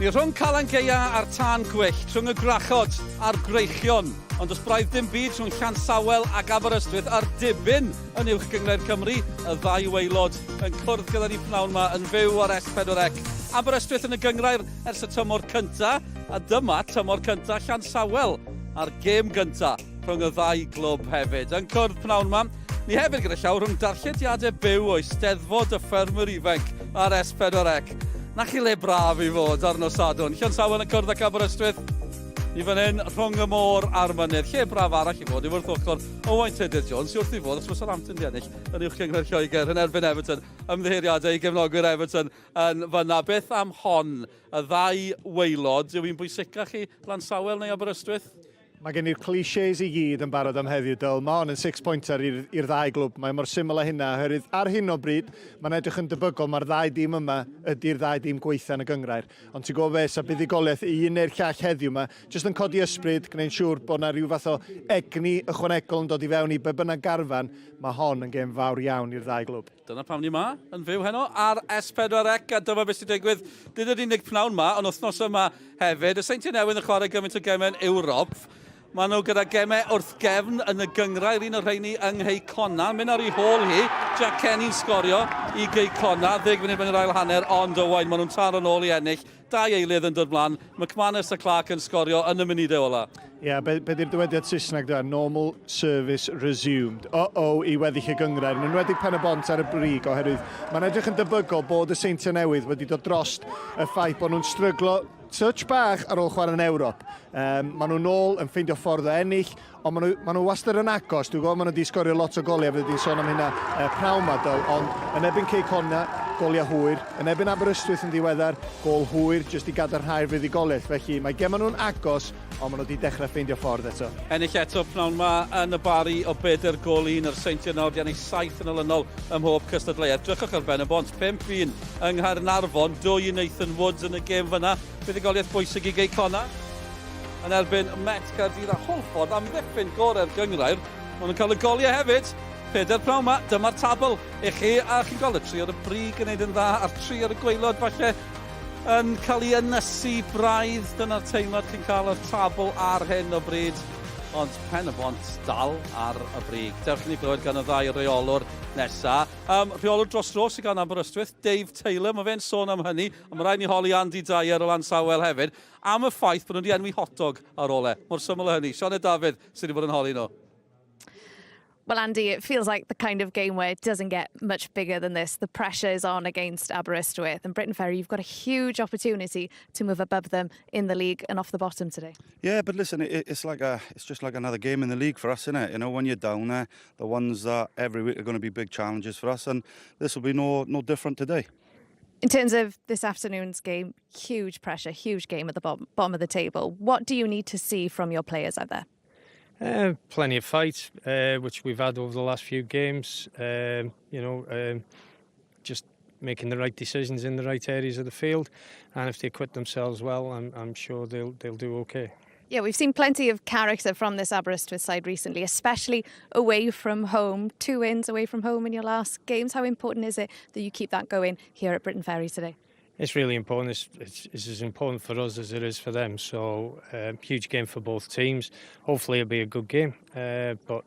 Ni rhwng Calan Gaea a'r tân gwyllt, rhwng y gwrachod a'r gwreichion, ond does braidd dim byd rhwng Llansawel ac Aberystwyth a'r dibyn yn Uwch Gynghrair Cymru, y ddau waelod yn cwrdd gyda ni pnawn 'ma yn fyw ar S4C. Aberystwyth yn y gynghrair ers y tymor cynta, a dyma tymor cynta Llansawel a'r gêm gynta rhwng y ddau glwb hefyd. Yn cwrdd pnawn 'ma, ni hefyd gyda llaw rhwng darllediadau byw o Eisteddfod y Ffermwyr Ifanc ar S4C. Na chi le braf i fod ar nos Sadwrn. Llansawel yn cwrdd ac Aberystwyth. Ni fan hyn, rhwng y môr a'r mynydd. Lle braf arall i fod i wrth ochr Owain Tudur Jones, sydd wrth ei fodd, os mae Southampton di ennill yn uwch gynghrair Lloegr yn erbyn Everton. Ymddiheuriadau i gefnogwyr Everton yn fanna. Beth am hon? Y ddau waelod, yw hi'n bwysicach i Lansawel neu Aberystwyth? Mae gen i'r clichés i gyd yn barod am heddiw, Dyl. Mae hon yn six-pointer i'r ddau glwb. Mae mor syml â hynna, oherwydd ar hyn o bryd, mae'n edrych yn debygol mae'r ddau dîm yma ydy'r ddau dîm gwaetha yn y gynghrair. Ond ti'n gwybod be, sa buddugoliaeth i un neu'r llall heddiw 'ma, jyst yn codi ysbryd, gwneud siŵr bod 'na rhyw fath o egni ychwanegol yn dod i fewn i be bynnag garfan, mae hon yn gêm fawr iawn i'r ddau glwb. Dyna pam ni 'ma, yn fyw heno, ar S4C, a dyma beth sy'n digwydd, nid yn unig pnawn 'ma, ond wythnos yma hefyd. Y Seintiau Newydd yn chwarae gymaint o gemau yn Ewrop. Maen nhw gyda gemau wrth gefn yn y gynghrair, un o'r rheini yng Nghei Connah. Mynd ar ei hôl hi, Jack Kenny'n sgorio i Gei Connah, ddeg munud mewn i'r ail hanner, ond Owain, maen nhw'n taro nôl i ennill. Dau eilydd yn dod mlaen, McManus a Clark yn sgorio yn y munudau ola. Ie, yeah, be, be di'r dywediad Saesneg dwi? Normal service resumed. O-o i weddill y gynghrair, yn enwedig Pen y Bont ar y brig, oherwydd mae'n edrych yn debygol bod y Seintiau Newydd wedi dod drost y ffaith bod nhw'n stryglo touch bach ar ôl chwarae yn Ewrop. Um, maen nhw'n ôl yn ffeindio ffordd o ennill, Ond maen nhw, maen nhw wastad yn agos. Dwi'n gwybod maen nhw wedi sgorio lot o goliau, fyddi di'n sôn am hynna pnawn 'ma, Dyl, ond yn erbyn Cei Connah, goliau hwyr. Yn erbyn Aberystwyth yn ddiweddar, gôl hwyr jyst i gadarnhau'r fuddugoliaeth. Felly mae gemau nhw'n agos, ond maen nhw wedi dechrau ffeindio ffordd eto. Ennill eto pnawn 'ma yn y Barri o bedair gôl i un a'r Seintiau nawr 'di ennill saith yn olynol ym mhob cystadleuaeth. Drychwch ar Ben y Bont, 5-1 yng Nghaernarfon, dwy i Nathan Woods yn y gêm fan'na. Fuddugoliaeth bwysig i Gei Connah. yn erbyn Met Caerdydd a Hwlffordd amddiffyn gorau'r gynghrair. Maen nhw'n cael y goliau hefyd. Pedair pnawn 'ma, dyma'r tabl i chi, a chi'n gweld y tri ar y brig yn neud yn dda, a'r tri ar y gwaelod falle yn cael ei ynysu braidd. Dyna'r teimlad chi'n cael o'r tabl ar hyn o bryd. Ond Pen y Bont dal ar y brig. Dewch i ni glywed gan y ddau reolwr nesa. Rheolwr dros dro sydd gan Aberystwyth, Dave Taylor, mae fe'n sôn am hynny, ond mae rhaid ni holi Andy Dyer o Lansawel hefyd. Am y ffaith bod nhw wedi enwi hotdog ar ôl e. Mor syml â hynny. Sioned Dafydd sydd wedi bod yn holi nhw. Well, Andy, it feels like the kind of game where it doesn't get much bigger than this. The pressure is on against Aberystwyth. And Briton Ferry, you've got a huge opportunity to move above them in the league and off the bottom today. Yeah, but listen, it's just like another game in the league for us, isn't it? When you're down there, the ones that every week are going to be big challenges for us, and this will be no different today. In terms of this afternoon's game, huge pressure, huge game at the bottom of the table. What do you need to see from your players out there? Plenty of fight, which we've had over the last few games. Just making the right decisions in the right areas of the field, and if they acquit themselves well, I'm sure they'll do okay. Yeah, we've seen plenty of character from this Aberystwyth side recently, especially away from home. Two wins away from home in your last games. How important is it that you keep that going here at Briton Ferry today? It's really important. It's as important for us as it is for them. So, huge game for both teams. Hopefully, it'll be a good game. But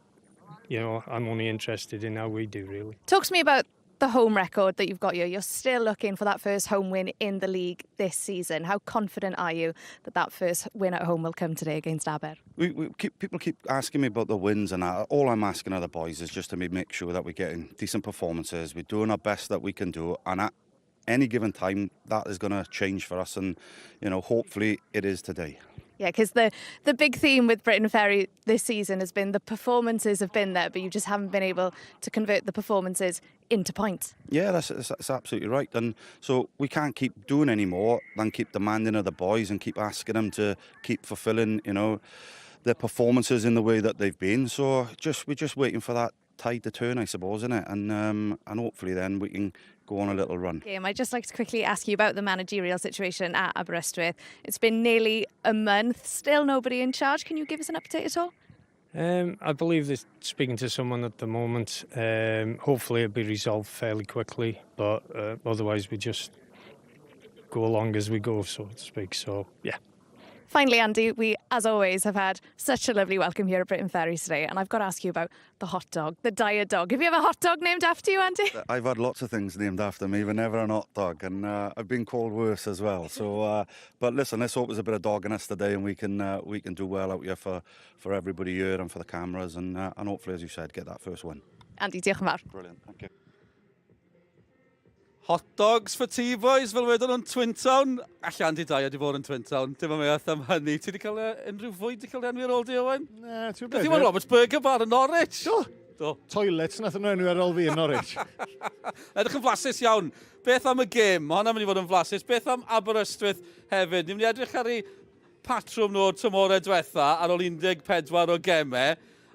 I'm only interested in how we do, really. Talk to me about the home record that you've got here. You're still looking for that first home win in the league this season. How confident are you that that first win at home will come today against Aber? People keep asking me about the wins and that. All I'm asking of the boys is just to make sure that we're getting decent performances. We're doing our best that we can do, and at any given time, that is going to change for us. And hopefully it is today. Yeah, because the big theme with Briton Ferry this season has been the performances have been there, but you just haven't been able to convert the performances into points. Yeah, that's absolutely right. And so we can't keep doing any more than keep demanding of the boys and keep asking them to keep fulfilling their performances in the way that they've been. So just we're just waiting for that tide to turn, I suppose, isn't it? And hopefully then we can go on a little run. Game. I'd just like to quickly ask you about the managerial situation at Aberystwyth. It's been nearly a month, still nobody in charge. Can you give us an update at all? I believe they're speaking to someone at the moment. Hopefully it'll be resolved fairly quickly, but otherwise we just go along as we go, so to speak. So, yeah. Finally, Andy, we, as always, have had such a lovely welcome here at Briton Ferry today, and I've got to ask you about the hot dog, the Dyer dog. Have you ever a hot dog named after you, Andy? I've had lots of things named after me, but never an hot dog, and I've been called worse as well. So, but listen, let's hope there's a bit of dog in us today, and we can do well out here for everybody here and for the cameras, and hopefully, as you said, get that first win. Andy, diolch yn fawr. Brilliant, thank you. Hot dogs for tea, boys, fel wedon nhw'n Twin Town. Alla Andy Dyer di bod yn Twin Town. Dim amheuaeth am hynny. Ti wedi cael unrhyw fwyd wedi cael enwi ar ôl di, Owen? Na, ti'n Beth yw Roberts Burger Bar yn Norwich? Do. Do. Toilets nath nhw enwi ar ôl fi yn Norwich. Edrych yn flasus iawn. Beth am y gêm? Mae hwnna'n mynd i fod yn flasus. Beth am Aberystwyth hefyd? Ni'n mynd i edrych ar eu patrwm nhw o'r tymorau diwetha ar ôl 14 o gemau.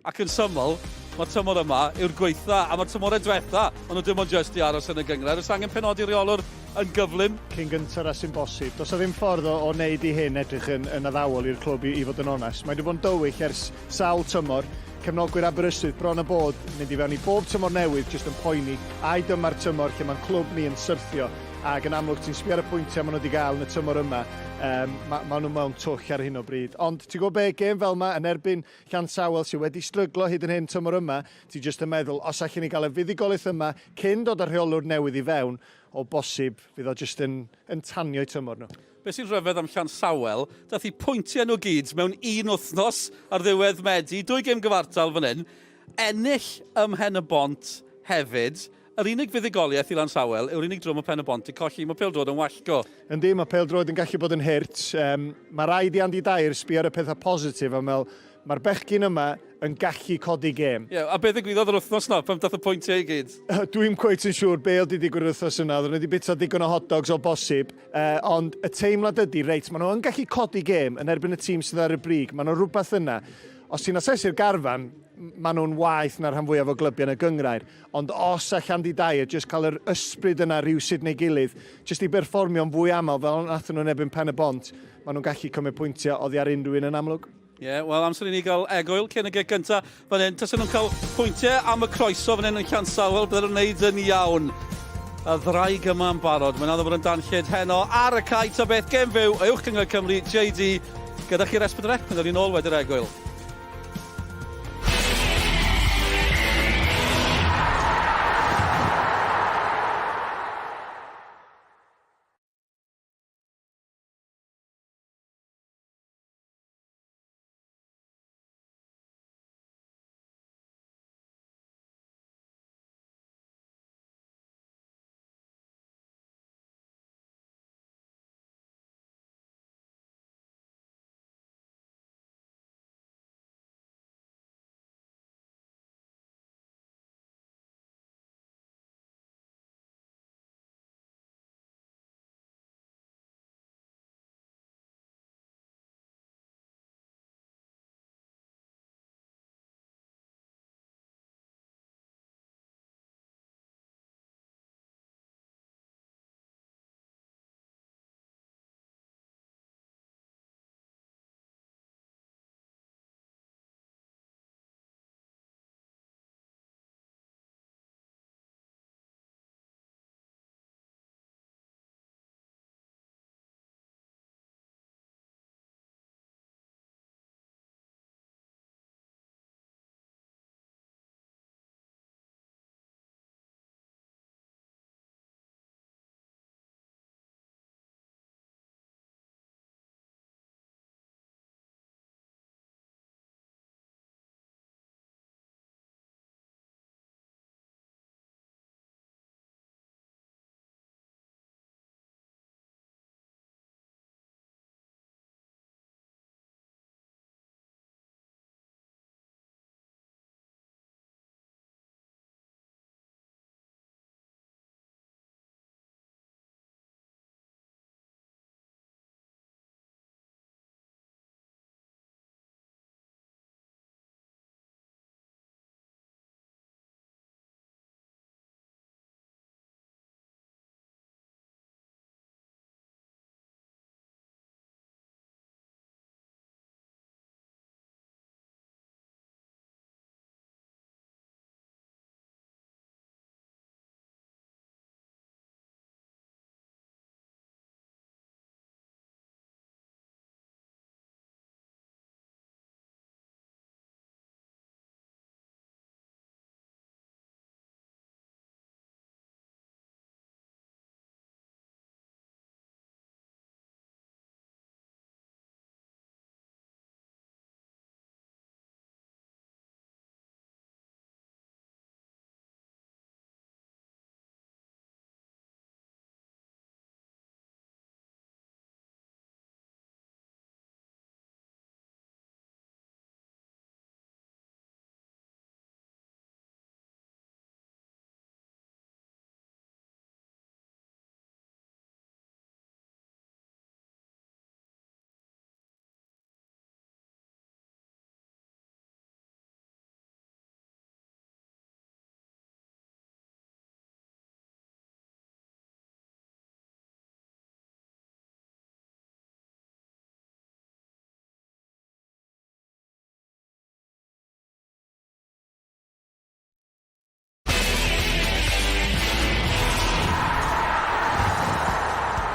Ac yn syml, mae'r tymor yma yw'r gweitha, a mae'r tymorau diwetha, maen nhw dim ond just i aros yn y gynghrair. Oes angen penodi reolwr yn gyflym? Cyn gyntaf â sy'n bosib. Does 'na ddim ffordd o wneud i hyn edrych yn addawol i'r clwb i fod yn onest. Mae wedi bod yn dywyll ers sawl tymor. Cefnogwyr Aberystwyth bron a bod mynd i fewn i bob tymor newydd jyst yn poeni. Ai dyma'r tymor lle mae'n clwb ni yn syrthio, ac yn amlwg ti'n sbio ar y pwyntiau maen nhw wedi gael yn y tymor yma, ma nhw mewn twll ar hyn o bryd. Ond ti'n gwybod be, gêm fel yma yn erbyn Llansawel sydd wedi stryglo hyd yn hyn tymor yma, ti jyst yn meddwl, os allan ni gael y fuddugoliaeth yma cyn dod â'r rheolwr newydd i fewn, o bosib fydd o jyst yn tanio eu tymor nhw. Be sy'n rhyfedd am Llansawel, dath eu pwyntiau nhw gyd mewn un wythnos ar ddiwedd Medi, dwy gêm gyfartal fan hyn, ennill ym Mhen y Bont hefyd. Yr unig fuddugoliaeth i Lansawel yw'r unig dro mae Pen y Bont i colli. Mae pêl-droed yn wallgo. Yndi, mae pêl-droed yn gallu bod yn hurt. Mae rhaid i Andy Dyer sbio ar y pethau positif a meddwl, mae'r bechgyn yma yn gallu codi gêm. Ie, yeah, a beth ddigwyddodd yr wythnos na, pan dath y pwyntiau i gyd? Dwi'n cweit yn siŵr be oedd wedi digwydd yr wythnos yna. Oedden nhw wedi bwyta digon o hot dogs o bosib. Ond y teimlad ydy, reit, maen nhw yn gallu codi gêm yn erbyn y tîm sydd ar y brig. Maen nhw rhywbeth yna. Os ti'n asesu'r garfan, maen nhw'n waeth na'r rhan fwyaf o glybiau yn y gynghrair. Ond os all Andy Dyer jyst cael yr ysbryd yna rhywsut neu gilydd, jyst i berfformio'n fwy aml fel nathon nhw'n erbyn Pen y Bont, maen nhw'n gallu cymryd pwyntiau oddi ar unrhyw un yn amlwg. Ie, yeah, wel, amser i ni gael egwyl cyn y gic gynta. Fan hyn, tasen nhw'n cael pwyntiau am y croeso fan hyn yn Llansawel, bydden nhw'n neud yn iawn. Y ddraig yma yn barod. Mae'n addo bod yn danllyd heno ar y cae ta beth, gêm fyw, Uwch Gynghrair Cymru, JD, gyda chi'r S4C, yn dod i'n ôl wedi'r egwyl.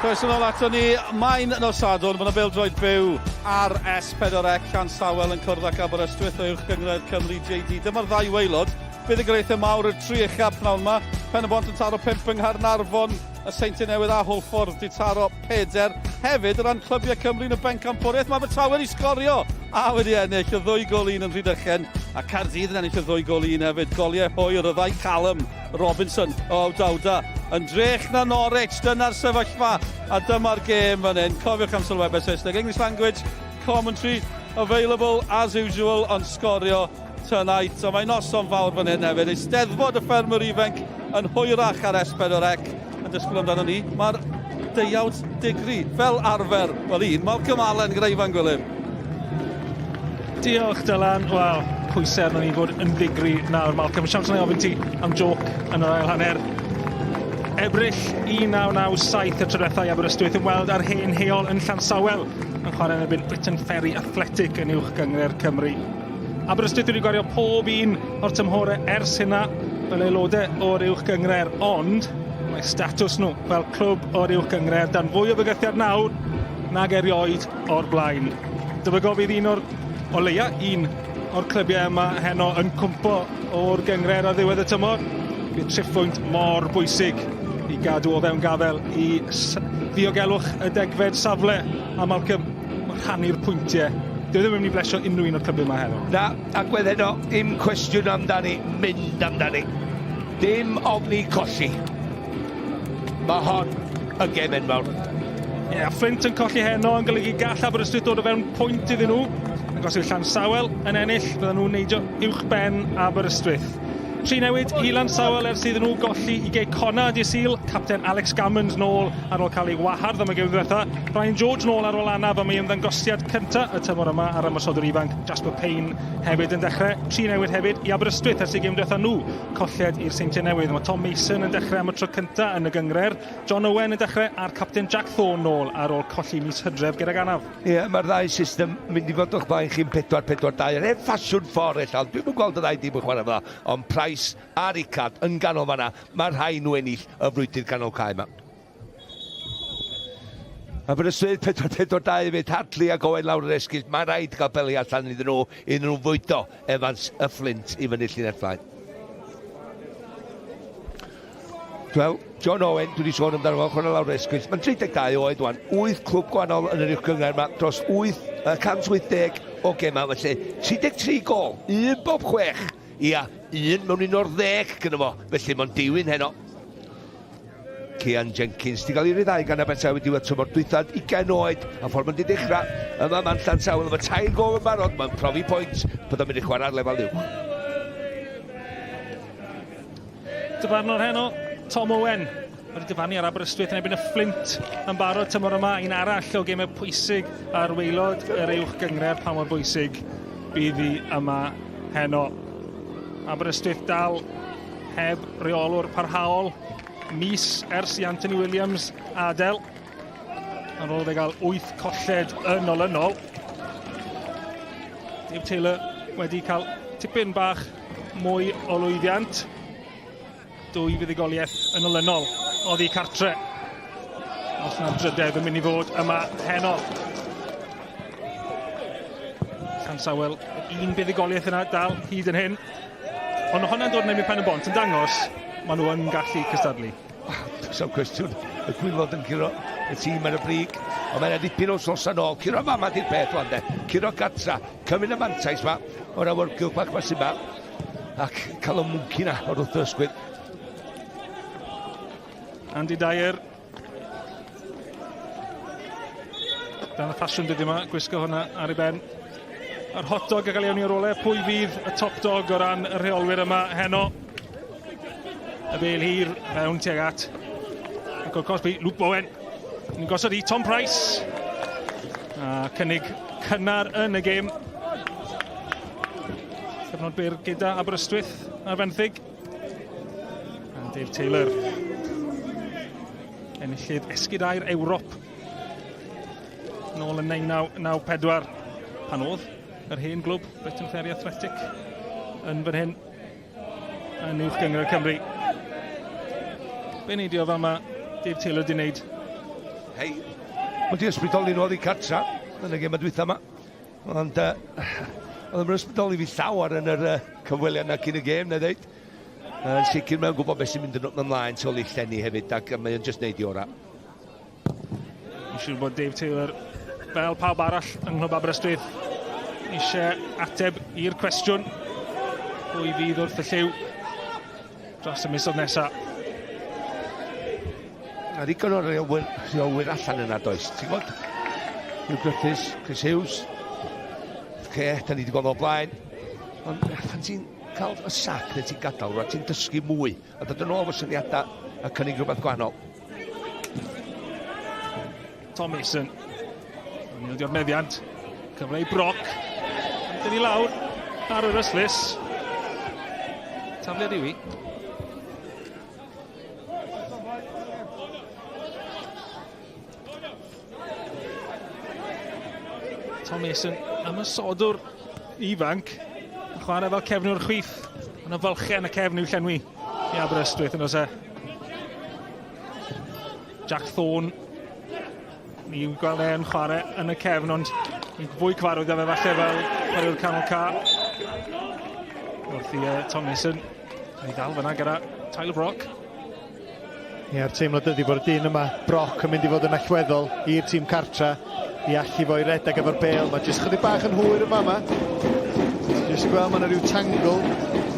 Croeso nôl ato ni. Mae'n nos Sadwrn, mae yna bêl-droed byw ar S4C. Llansawel yn cwrdd ac Aberystwyth o Uwch Gynghrair Cymru JD. Dyma'r ddau waelod. Buddugoliaethau mawr i'r tri ucha pnawn yma. Pen y Bont yn taro 5 yng Nghaernarfon, y Seintiau Newydd a Hwlffordd di taro 4. Hefyd, o ran clybiau Cymru yn y bencampwriaeth, mae Abertawe wedi sgorio a wedi ennill y ddwy gol un yn Rhydychen, a Caerdydd yn ennill y ddwy gol un hefyd. Goliau hwyr y ddau Callum Robinson o Awdawda yn drech na Norwich. Dyna'r sefyllfa a dyma'r gêm fan hyn. Cofiwch am sylwebau Saesneg. English language commentary available as usual on Sgorio tonight. So mae noson fawr fan hyn hefyd. Eisteddfod y ffermwr ifanc yn hwyrach ar S4C yn disgwyl amdano ni. Mae'r deuawd digri fel arfer. Wel un, Malcolm Allen gyda Ifan Gwilym. Diolch Dylan. Wel, pwysau arno ni fod yn ddigri nawr, Malcolm. Siawns na i ofyn ti am joc yn yr ail hanner. Ebrill 1997 y tro diwethaf i Aberystwyth ymweld â'r hen heol yn Llansawel yn chwarae yn erbyn Britain Ferry Athletic yn uwch gynghrair Cymru. Aberystwyth wedi gwario pob un o'r tymhorau ers hynna fel aelodau o'r uwch gynghrair, ond mae statws nhw fel clwb o'r uwch gynghrair dan fwy o fygythiad nawr nag erioed o'r blaen. Debygol fydd un o'r, o leia, un o'r clybiau yma heno yn cwmpo o'r gynghrair ar ddiwedd y tymor. Bydd triphwynt mor bwysig i gadw o fewn gafel i ddiogelwch y degfed safle. A Malcolm, mae rhannu'r pwyntiau. Dyw e ddim yn mynd i blesio unrhyw un o'r clybiau yma heno. Na, agwedd heno, dim cwestiwn amdani, mynd amdani. Dim ofni colli. Mae hon yn gêm enfawr. Ie, yeah, Flint yn colli heno yn golygu gall Aberystwyth dod o fewn pwynt iddyn nhw. Ac os yw Llansawel yn ennill, fydden nhw'n neidio uwch ben Aberystwyth. Tri newid i Lansawel ers iddyn nhw golli i Gei Connah dydd Sul. Capten Alex Gammons nôl ar ôl cael ei wahardd am y gêm ddiwetha. Ryan George nôl ar ôl anaf am ei ymddangosiad cynta y tymor yma a'r ymosodwr ifanc Jasper Payne hefyd yn dechrau. Tri newid hefyd i Aberystwyth ers eu gêm diwetha nhw. Colled i'r Seintiau Newydd. Mae Tom Mason yn dechrau am y tro cyntaf yn y gynghrair. John Owen yn dechrau a'r capten Jack Thorne nôl ar ôl colli mis Hydref gydag anaf. Ie, yeah, mae'r ddau system mynd i fod o'ch blaen chi'n 4-4-2. Yr hen ffasiwn ffordd ella, ond dwi'm yn gweld y ddau dîm yn chwarae fel Ond Price a Rickard yn ganol fanna, mae rhai nhw ennill y frwydr ganol cae yma. Aberystwyth 4-4-2 hefyd, Hartley ac Owen lawr yr esgyll. Mae rhaid cael peli allan iddyn nhw, iddyn nhw fwydo Evans y Flint i fyny llinell flaen. Wel, John Owen, dwi wedi sôn amdano fo, chwarae lawr esgyll. Mae'n 32 oed wan, 8 clwb gwahanol yn yr uwch gynghrair yma, dros 8, 180 o gemau, felly 33 gol, un bob chwech. Ia, un mewn un o'r ddeg gyda fo, felly mae'n diwyn heno. Cian Jenkins 'di gael ei ryddhau gan Abertawe diwedd tymor dwytha, 20 oed, a ffordd mae'n di dechrau yma ma'n Llansawel efo tair gol yn barod, mae'n profi pwynt bod o'n mynd i chwarae ar lefel uwch. Dyfarnwr heno, Tom Owen, wedi dyfarnu ar Aberystwyth yn erbyn y Fflint yn barod tymor yma, un arall o gemau pwysig ar waelod yr uwch gynghrair, pa mor bwysig bydd hi yma heno. Aberystwyth dal heb reolwr parhaol mis ers i Anthony Williams adael. Ar ôl fe gael 8 colled yn olynol. Dave Taylor wedi cael tipyn bach mwy o lwyddiant. Dwy fuddugoliaeth yn olynol oddi cartre. Os yna'r drydedd yn mynd i fod yma heno. Llansawel, un buddugoliaeth yna dal hyd yn hyn. Ond hwnna'n dod yn erbyn Pen y Bont yn dangos maen nhw yn gallu cystadlu. Does am cwestiwn, y gwylod yn curo y tîm ar y brig, ond mae'n dipyn o wsnosa nôl. Curo fama di'r peth wan de, curo gartra, cymryd y mantais ma o'r awyrgylch bach ma sy'n ma, ac cael y mwnci na o'r wrth ysgwydd. Andy Dyer. Dan y ffasiwn dyddiau yma, gwisgo hwnna ar ei ben. Yr hot dog a gael ei awn i ar ole, pwy fydd y top dog o ran y rheolwyr yma heno? Y bel hir mewn tuag at. Ac o'r Cosby, Luke Bowen. Ni'n gosod i Tom Price. A cynnig cynnar yn y gêm. Cyfnod byr gyda Aberystwyth ar fenthyg. A Dave Taylor. Enillydd esgid aur Ewrop. Nôl yn 1994 pan oedd yr hen glwb Britain Ferry Athletic yn fan hyn yn uwch gynghrair Cymru. Be neidio fel mae Dave Taylor wedi wneud? Hei, mae di ysbrydoli nhw oddi cartra yn y gêm dwytha yma. Ond uh, oedd yn ysbrydoli fi llawer yn yr uh, cyfweliad na cyn y gêm, na ddeud. Yn sicr mae'n gwybod beth sy'n mynd yn ymlaen tu ôl i llenni hefyd ac mae'n jyst neud i orau. Fi'n siŵr bod Dave Taylor, fel pawb arall yng Nghlwb Aberystwyth, eisiau ateb i'r cwestiwn. Pwy fydd wrth y lliw dros y misoedd nesaf? A ddigon o reolwyr, rheolwyr allan yna does. Ti'n gwybod? Hugh Griffiths, Chris Hughes. Ce, da ni wedi gweld o blaen. Ond pan ti'n cael y sac neu ti'n gadael, rwan ti'n dysgu mwy. A dod yn ôl efo syniadau a cynnig rhywbeth gwahanol. Tom Mason. Yn ildio'r meddiant. Cyfle i Brock. Dyn ni lawr ar yr ystlys. Tafliad yw i. Tom Mason, ymosodwr ifanc, yn chwarae fel cefnwr chwith. Mae yna fylchau yn y cefn i'w llenwi i Aberystwyth yn oes e. Jack Thorne, ni'n gweld e'n chwarae yn y cefn, ond yn fwy cyfarwydd â fe falle fel chwaraewr canol ca. Wrth i uh, Tom Mason, ei ddal fyna gyda Tyler Brock. Ie, a'r teimlad ydy bod y dyn yma, Brock, yn mynd i fod yn allweddol i'r tîm cartra i allu fo i redeg efo'r bêl. Mae jyst chydig bach yn hwyr yn fama. Ti'n jyst yn gweld mae yna rhyw tangle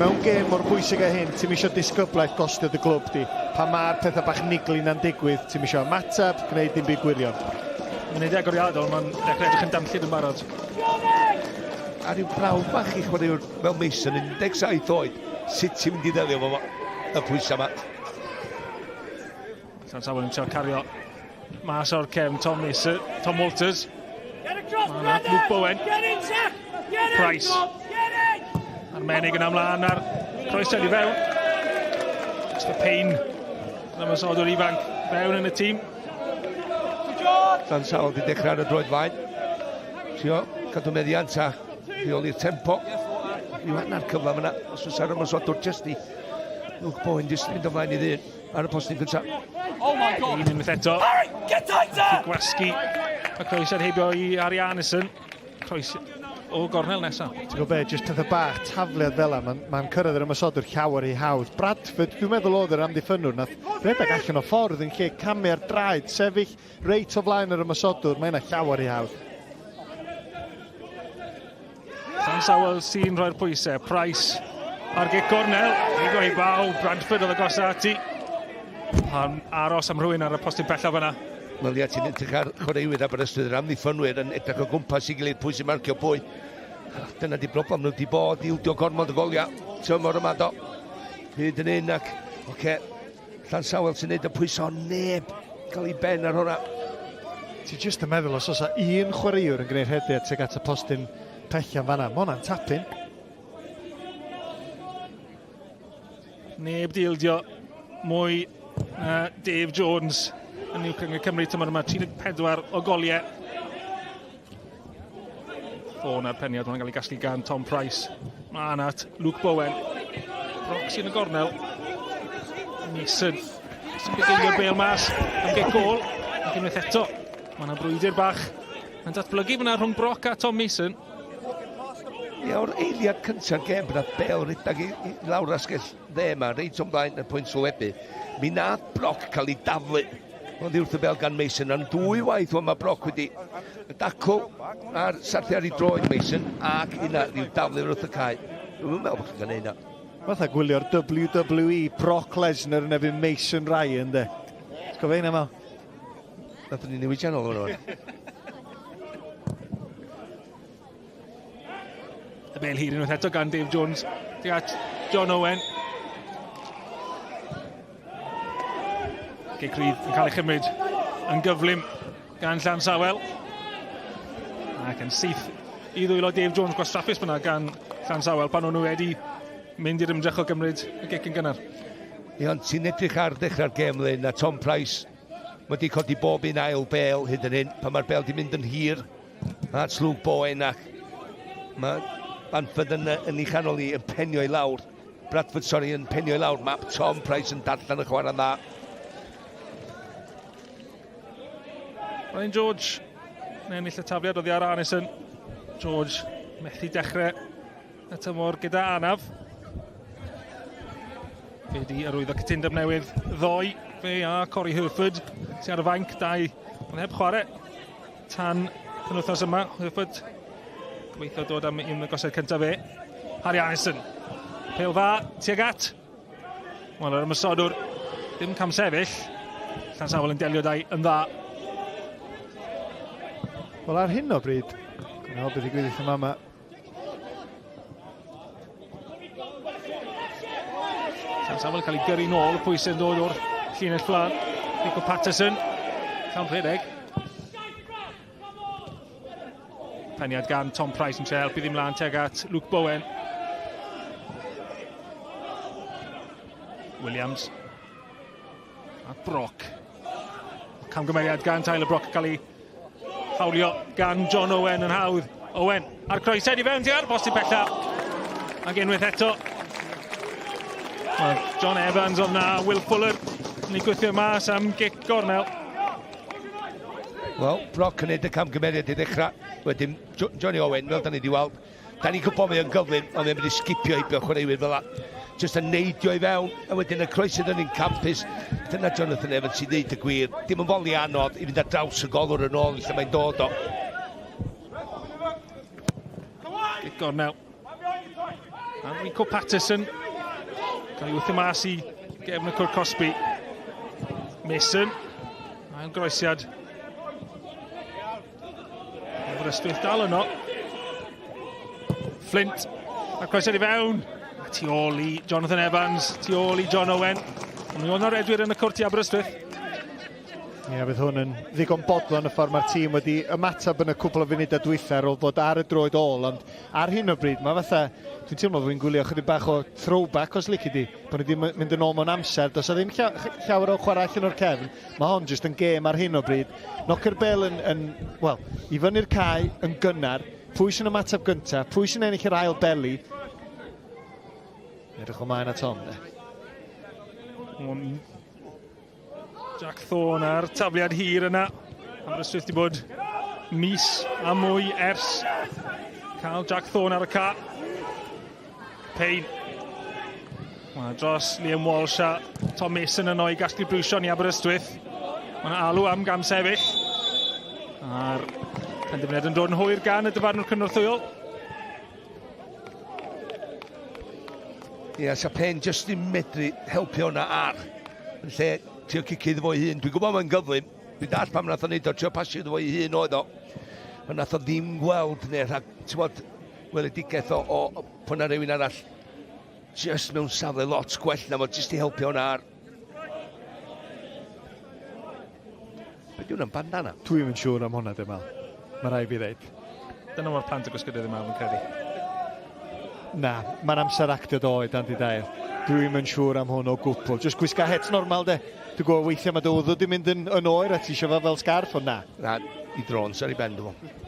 mewn gêm mor bwysig â hyn. Ti'n eisiau disgyblaeth gostio dy glwb di. Pan mae'r pethau bach nigli na'n digwydd, ti'n eisiau ymateb, gwneud dim byd gwirion. Munudau agoriadol, mae'n dechrau edrych yn danllyd yn barod. A rhyw brawf bach i chwaraewr fel Mason, 17 oed, sut ti'n mynd i ddelio efo y pwysau yma. Llansawel yn trio cario mas o'r cefn Tom Mason, Tom Walters. Mae Luke Bowen. Price. A'r menig yn ymlaen a'r croesiad i fewn. Mr Payne. Yn ymosodwr ifanc fewn yn y tîm. Llansawel wedi dechrau ar y droed flaen. Trio cadw meddiant a rheoli'r tempo. Rhyw hanner cyfle fyna, os oes ar ymosodwr jyst i Luke Bowen jyst mynd ymlaen i ddyn ar y postyn cyntaf. Oh my God! Un unwaith eto. Get tighter! Gwasgu y croesiad heibio i Ari Arneson. Croes o gornel nesaf. Ti'n gwybod be, jyst pethau bach, tafliad fel yna, mae'n ma cyrraedd yr ymosodwr llawer i hawdd. Bradford, dwi'n meddwl oedd yr amddiffynnwr, nath redeg allan o ffordd yn lle camu ar draed, sefyll reit o flaen yr ymosodwr, mae yna llawer i hawdd. Llansawel sy'n rhoi'r pwysau. Price ar gic gornel. Higo i baw. Bradford oedd agosa ati. Pan aros am rhywun ar y postyn pellaf yna. Wel ia, ti'n edrych ar chwaraewyr Aberystwyth, yr amddiffynwyr yn edrych o gwmpas i gilydd pwy sy'n marcio pwy. Dyna di broblem nhw di bod, i ildio gormod o goliau tymor yma do. Hyd yn un ac, oce, okay, Llansawel sy'n neud y pwyso, neb cael ei ben ar hwnna. Ti jyst yn meddwl os oes un chwaraewr yn gwneud rhediad tuag at y postyn pellan fanna, mae hwnna'n tapyn. Neb di ildio mwy na Dave Jones yn uwch Cynghrair Cymru tymor yma, 34 o goliau. Ffôn a'r peniad, mae'n cael ei gasglu gan Tom Price. Mlaen at Luke Bowen. Brock sy'n y gornel. Mason sy'n bugeilio'r bel mas am geg gol. Ac unwaith eto, mae yna brwydr bach yn datblygu fyna rhwng Brock a Tom Mason. Ie, o'r eiliad cyntaf gêm, bydd bel rhedeg i, i lawr asgell dde yma, reit o'n blaen y pwynt sylwebu. Mi nath Brock cael ei daflu oddi wrth y bel gan Mason, ond dwy waith wan mae Brock wedi y dacl a'r sarthu ar ei droed Mason ac hynna rhyw daflu wrth y cae. Dwi'n meddwl bod chi'n cael neud na. Fatha gwylio'r WWE Brock Lesnar yn erbyn Mason Ryan, de. Ti'n cofio hynna, Mel? Nathon ni newid channel hwnnw. Y bel hir unwaith eto gan Dave Jones. Tuag at John Owen. Gic rydd yn cael ei chymryd yn gyflym gan Llansawel. Ac yn syth i ddwylo Dave Jones gwastraffus fyna gan Llansawel pan o'n nhw wedi mynd i'r ymdrech o gymryd y gic yn gynnar. Ie, ond ti'n edrych ar ddechrau'r gêm, Lyn, a Tom Price wedi codi bob un ail bel hyd yn hyn, pan mae'r bel di mynd yn hir at Luke Bowen ac mae Banford yn, yn ei chanol i yn penio i lawr. Bradford, sori, yn penio i lawr. Mae Tom Price yn darllen y chwarae'n dda. Ryan George yn ennill y tafliad oddi ar Arneson. George methu dechrau y tymor gyda anaf. Fe di arwyddo cytundeb newydd ddoe. Fe a Corey Herford sy'n ar y fainc, dau ond heb chwarae tan penwythnos yma. Herford gobeithio dod am un gosod cyntaf fe. Harry Arneson. Pêl dda tuag at. Wel, yr ymosodwr ddim camsefyll. Llansawel yn delio dau yn dda. Wel, ar hyn o bryd, gwneud beth ddigwydd yma, mae Llansawel yn cael ei gyrru nôl, y pwysau yn dod o'r llinell flan. Nico Patterson, llawn rhedeg. Peniad gan Tom Price yn trio helpu ddim lan tuag at Luke Bowen. Williams. A Brock. Camgymeriad gan Tyler Brock cael ei hawlio gan John Owen yn hawdd. Owen a'r croesed i fewn tua'r bosib bella. Ac unwaith eto. Mae John Evans oedd na, Will Fuller yn ei gwythio mas am gic gornel. Wel, Brock yn neud y camgymeriad i ddechrau. Wedyn, Johnny Owen, fel da ni wedi weld, Da ni'n gwybod mae o'n gyflym, ond mae'n mynd i sgipio heibio chwaraewyr fel la. Just yn neidio i fewn, a wedyn y croesi yn ni'n campus. Dyna Jonathan Evans sy'n dweud y gwir. Dim yn foli anodd i fynd ar draws y golwr yn ôl lle mae'n dod o. Gic gornel. A Rico Patterson. Cael ei wthio mas i gefn y cwr cosbi. Mason. Ail groesiad. Aberystwyth dal yno. Flint. A croesiad i fewn. A tu ôl i Jonathan Evans, tu ôl i John Owen. Ond mi oedd yna redwyr yn y cwrt i Aberystwyth. Ie, yeah, bydd hwn yn ddigon bodlon y ffordd mae'r tîm wedi ymateb yn y cwpl o funudau dwytha ar ôl bod ar y droed ôl, ond ar hyn o bryd mae fatha, dwi'n teimlo fod fi'n gwylio chydig bach o throwback os lici di, bod ni wedi mynd yn ôl mewn amser, does o ddim llawer o chwarae allan o'r cefn, Mae hon jyst yn gêm ar hyn o bryd. Knocio'r bel yn, yn wel, i fyny'r cae yn gynnar. Pwy sy'n ymateb gyntaf? Pwy sy'n ennill yr ail beli? Edrych o maen at hon, de. Jack Thorne a'r tafliad hir yna. Aberystwyth wedi bod mis a mwy ers cael Jack Thorne ar y ca. Payne. Mae dros Liam Walsh a Tom Mason yno i gasglu brwysion i Aberystwyth. Mae'n alw am gam sefyll. A'r penderfyniad yn dod yn hwyr gan y dyfarnwr cynorthwyol. Ie, yeah, sa Payne jyst ddim medru helpu hwnna ar. Yn lle trio cicio iddo fo'i hun. Dwi'n gwybod mae'n gyflym. Dwi'n dall pam nath o'n neud o, trio pasio iddo fo'i hun oedd o. Ond nath o ddim gweld neu rhag, ti'n gwybod, weledigaeth o, o, o pwy na rhywun arall just mewn safle lot gwell na fo, just i helpu hwnna ar. Be di hwnna'n bandana? Dwi'm yn siŵr am hwnna, dwi'n meddwl. Mae rhaid fi ddeud. Dyna mae'r plant yn gwisgo dyddiau yma, fi'n credu. Na, mae'n amser actio do oed, Andy Dyer. Dwi'm yn siŵr am hwn o gwbl. Just gwisga het normal, de. Dwi'n gwybod weithiau mae dy wddw di mynd yn, yn oer a ti eisiau fe fel sgarff, ond na. Na, i drons ar ei ben, dwi'n meddwl.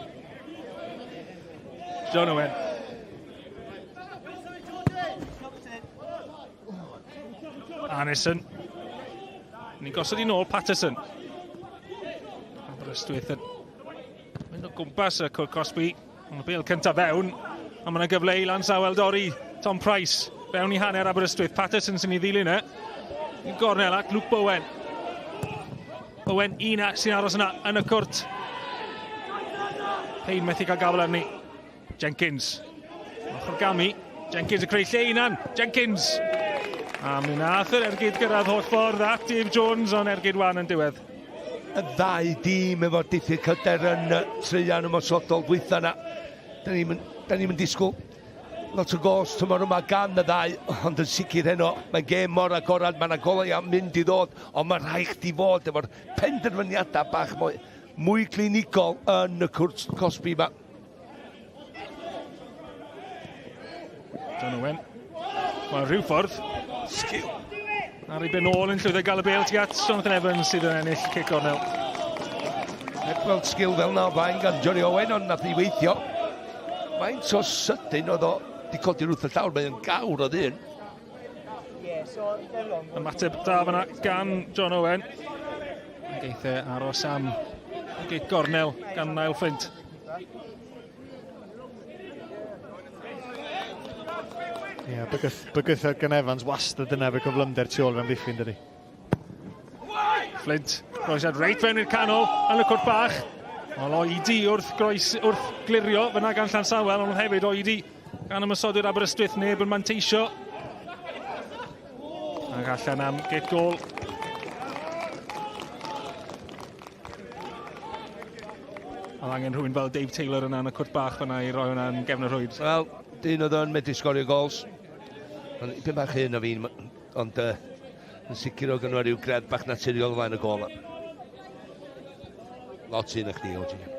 John Owen. Anderson. Ni'n gosod i nôl Patterson. Aberystwyth yn mynd o gwmpas y cwr cosbi. Ond y bel cyntaf fewn. A mae yna gyfle i Lansawel dorri. Tom Price fewn i hanner Aberystwyth. Patterson sy'n ei ddilyn e. I gornel at Luke Bowen. Owen, un sy'n aros yna yn y cwrt. Payne methu cael gafel arni. Jenkins. Ochr gamu. Jenkins yn creu lle unan. Jenkins! A mi nath yr ergyd gyrraedd holl ffordd at Dave Jones, ond ergyd wan yn diwedd. Y ddau dîm efo diffyg hyder yn treian ymosodol dwytha yna. Da ni'n mynd disgwyl lot o gols tymor yma gan y ddau, ond yn sicr heno, mae'n gêm mor agorad, mae yna golau am mynd i ddod, ond mae rhaid chdi fod efo'r penderfyniadau bach mwy, mwy clinigol yn y cwrt cosbi yma. John Owen. Wel, rhyw ffordd. Sgiw. Ar ei ben ôl yn llwyddo gael y bêl tuag at Jonathan Evans sydd yn ennill cic gornel. Heb gweld sgil fel na o blaen gan Johnny Owen, ond nath i weithio. Faint o sydyn oedd o di codi wrth y llawr, mae'n gawr o ddyn. Ymateb da fyna gan John Owen. Geith e aros am Gic gornel gan Niall Flint. Ie, yeah, bygyth, bygythiad gan Evans wastad yna efo gyflymder tu ôl fe'n ddiffyn, dydy. Flint, groesiad reit fewn i'r canol, yn y cwrt bach. Wel, oedi wrth, groes, wrth glirio fyna gan Llansawel, ond hefyd oedi gan ymosodwyr Aberystwyth, neb yn manteisio. Ac allan am git gol. Oedd angen rhywun fel Dave Taylor yna yn y cwrt bach fyna i roi hwnna yn gefn y rhwyd. Wel, dyn oedd o'n medru sgorio gols. Ond ipyn bach hyn o fi'n, ond uh, yn sicr o gynno rhyw gred bach naturiol o flaen y gol. Lot un o chdi, OG.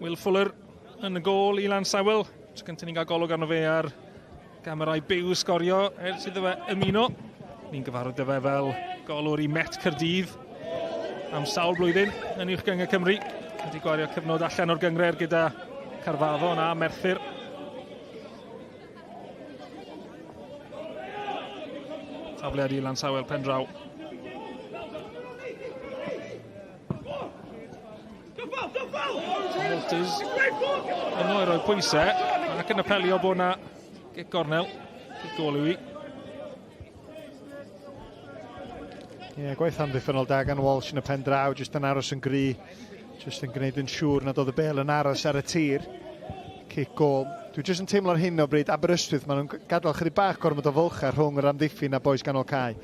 Will Fuller yn y gôl i Lansawel. Tro cyntaf ni'n cael golwg arno fe ar gamerau byw sgorio ers iddo fe ymuno. Ni'n gyfarwydd â fe fel golwr i Met Caerdydd am sawl blwyddyn yn Uwch Gynghrair Cymru. Wedi gwario cyfnod allan o'r gynghrair gyda Caerfaddon a Merthyr. Tafliad i Lansawel Pendraw. Walters yno i roi pwysau ac yn apelio bod yna gic gornel, gic gol yw i. Ie, yeah, gwaith amddiffynnol da gan Walsh yn y pen draw, jyst yn aros yn gry, jyst yn gwneud yn siŵr nad oedd y bel yn aros ar y tir. Cic gol. Dwi jyst yn teimlo ar hyn o bryd, Aberystwyth, maen nhw'n gadael chydig bach gormod o fylchau rhwng yr amddiffyn a bois ganol cae.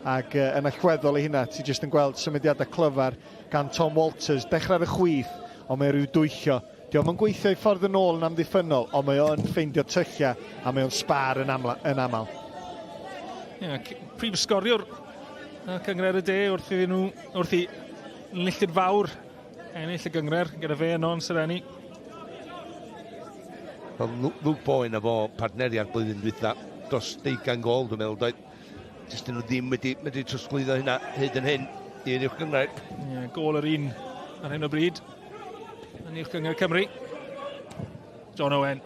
Ac uh, yn allweddol i hynna, ti jyst yn gweld symudiadau clyfar gan Tom Walters, dechrau ar y chwith, ond mae rhyw dwyllio. Dio'm yn gweithio ei ffordd yn ôl yn amddiffynnol, ond mae o'n ffeindio tyllau a mae o'n sbar yn, amla, yn aml. Ie, yeah, prif sgoriwr y Cynghrair y De wrth iddyn nhw, wrth i Lilltyd Fawr ennill y gynghrair gyda fe yno yn Sereni. Wel, Luke Bowen a fo partneriad blwyddyn dwytha dros 20 gol, dwi'n meddwl, doedd. Jyst dyn nhw ddim wedi medru trosglwyddo hynna hyd yn hyn i'r uwch gynghrair. Ie, gôl yr un ar hyn o bryd yn uwch gynghrair Cymru. John Owen.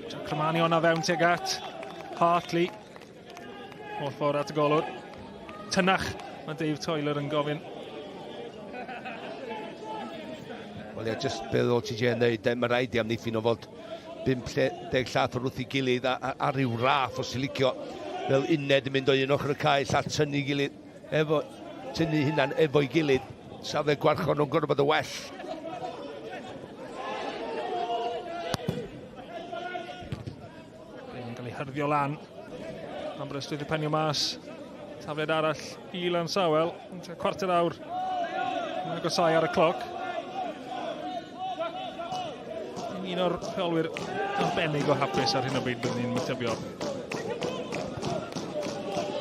Jack Romani o'na fewn tuag at Hartley. O'r ffordd at y golwr. Tynach, mae Dave Toiler yn gofyn. Wel ie, jyst beth oedd TJ yn dweud, mae rhaid i amddiffyn o fod 50 llath wrth ei gilydd a, a, a rhyw raff os ti'n licio fel uned yn mynd o un ochr y cae, llall tynnu gilydd efo, tynnu hunan efo'i gilydd. Safle gwarchod nhw'n gorfod bod yn well. Yn cael ei hyrddio lan. Aberystwyth i penio mas. Tafliad arall i Lansawel. Cwarter awr. Mae'n agosau ar y cloc. Un o'r rheolwyr arbennig o hapus ar hyn o bryd byddwn ni'n mytybio.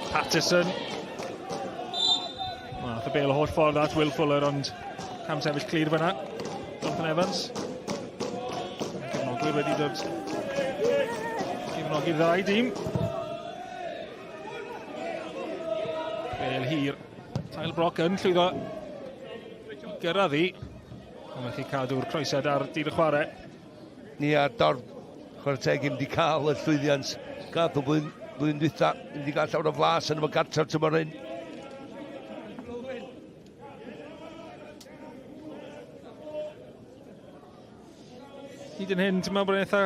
Patterson. Nath y bel holl ffordd at Will Fuller, ond cam sefyll clir fyna. Jonathan Evans. Cefnogwyr wedi dod cefnogi'r ddau dîm. Bel hir. Tail Brock yn llwyddo gyrraedd i. Ond methu cadw'r croesiad ar dir y chwarae. Ni ar dorf chwarae teg ddim wedi cael y llwyddiant gath o blwyddyn, blwyddyn dwytha. Ddim wedi cael llawer o flas yn efo gartref tymor hyn. Hyd yn hyn, ti'n meddwl bod e'n eitha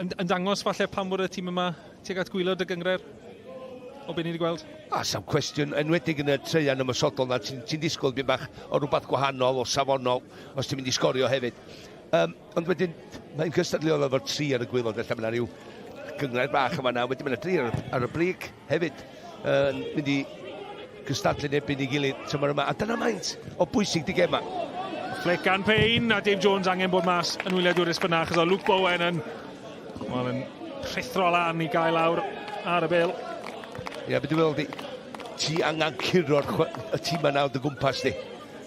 yn, yn dangos falle pam bod y tîm yma tuag at gwylod y gyngred o beth ni wedi gweld? A sam cwestiwn, enwedig yn y treian ymosodol na, ti'n ti disgwyl byd bach o rhywbeth gwahanol, o safonol, os ti'n mynd i sgorio hefyd. Um, ond wedyn, mae'n cystadleuol efo'r tri ar y gwylod, felly mae yna rhyw gyngrair bach yma na, wedyn mae yna dri ar, ar y brig hefyd yn mynd i gystadlu yn erbyn ei gilydd tymor yma, a dyna maint o bwysig di gema. Flick gan Payne, a Dave Jones angen bod mas yn wyliadwrus fyna, achos o Luke Bowen yn, well, yn rhuthro lan i gael lawr ar y bel. Ie, yeah, beth dwi'n meddwl di, ti angen curo'r y tîm yna o dy gwmpas di.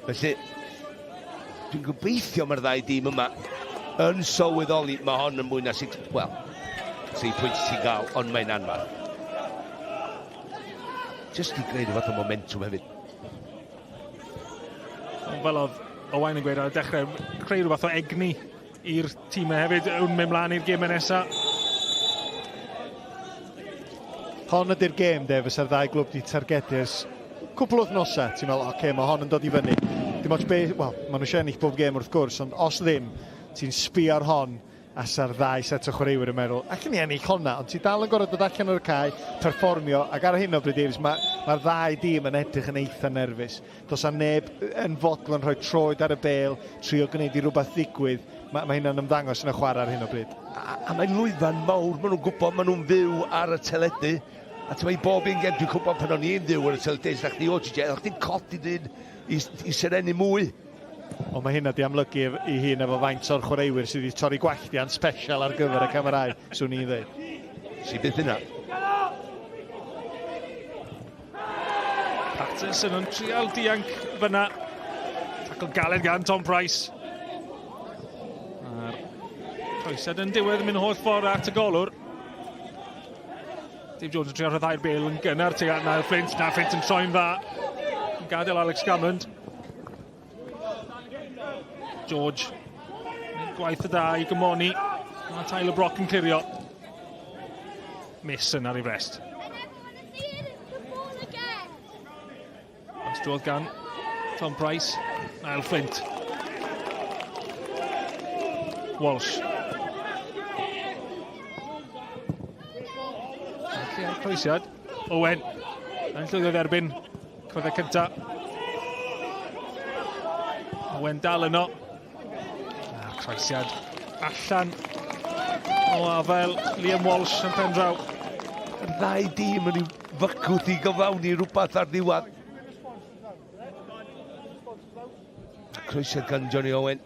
Felly, Dwi'n gobeithio mae'r ddau dîm yma yn sylweddoli mae hon yn mwy na six, wel, tri pwynt ti'n gael, ond mae'n anfarth. Just i greu rhywbeth o momentum hefyd. Ond fel oedd Owain yn gweud ar y dechrau, creu rhywbeth o egni i'r tîmau hefyd yn mynd mlaen i'r gemau nesaf. Hon ydy'r gêm, de, fysa'r ddau glwb di targedu ers cwpl o wythnosau. Ti'n meddwl, oce, okay, mae hon yn dod i fyny. Dim ots be, wel, maen nhw eisiau ennill bob gêm wrth gwrs, ond os ddim, ti'n sbio ar hon a sa'r ddau set o chwaraewyr yn meddwl, allan ni ennill honna, ond ti dal yn gorfod dod allan o'r cae, perfformio, ac ar hyn o bryd, Davies, mae'r ma ddau dîm yn edrych yn eitha nerfus. Does 'na neb yn fodlon rhoi troed ar y bêl, trio gwneud i rhywbeth ddigwydd. Mae, mae hynna'n ymddangos yn y chwarae ar hyn o bryd. A, a mae'n lwyfan mawr, maen nhw'n gwybod, maen nhw'n fyw ar y teledu. A ti'n meddwl, bob un gem, dwi'n gwybod pan o'n i'n fyw ar y teledu, ydych chdi o GJ, ydych chdi'n codi dyn i, i serennu mwy. Ond mae hynna di amlygu i hun efo faint o'r chwaraewyr sydd wedi torri gwalltiau'n special ar gyfer y camerâu, swn i'n dweud. Sy'n byth yna. Patterson yn trial dianc fyna. Tacl galed gan Tom Price. A'r croesiad yn diwedd yn mynd holl ffordd at y golwr. Dave Jones yn trio rhyddhau'r bel yn gynnar tuag at Niall Flint. Na, Flint yn troi'n dda. Yn gadael Alex Gammond. George. Gwaith y da i gymoni. Mae Tyler Brock yn clirio. Mason ar ei frest. Drodd gan Tom Price. Niall Flint. Walsh. Felly ar croesiad. Owen. Yn llwyddo dderbyn. Cwrdd cynta. Owen dal yno. A'r croesiad allan o afael Liam Walsh yn pen draw. Yr ddau dîm yn i'w fygwth i gyflawni rhywbeth ar ddiwedd. Croesiad gan Johnny Owen.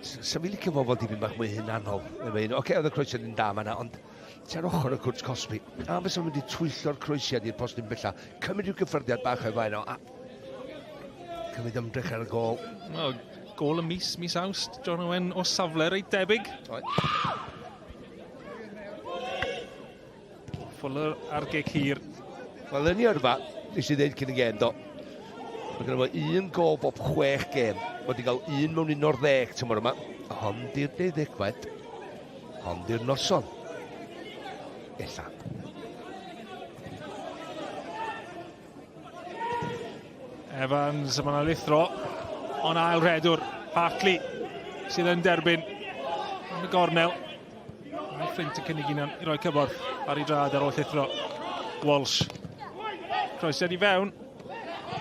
Sa fi licio fo fod dipyn bach mwy hunanol. Oce, okay, oedd y croesiad yn da fan'na, ond ti ar ochr y cwrt cosbi. A fysa mynd i twyllo'r croesiad i'r postyn bella. Cymryd rhyw gyffyrddiad bach o'i flaen o, a cymryd ymdrech ar y gôl. Wel, gôl y mis, mis Awst, John Owen o safle reit debyg. Oedd. Fuller ar gic hir. Wel, yn ei yrfa, nes i ddeud cyn y gêm, do. Mae gen fo un gol bob chwech gêm. Mae wedi cael un mewn un o'r ddeg tymor yma. Hon di'r deuddegfed. Hon di'r noson. Ella. Evans, mae yna lithro, ond ail rhedwr, Hartley, sydd yn derbyn yn y gornel. Mae Flint yn cynnig hunan i roi cyffordd ar ei drad ar ôl llithro. Walsh. Croesiad i fewn.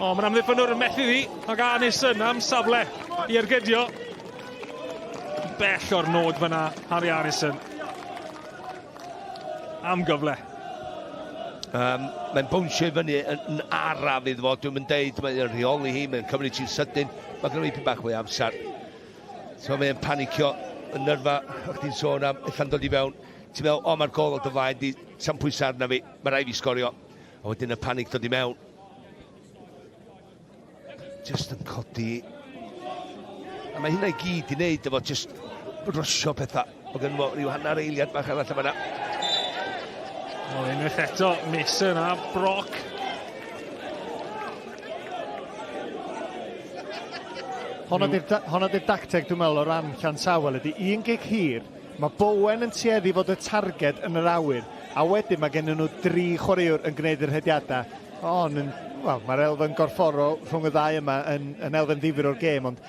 O, mae'n amddiffynwr yn methu ddi, ac Arnison am safle i ergydio. Bell o'r nod fyna, Harry Arnison. Am gyfle. Um, mae'n bownsio i fyny yn, yn araf iddo fo, dwi'n mynd deud, mae'n rheoli hi, mae'n cymryd hi'n sydyn, mae gen i pyn bach mwy o amser. So mae'n panicio, y nyrfa, o'ch ti'n sôn am, ella'n dod i fewn, ti'n meddwl, o, mae'r gol o dy flaen di, sam pwysau arna fi, mae rhaid fi sgorio. A wedyn y panic dod i mewn. Just yn codi. A mae hynna i gyd i wneud efo just rysio pethau. O gen fo rhyw hanner eiliad bach arall yma. Wel, unwaith eto, Mason a Brock. Honna di'r honna di'r dacteg dwi'n meddwl o ran Llansawel ydy un gic hir, mae Bowen yn tueddu fod y targed yn yr awyr, a wedyn mae gen nhw dri chwaraewr yn gwneud yr rhediadau. On yn, wel, mae'r elfen gorfforol rhwng y ddau yma yn, yn elfen ddifyr o'r gêm, ond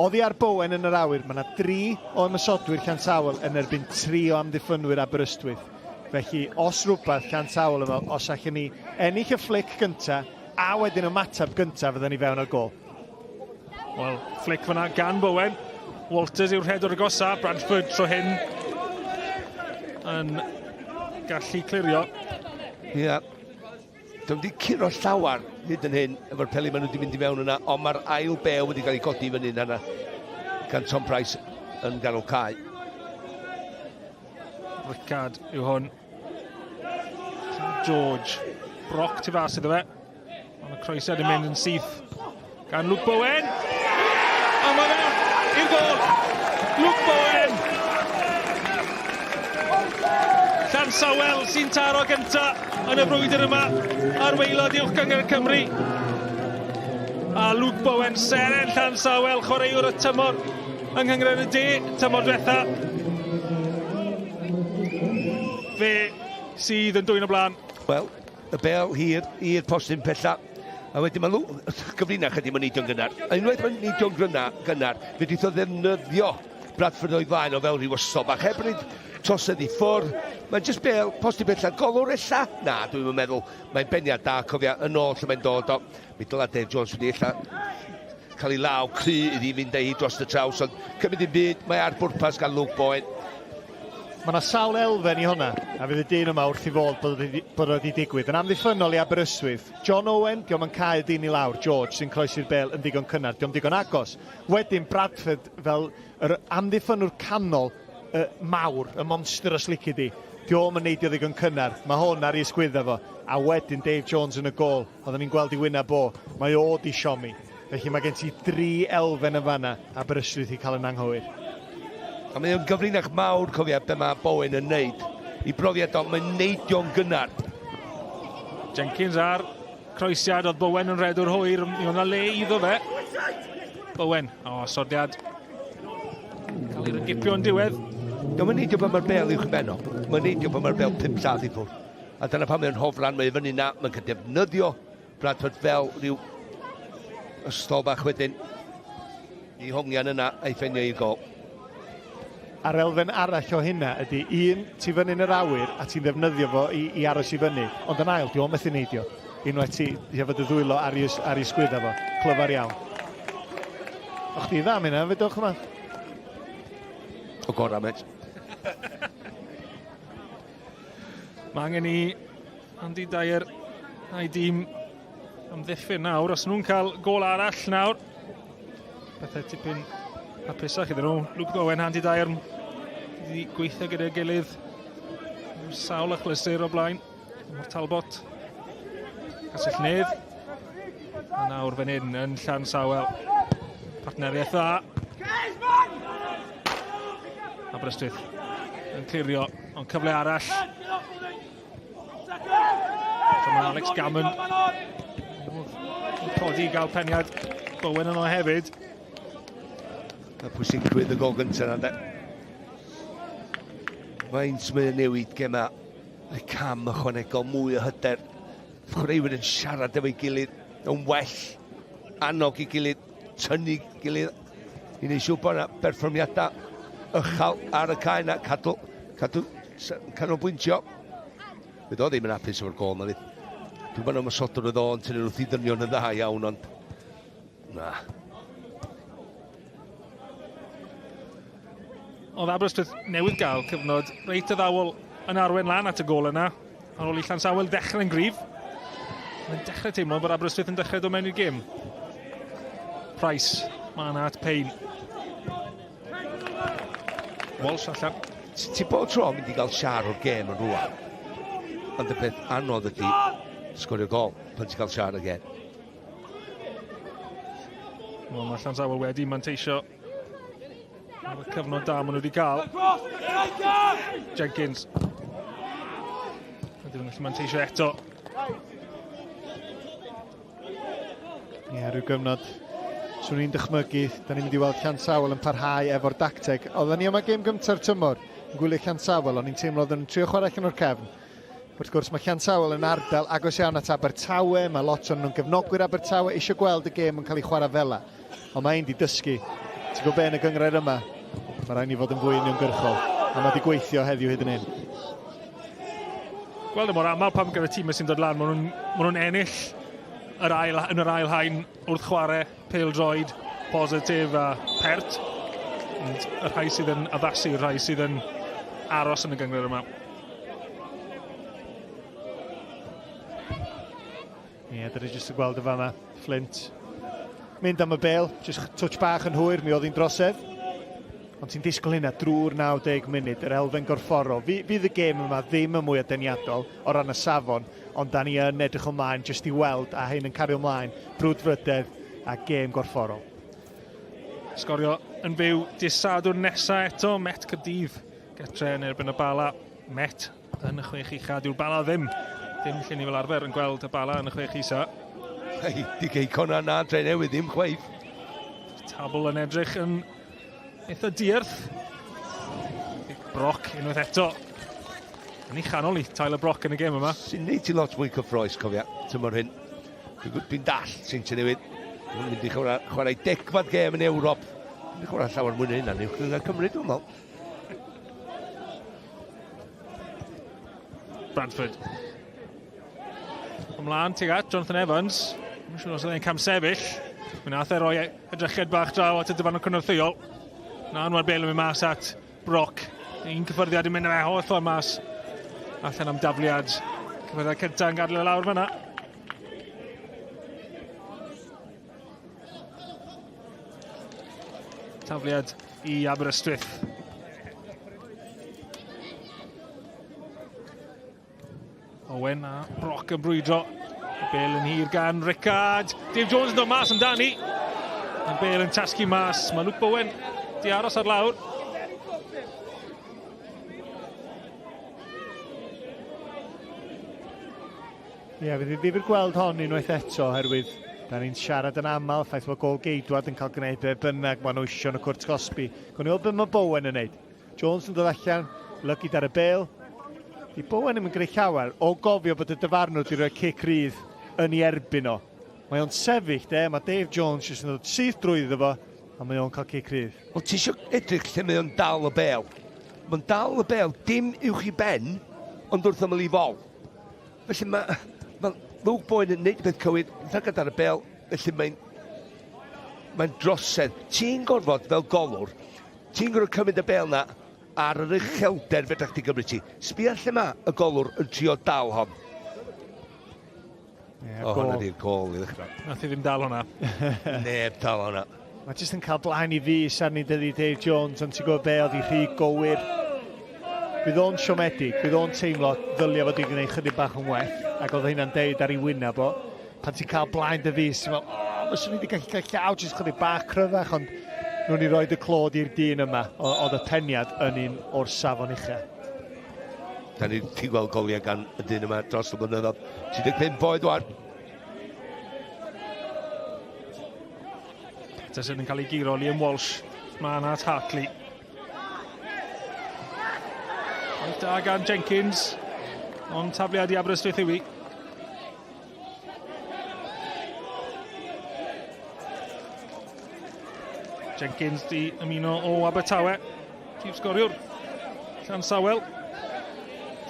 oddi ar Bowen yn yr awyr, mae yna dri o ymosodwyr Llansawel yn erbyn tri o amddiffynwyr Aberystwyth. Felly, os rhywbeth, Llansawel yn fel, os allwn ni ennill y fflic gynta, a wedyn ymateb gynta, fydden ni fewn o'r gol. Wel, fflic fyna gan Bowen. Walters yw'r rhedwr agosa, Bradford tro hyn yn gallu clirio. Ie, yeah. Dwi'n wedi curo llawer hyd yn hyn efo'r peli maen nhw wedi mynd i mewn yna, ond mae'r ail bel wedi cael ei godi fyny yna gan Tom Price yn ganol cae. Rickard yw hwn. George. Brock tu fas iddo fe. Ond y croesiad yn mynd yn syth gan Luke Bowen. A mae fewn i'r gol. Luke Bowen. Llansawel sy'n taro gynta yn y frwydr yma ar waelod uwch gynghrair Cymru. A Luke Bowen, seren Llansawel, chwaraewr y tymor yng Nghynghrair y De, tymor diwetha. Fe sydd yn dwyn o blaen. Wel, y bel hir i'r postyn pella. A wedyn mae nhw, gyfrinach ydy, mae'n neidio'n gynnar. A unwaith mae'n neidio'n gynnar, gynnar fe dwyth o ddefnyddio Bradford o'i flaen o fel rhyw ysol bach heb wneud trosedd i ffwrdd. Mae'n just bel, postyn pella, golwr ella? Na, dwi'n meddwl. Mae'n beniad da, cofia, yn ôl lle mae'n dod o. Mi dyla Dave Jones wedi ella cael ei law cry iddi fynd â hi dros y traws, ond cymryd dim byd, mae ar bwrpas gan Luke Bowen. Mae yna sawl elfen i hwnna, a fydd y dyn yma wrth i fod bod wedi, bod wedi digwydd. Yn amddiffynnol i Aberystwyth, John Owen, diolch yn cael dyn i lawr, George sy'n croesi'r bel yn ddigon cynnar, diolch digon agos. Wedyn Bradford fel yr amddiffynnwr canol y mawr, y monster os lici di. Diolch yn neidio ddigon cynnar, mae hwn ar ei ysgwydda fo. A wedyn Dave Jones yn y gol, Oedden ni'n gweld i wyneb o, mae o di siomi. Felly mae gen ti dri elfen yn fanna, Aberystwyth i cael yn anghywir. A mae o'n gyfrinach mawr, cofia, be mae Bowen yn neud. I brofiad o, mae'n neidio'n gynnar. Jenkins ar croesiad, oedd Bowen yn redwr hwyr, mi oedd yna le iddo fe. Bowen, o, oh, sodiad. Cael ei rygipio yn diwedd. Diolch yn neidio pan mae'r bel uwch ben o. Mae'n neidio pan mae'r bel pum llath i ffwrdd. A dyna pam mae'n hofran, mae fyny na, mae'n cael defnyddio Bradford fel rhyw ystol bach wedyn i hongian yna a'i ffenio i gol. A'r elfen arall o hynna ydy, un, ti fyny yn yr awyr a ti'n ddefnyddio fo i, i aros i fyny, ond yn ail, di o'n methu neidio. Unwaith ti, ti efo dy ddwylo ar ei, ar ei sgwydda fo. Clyfar iawn. O chdi dda am hynna, fedwch yma. O gorau, met. Mae angen i Andy Dyer a'i dîm amddiffyn nawr. Os nhw'n cael gol arall nawr, pethau tipyn hapusach iddyn nhw. Luke Owen, Andy Dyer wedi gweithio gyda'i gilydd sawl achlysur o blaen. Mor Talbot, Castell Nedd. A nawr fan hyn yn Llan Sawel. Partneriaeth dda. Aberystwyth yn clirio, ond cyfle arall. So mae Alex Gammon yn codi i gael peniad Bowen yno hefyd. Y pwysigrwydd y gol gyntaf yna, de. Faint mae'n newid gema, y cam ychwanegol, mwy o hyder. Chwaraewyr yn siarad efo'i gilydd, yn well, annog i gilydd. tynnu gilydd i wneud siŵr bod yna berfformiadau uchel ar y cae yna, cadw, cadw canolbwyntio. Fydd o ddim yn hapus efo'r gol na fydd. Dwi'n meddwl ymosodwr oedd o yn tynnu wrth i ddynion yn dda iawn, ond na. Oedd Aberystwyth newydd gael cyfnod reit addawol yn arwen lan at y gol yna. Ar ôl i Llansawel ddechrau'n gryf. Mae'n dechrau teimlo bod Aberystwyth yn dechrau dod mewn i'r gêm. Price, mae yna at Payne. Walsh allan. Ti bod tro yn mynd i gael siar o'r gêm yn rwan. Ond y peth anodd ydy sgorio gol pan ti'n cael siar y gêm. Wel, mae Llansawel wedi manteisio Ar y cyfnod da maen nhw wedi cael. Jenkins. Ydyn nhw'n gallu manteisio eto. Ie, yeah, rhyw gyfnod. Swn i'n dychmygu, da ni'n mynd i weld Llansawel yn parhau efo'r dacteg. Oedden ni yma gêm gyntaf tymor yn gwylio Llansawel, o'n i'n teimlo oedden nhw'n trio chwarae allan o'r cefn. Wrth gwrs, mae Llansawel yn ardal agos iawn at Abertawe, mae lot o'n nhw'n gefnogwyr Abertawe, eisiau gweld y gêm yn cael ei chwarae fela. Ond mae ein di dysgu. Ti'n gwybod be yn y gynghrair yma, mae rhaid ni fod yn fwy uniongyrchol. A mae di gweithio heddiw hyd yn hyn. Gweld y mor aml pam gyda tîmau sy'n dod lan, maen nhw'n ma nhw ennill yr ail, yn yr ail haen wrth chwarae pêl-droed positif a pert. Ond y rhai sydd yn addasu, y rhai sydd yn aros yn y gynghrair yma. Ie, yeah, dyna jyst yn gweld y fanna, Flint. Mynd am y bel, jyst touch bach yn hwyr, mi oedd hi'n drosedd. Ond ti'n disgwyl hynna drwy'r 90 munud, yr elfen gorfforol. Fydd y gêm yma ddim yn mwy o deniadol o ran y safon, ond da ni yn edrych ymlaen jyst i weld a hyn yn cario ymlaen, brwdfrydedd a gêm gorfforol. Sgorio yn fyw dydd Sadwrn nesa eto, Met Caerdydd getre yn erbyn y Bala. Met yn y chwech ucha. Dyw'r Bala ddim, dim lle ni fel arfer yn gweld y Bala yn y chwech isa. Hei, di gei cona na dre newydd ddim chweith. Tabl yn edrych yn eitha dierth. Brock unwaith eto. Yn ei chanol i Tyler Brock yn y gêm yma. Sy'n neud ti lot mwy cyffroes, cofia, tymor hyn. Dwi'n dwi dall Seintiau Newydd. Dwi'n mynd i chwarae, chwarae degfad gêm yn Ewrop. Dwi'n chwarae llawer mwy na hynna, uwch gyda Cymru, dwi'n meddwl. Bradford. Ymlaen tuag at Jonathan Evans. Dwi'n siŵr os oedd e'n camsefyll. Mi nath e roi edrychiad bach draw at y dyfarnwr cynorthwyol. Na, mae'r bel yn mynd mas at Brock. Un cyffyrddiad yn mynd â fe holl ffordd mas. Allan am dafliad. Cyffyrddiad cyntaf yn gadael e lawr fanna. Tafliad i Aberystwyth. Owen a Brock yn brwydro. Y bel yn hir gan Rickard. Dave Jones yn dod mas amdani. Y bel yn tasgu mas. Mae Luke Bowen di aros ar lawr. Ie, yeah, fydd hi'n ddifyr gweld hon unwaith eto, oherwydd da ni'n siarad yn aml, ffaith bod gol geidwad yn cael gwneud be bynnag maen nhw isio yn y cwrt cosbi. Gwni weld beth mae Bowen yn neud. Jones yn dod allan, lygid ar y bel. Di Bowen ddim yn gwneud llawer, o gofio bod y dyfarnwr wedi rhoi cic rydd yn ei erbyn o. Mae o'n sefyll de, mae Dave Jones jyst yn dod syth drwyddo fo, a mae o'n cael cic rydd. Wel, ti eisiau edrych lle mae o'n dal y bel. Mae'n dal y bel, dim uwch i ben, ond wrth ymyl i fol. Felly mae, mae Luke Bowen yn neud y peth cywir, llygad ar y bel, felly mae'n mae'n drosedd. Ti'n gorfod fel golwr, ti'n gorfod cymryd y bel na ar yr uchelder fedra chdi gymryd ti. Sbia lle mae y golwr yn trio dal hon. Yeah, o, hwnna di'r gol i ddechrau. Nath i ddim dal hwnna. Neb dal hwnna. Mae jyst yn cael blaen i fus arni dydy Dave Jones, ond ti'n gwybod be oedd hi rhy gywir. Bydd o'n siomedig, bydd o'n teimlo ddylia fod i gwneud chydig bach yn well, ac oedd hynna'n deud ar ei wyneb o. Pan ti'n cael blaen dy fus, ti'n meddwl, o, fyswn i wedi gallu cael llaw jyst chydig bach cryfach, ond nhw'n i roed y clod i'r dyn yma, oedd y peniad yn un o'r safon uchel. Da ni wedi gweld goliau gan y dyn yma dros y blynyddoedd. 35 oed wan. Peterson yn cael ei guro, Liam Walsh. Mae yna at Hartley. Gwaith da gan Jenkins, ond tafliad i Aberystwyth yw i. Jenkins di ymuno o Abertawe. Prif sgoriwr Llansawel.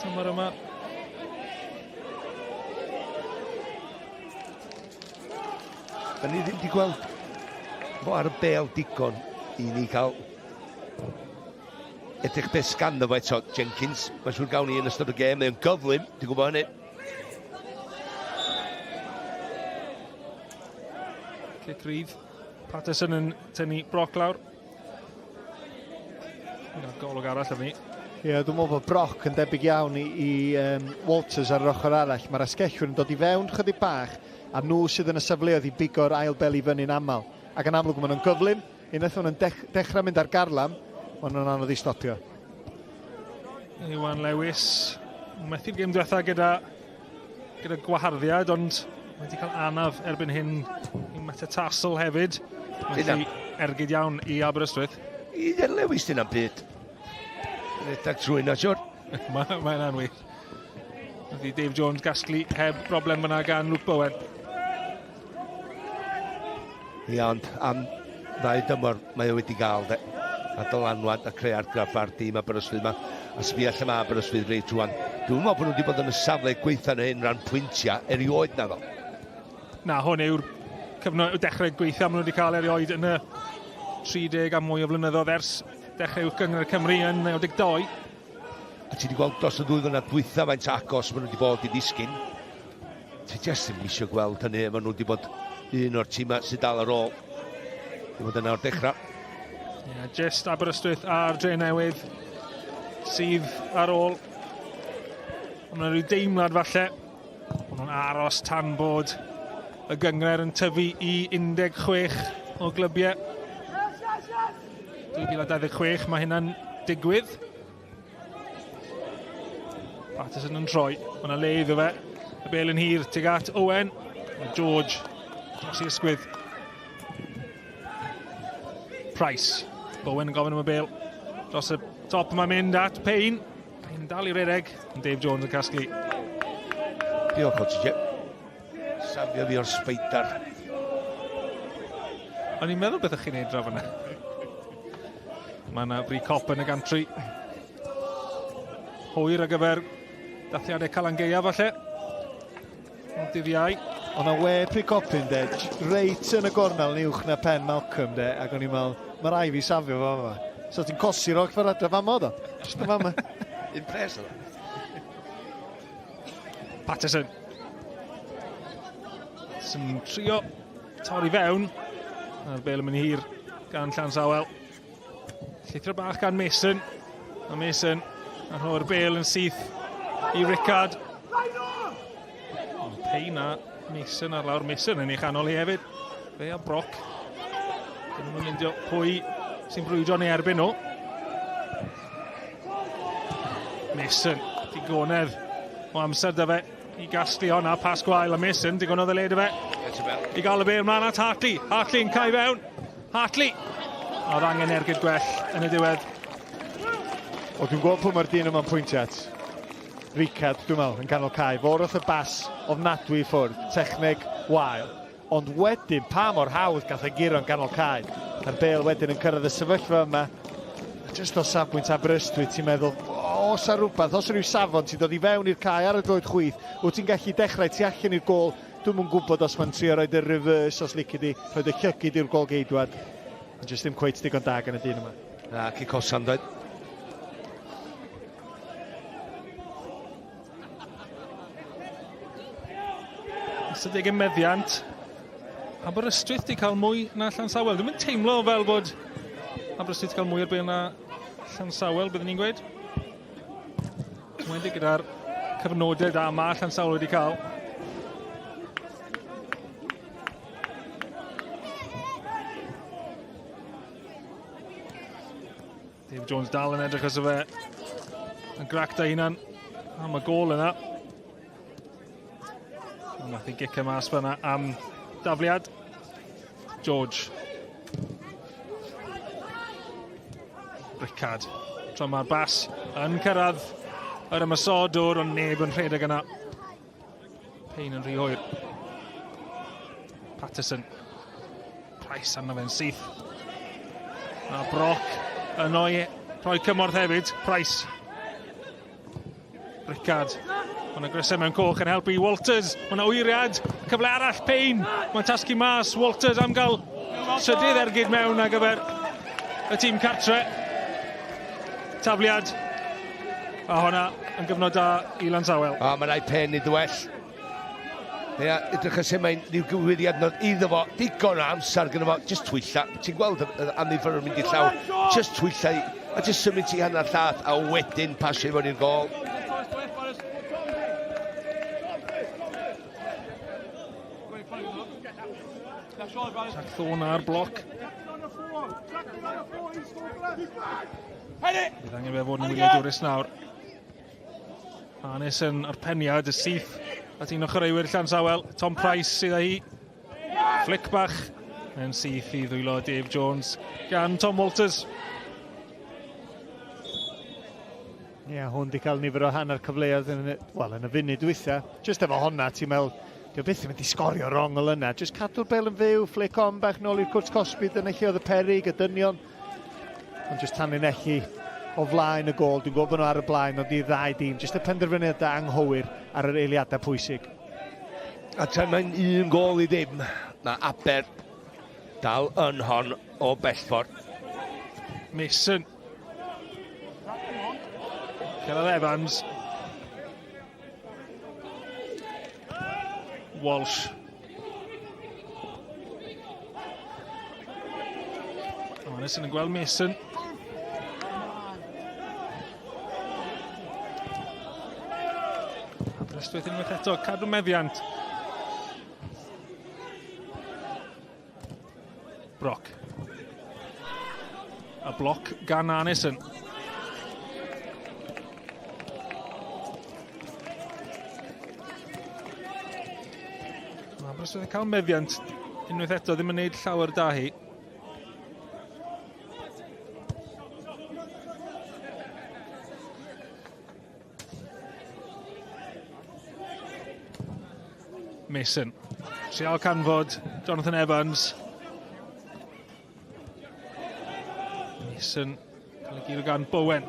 Tymor yma. Da ni ddim wedi gweld fo ar y bel digon i ni cael edrych beth sganddo fo eto, Jenkins. Mae'n siŵr gawn ni yn ystod y gêm, mae'n gyflym, dwi'n gwybod hynny. Cic rydd. Patterson yn tynnu Brock lawr. Yna golwg arall arni. Ie, yeah, dwi'n meddwl bod Brock yn debyg iawn i, i um, Walters ar yr ochr arall. Mae'r asgellwyr yn dod i fewn chydig bach, a nhw sydd yn y safleoedd i bigo'r ail bel i fyny'n aml. Ac yn amlwg maen nhw'n gyflym, unwaith maen nhw'n dech dechrau mynd ar garlam, maen nhw'n anodd i stopio. Iwan Lewis, methu'r gêm diwetha gyda, gyda gwaharddiad, ond mae wedi cael anaf erbyn hyn i metatarsal hefyd. Felly ergyd iawn i Aberystwyth. I Iwan Lewis dyna'n byd. Rhedeg trwy na, siwr. Mae ma hynna'n wir. Nath i Dave Jones gasglu heb broblem fyna gan Luke Bowen. Ia, ond am ddau dymor mae o wedi gael de. A dylanwad a creu argraff ar dîm Aberystwyth yma. A sbia lle mae Aberystwyth reit rwan. Dwi'n meddwl bod nhw wedi bod yn y safle gweitha yn hyn ran pwyntiau erioed na ddo. Na, hwn yw'r cyfnod dechrau gweithio maen nhw wedi cael erioed yn y 30 a mwy o flynyddoedd ers dechrau Uwch Gynghrair Cymru yn 92. A ti wedi gweld dros y ddwy flynedd dwytha faint agos maen nhw wedi bod i ddisgyn. Ti jyst ddim eisiau gweld hynny, maen nhw wedi bod un o'r tîmau sydd dal ar ôl. Wedi bod yna o'r dechrau. Yeah, jyst Aberystwyth a'r Dre Newydd sydd ar ôl. Ond mae'n rhyw deimlad falle. Maen nhw'n aros tan bod y gynghrair yn tyfu i 16 o glybiau. 2026 mae hynna'n digwydd. Patterson yn troi, mae yna le iddo fe. Y bel yn hir tuag at Owen. Mae George dros i ysgwydd. Price. Bowen yn gofyn am y bel. Dros y top mae'n mynd at Payne. Payne dal i redeg, ond Dave Jones yn casglu. Diolch o ti, Jim. Safio fi o'r sbeidar. O'n i'n meddwl beth ych chi'n neud draw fyna. Mae yna fri cop yn y gantri. Hwyr ar gyfer dathliadau Calan Gaeaf falle. Ond dydd Iau. Ond na we pri copyn de, reit yn y gornel yn uwch na pen Malcolm de, ac o'n i'n meddwl, mae rai fi safio fo fama. So ti'n cosi roc fel adre fama oedd o? Just yn fama. Un pres oedd o. Patterson. Sy'n trio torri fewn. A'r bel yn mynd hir gan Llansawel. Llithro bach gan Mason. A Mason yn rhoi'r bel yn syth i Rickard. Payne a Mason ar lawr. Mason yn ei chanol hi hefyd. Fe a Brock. Dyn nhw'n mynd pwy sy'n brwydro neu erbyn nhw. Mason, digonedd o amser da fe i gasglu honna. Pas gwael a Mason, digonedd o le da fe. I gael y bel mlaen at Hartley. Hartley'n cael fewn. Hartley! Oedd angen ergyd gwell yn y diwedd. O, dwi'n gwybod pwy mae'r dyn yma'n pwyntio at. Ricard, dwi'n meddwl, yn canol cae. Fo wrth y bas ofnadwy i ffwrdd. Techneg wael. Ond wedyn, pa mor hawdd gath e guro yn ganol cae. A'r bel wedyn yn cyrraedd y sefyllfa yma. A jyst o safbwynt Aberystwyth, ti'n meddwl, os ar rhywbeth, os rhyw safon, ti'n dod i fewn i'r cae ar y droed chwith, wyt ti'n gallu dechrau tu allan i'r gôl. Dwi'm yn gwybod os mae'n trio roed y reverse, os lici di, rhoed y llygid i'r golgeidwad. Ond jyst ddim cweit digon da gan y dyn yma. Na, cic osam doedd. Ystadegau meddiant. Aberystwyth di cael mwy na Llansawel. Dwi'n mynd teimlo fel bod Aberystwyth di cael mwy o'r bel na Llansawel, byddwn ni'n gweud. Wedi gyda'r cyfnodau da mae Llansawel wedi cael. Dave Jones dal yn edrych os fe yn grac da hunan am y gol yna. Ond nath i gicio mas fyna am dafliad. George. Rickard. Tro mae'r bas yn cyrraedd yr ymosodwr, ond neb yn rhedeg yna. Payne yn rhy hwyr. Patterson. Price arno fe'n syth. A Brock yno i rhoi cymorth hefyd. Price. Rickard. Mae yna grysau mewn coch yn helpu Walters. Mae yna wyriad. Cyfle arall, Payne. Mae'n tasgu mas. Walters am gael trydydd ergyd mewn ar gyfer y tîm cartre. Tafliad. A honna yn gyfnod da i Lansawel. A mae rai pen i ddwell. Ia, edrych ys mae'n rhyw gywiriad nod iddo fo, digon o amser gyda fo, just twylla. Ti'n gweld amddiffyn yn mynd i llaw, just twylla a just symud ti hanner llath, a wedyn pasio i fewn i'r gol. Jack Thorne ar bloc. Bydd angen fe fod yn wyliadwrus nawr. Anes yn arpeniad y syth at un o chwaraewyr Llansawel. Tom Price sydd â hi. Flick bach yn syth i ddwylo Dave Jones gan Tom Walters. Ie, yeah, hwn di cael nifer o hanner cyfleoedd yn, well, yn y funud dwytha. Just efo honna, ti'n meddwl, dio byth yn mynd i sgorio rong ol yna. Just cadw'r bel yn fyw, flick on bach nôl i'r cwrt cosbi, dyna lle oedd y perig, y dynion. Ond jyst tanlinellu o flaen y gol. Dwi'n gwybod bod nhw ar y blaen, ond i ddau dîm. Jyst y penderfyniadau anghywir ar yr eiliadau pwysig. A tan mae'n un gol i ddim, mae Aber dal yn hon o bellffordd. Mason. Cyrraedd Evans. Walsh. Anderson yn gweld Mason. Aberystwyth unwaith eto, cadw meddiant. Brock. A bloc gan Arneson. Mae Aberystwyth yn cael meddiant unwaith eto, ddim yn gwneud llawer da hi. Mason. Trial canfod Jonathan Evans. Mason cael ei giro gan Bowen.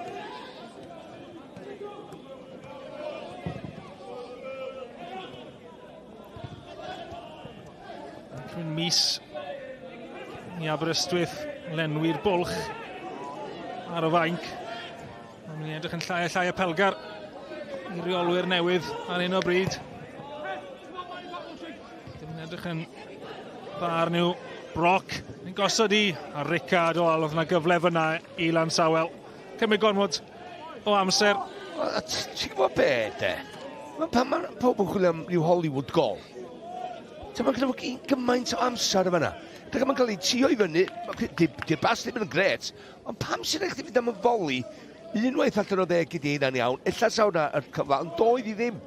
Cymryd mis i Aberystwyth lenwi'r bwlch ar y fainc. Mae'n mynd i edrych yn llai a llai apelgar i reolwyr newydd ar hyn o bryd. Dim yn edrych yn dda ar nhw. Brock yn gosod i, a Rickard, o, oedd yna gyfle fyna i Lansawel. Cymryd gormod o amser. Ti'n gwybod be, de? Mae pan mae pob yn chwilio am ryw Hollywood gol. Ti'n mae'n gyda gymaint o amser yma. Dych chi'n cael ei tio i fyny, di'r bas ddim yn gret, Ond pam sy'n rhaid chdi fynd am y foli unwaith allan o ddeg gyd i hynna'n iawn, ella saw na yr cyfle, ond doedd i ddim.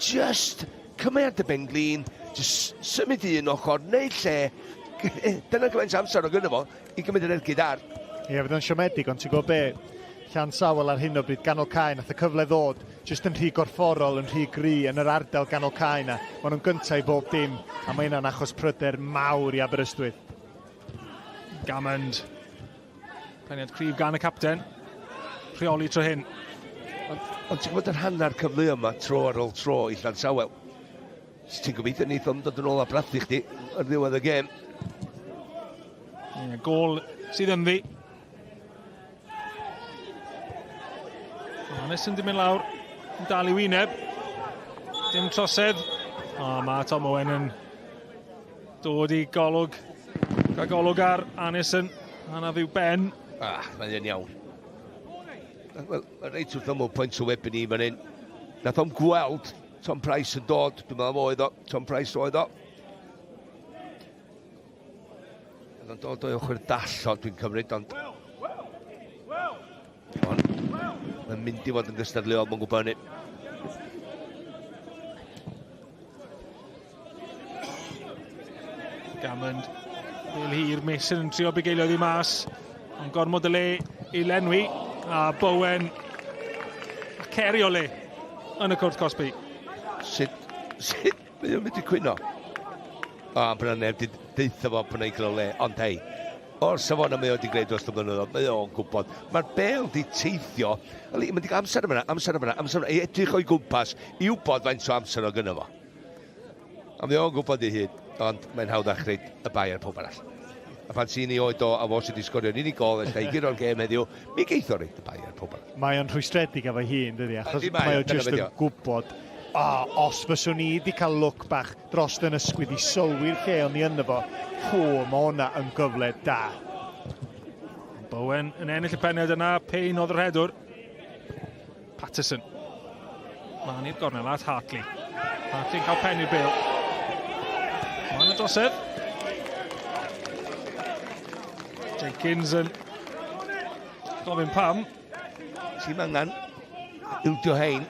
Just cymau ar dy ben glin, just symud i un ochr, neu lle. Dyna gymaint amser o gynno fo i gymryd yr ergyd ar. Ie, fydd o'n siomedig, ond ti'n gwybod be? Llansawel ar hyn o bryd, ganol cae, nath y cyfle ddod, jyst yn rhy gorfforol, yn rhy gry yn yr ardal ganol cae na. Maen nhw'n gyntaf i bob dim, a mae hynna'n achos pryder mawr i Aberystwyth. Gammond. Peniad cryf gan y capten. Rheoli tro hyn. Ond, ond ti'n gwybod yr hanner cyfle yma tro ar ôl tro i Llansawel. Ti'n gobeithio neith o'n dod yn ôl a brathu chdi ar ddiwedd y gêm. Yeah, gol sydd ynddi. Manes yn mynd lawr, yn dal i wyneb. Dim trosedd. O, mae Tom Owen yn dod i golwg. Gael golwg ar Annison. Anaf i'w ben. Ah, mae'n iawn. Wel, reit wrth ymwyl pwynt o web i ni fan hyn. Nath o'm gweld Tom Price yn dod, dwi'n meddwl oedd o, Tom Price oedd o. Oedd o'n dod o'i ochr dall o, dwi'n cymryd, ond... Ond, mae'n mynd i fod yn gystadleuol, mae'n gwybod hynny. Gammond, Bill hir, Mason yn trio bugeilio ddi mas, ond gormod o le i lenwi, a Bowen a Ceri o le yn y cwrt cosbi. Sut, sut mae o'n mynd i cwyno? O, am bod neb wedi deutha fo bod na'n cael o le, ond hei, o'r safon mae o wedi gwneud dros y blynyddoedd, mae o'n gwybod. Mae'r bel di teithio, mae wedi cael amser yma, amser yma, amser yma, i edrych o'i gwmpas, i wybod faint o amser o gynno fo. A mae o'n gwybod ei hun, ond mae'n hawdd achryd y bai ar pob arall. A pan ti'n ei oed o, a fo sydd wedi sgorio unig gol, ella i guro'r gêm heddiw, mi geith o reid y bai ar pob arall. Mae o'n rhwystredig efo'i hun, dydy, achos mae o jyst yn gwybod, o, os fyswn i wedi cael lwc bach dros yn ysgwydd i sylwi'r lle o'n i ynddo fo, hw, mae hwnna yn gyfle da. Bowen yn ennill y peniad yna, Payne oedd yr rhedwr. Patterson. Lan i'r gornel at Hartley. Hartley'n cael pen i'r bel. Mae'n y drosedd. Jenkins yn gofyn pam. Ti'n angen ildio hein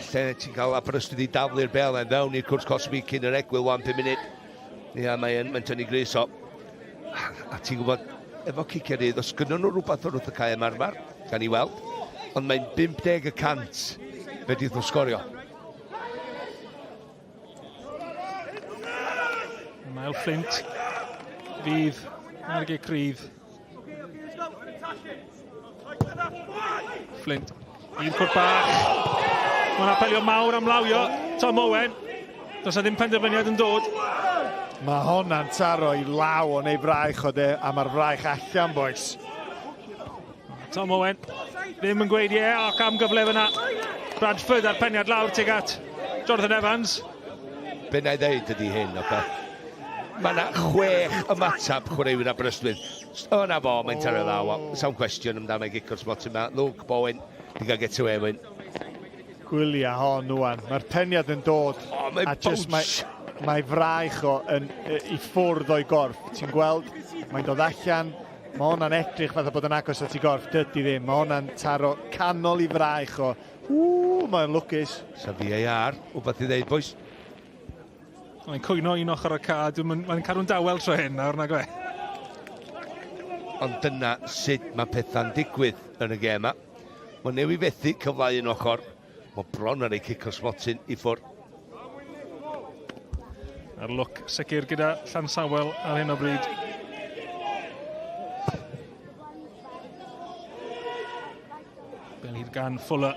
lle ti'n cael Aberystwyth i daflu'r bel yn fewn i'r cwrs cosbi cyn yr egwyl wan 5 munud. Ia, mae'n mae tynnu grys o. A ti'n gwybod, efo ciciau rhydd, os gynnon nhw rhywbeth o'r wrth y cae ymarfer, gan i weld, ond mae'n 50 y cant fedrith nhw sgorio. Niall Flint fydd ar y gic rydd. Flint. Un cwrt bach. Mae'n apelio mawr am lawio. Tom Owen. Does na ddim penderfyniad yn dod. Mae honna'n taro i law o'n ei fraich o de, a mae'r fraich allan, boys. Tom Owen ddim yn gweud ie, yeah, ac am gyfle fyna. Bradford ar peniad lawr tuag at Jonathan Evans. Be na i ddeud ydy hyn, oce? Okay? Mae yna chwech ymateb chwaraewyr Aberystwyth. O, na fo, mae'n taro ddaw. Sawn cwestiwn amdano ei gic o'r spot yma. Luke Bowen, di gael get away win. Gwylia hon wan. Mae'r peniad yn dod. Oh, mae'n a just mae, mae fraich o yn, i ffwrdd o'i gorff. Ti'n gweld, mae'n dod allan. Mae hwnna'n edrych fatha bod yn agos at ei gorff. Dydy ddim. Mae hwnna'n taro canol i fraich o. Ww, mae'n lwcus. Sa VAR, wbeth i ddeud, boys. Mae'n cwyno un ochr o'r ca, mae'n cadw'n dawel tro hyn nawr, nag e? Ond dyna sut mae pethau'n digwydd yn y gêm yma. Mae newi fethu cyfle un ochr. Mae bron ar ei cic o'r smotyn i ffwrdd. A'r lwc sicr gyda Llansawel ar hyn o bryd. Bel hir gan Fuller.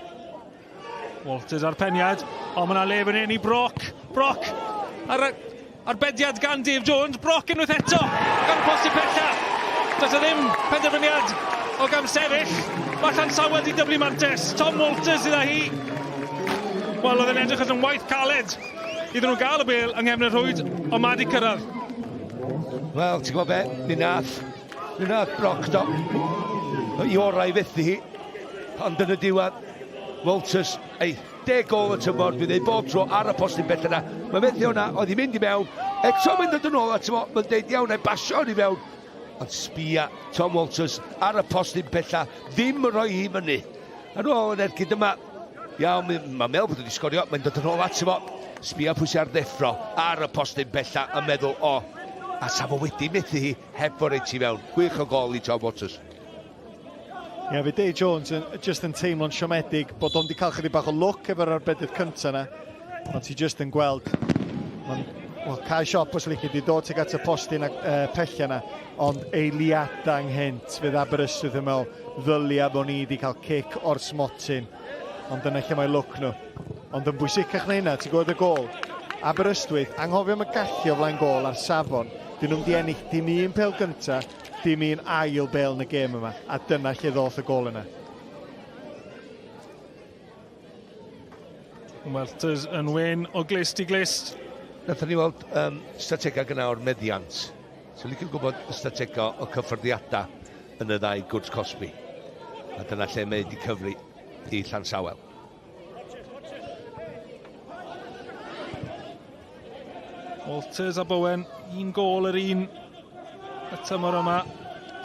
Walters ar peniad, ond mae yna le fan hyn i Brock. Brock ar y arbediad gan Dave Jones. Brock unwaith eto gan posti pella. Does e ddim penderfyniad o gam sefyll. Mae Llansawel di dyblu mantes. Tom Walters idda hi. Wel, oedd e'n edrych yn waith caled iddyn nhw gael y bel yng nghefn y rhwyd, ond mae di cyrraedd. Wel, ti'n gwybod be? Mi nath, mi nath Brock do. I orau fethu hi. Ond yn y diwedd, Walters, ei, deg gol y tymor, dwi'n dweud bob tro ar y postyn bell yna. Mae'n methu hwnna, oedd hi'n mynd i mewn. Eto mae'n dod yn ôl ato fo, mae'n deud iawn, ei basio i mewn. Ond sbia, Tom Walters ar y postyn pella, ddim yn rhoi hi fyny. Ar ôl yn ergyd yma, iawn, mae'n meddwl bod wedi sgorio, mae'n dod yn ôl ato fo. Sbia pwy sy'n ar ddeffro ar y postyn pella yn meddwl, o, a sa fo wedi methu hi heb fo reit i fewn. Gwych o gol i Tom Walters. Ie, yeah, fe Dave Jones yn, just yn teimlo'n siomedig bod o'n wedi cael chydig bach o lwc efo'r arbedydd cyntaf yna. Ond ti just yn gweld, mae'n well, cael siop os lici di dod tuag at y postyn a, uh, pella yna, ond eiliadau ynghynt fydd Aberystwyth yn meddwl ddylia bod ni wedi cael cic o'r smotyn. Ond dyna lle mae lwc nhw. Ond yn bwysicach na hynna, ti'n gweld y gol. Aberystwyth, anghofio am y gallu o flaen gol a'r safon. Dyn nhw'n di ennill dim un pel gyntaf, dim un ail bel yn y gêm yma. A dyna lle ddoth y gol yna. Welters yn wen o glist i glist. Nathon ni weld um, strategau gyna o'r meddiant. So licio gwybod y strategau o cyffyrddiadau yn y ddau gwrs cosbi. A dyna lle mae wedi cyfri i Llansawel. Walters a Bowen, un gol yr un y tymor yma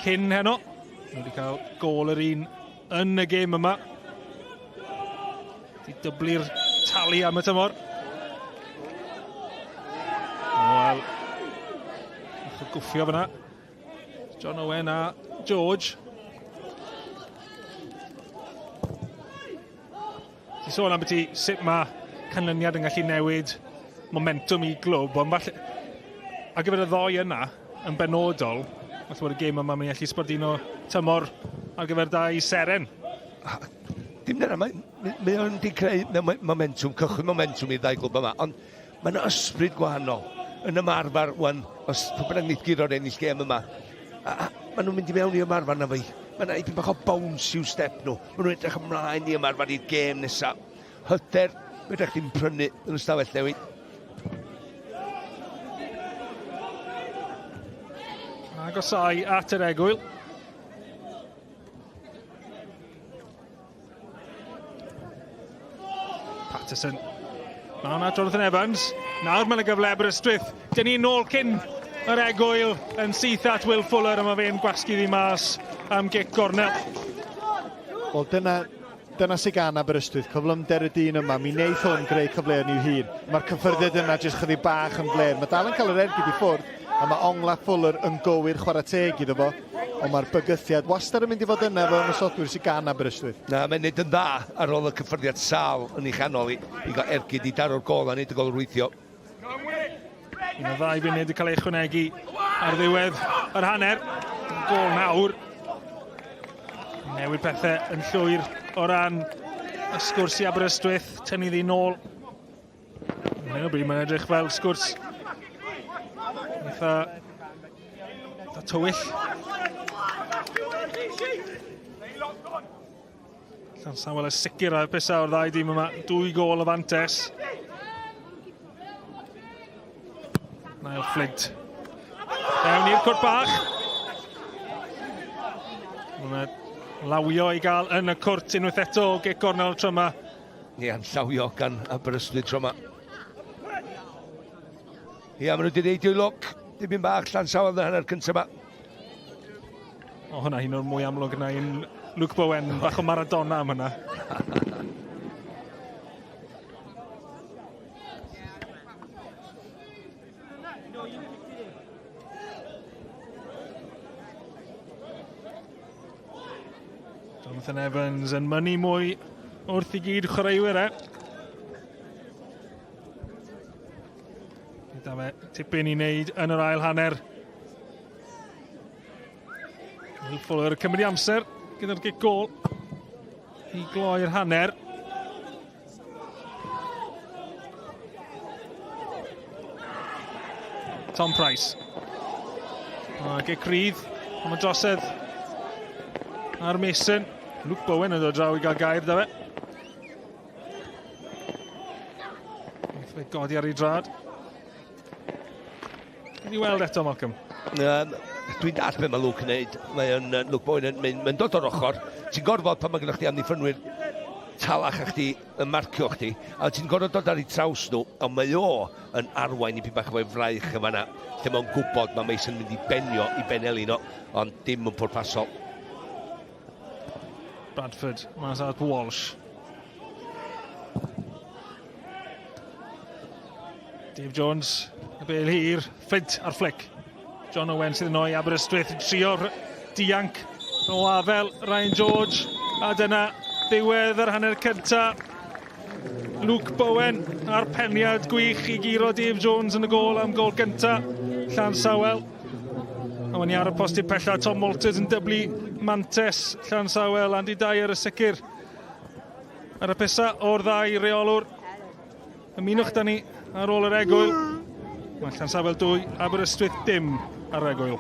cyn heno. Mae wedi cael gol yr un yn y gêm yma. Di dyblu'r tali am y tymor. Wel, bach o gwffio fyna. John Owen a George. Ti'n sôn am beth sut mae canlyniad yn gallu newid momentum i glwb, ond falle, ar gyfer y ddoi yna, yn benodol, falle bod y gêm yma mynd i allu sbarduno tymor ar gyfer dau seren. Dim dyna, mae, mae o'n di creu momentum, cychwyn momentum i'r ddau glwb yma, ond mae yna ysbryd gwahanol yn ymarfer wan, os pwy bynnag wneud guro'r ennill gêm yma, a, a, maen nhw'n mynd i mewn i ymarfer na fi. Mae yna ipyn bach o bounce i'w step nhw. Maen nhw'n edrych ymlaen i ymarfer i'r gêm nesaf. Hyder, fedrwch chi'n prynu yn y stafell newid. Agosau at yr egwyl. Patterson. Mae yna Jonathan Evans. Nawr mae'n y gyfle Aberystwyth. Dyn ni'n nôl cyn yr egwyl yn syth at Will Fuller a mae fe'n gwasgu ddi mas am gic gornel. Wel dyna, dyna sy'n gan Aberystwyth, cyflymder y dyn yma, mi wneith hwn greu cyfleoedd i'w hun. Mae'r cyffyrddiad yna jyst chydig bach yn fler. Mae dal yn cael yr ergyd i ffwrdd, a mae ongla Fuller yn gywir chwarae teg iddo fo. Ond mae'r bygythiad wastad yn mynd i fod yna efo ymosodwyr sydd gan Aberystwyth. Na, mae'n neud yn dda ar ôl y cyffyrddiad sal yn ei chanol i, i gael ergyd i daro'r gol a neud y gol rwythio. Un o ddau funud wedi cael ei ychwanegu ar ddiwedd yr hanner. Gol nawr. Newid pethau yn llwyr o ran y sgwrs i Aberystwyth. Tynnu ddi nôl. Ar hyn o bryd mae'n edrych fel sgwrs eitha, eitha tywyll. Llansawel y sicr ar pesa o'r ddau dîm yma. Dwy gol o fantes. Niall Flint. Fewn i'r cwrt bach. Mae'n lawio i gael yn y cwrt unwaith eto o gic gornel tro yma. Ie, yn llawio gan Aberystwyth tro yma. Ie, maen nhw wedi reidio i lwc. Dipyn bach Llansawel yn y hanner cyntaf yma. O, hwnna un o'r mwy amlwg yna, un Luke Bowen, bach o Maradona am hwnna. Jonathan Evans yn mynnu mwy wrth i gyd chwaraewyr e. Gyda fe tipyn i wneud yn yr ail hanner. Will Fuller cymryd amser gyda'r gic gol i gloi'r hanner. Tom Price. A gic rydd, am y drosedd ar Mason. Luke Bowen yn dod draw i gael gair da fe. Wrth fe godi ar ei drad. Ni weld eto, Malcolm. Dwi'n dall beth mae Luke yn neud. Mae'n Luke Bowen yn mynd, mae'n dod o'r ochr. Ti'n gorfod pan mae gennych chdi amddiffynwyr talach a chdi yn marcio chdi, a ti'n gorfod dod ar ei traws nhw, ond mae o yn arwain i bach efo'i fraich yn fanna, lle mae'n gwybod mae Mason yn mynd i benio i benelin o, ond dim yn pwrpasol. Bradford, mas at Walsh. Dave Jones, y bel hir, Flint ar flick. John Owen sydd yno i Aberystwyth, trio dianc o afel Ryan George, a dyna ddiwedd yr hanner cynta. Luke Bowen a'r peniad gwych i guro Dave Jones yn y gôl am gôl gynta Llansawel. A wedi ar y postyn pella, Tom Walters yn dyblu mantes Llansawel, Andy Dyer y sicr ar y pesa o'r ddau reolwr. Ymunwch da ni ar ôl yr egwyl. Mae Llansawel 2, Aberystwyth dim ar yr egwyl.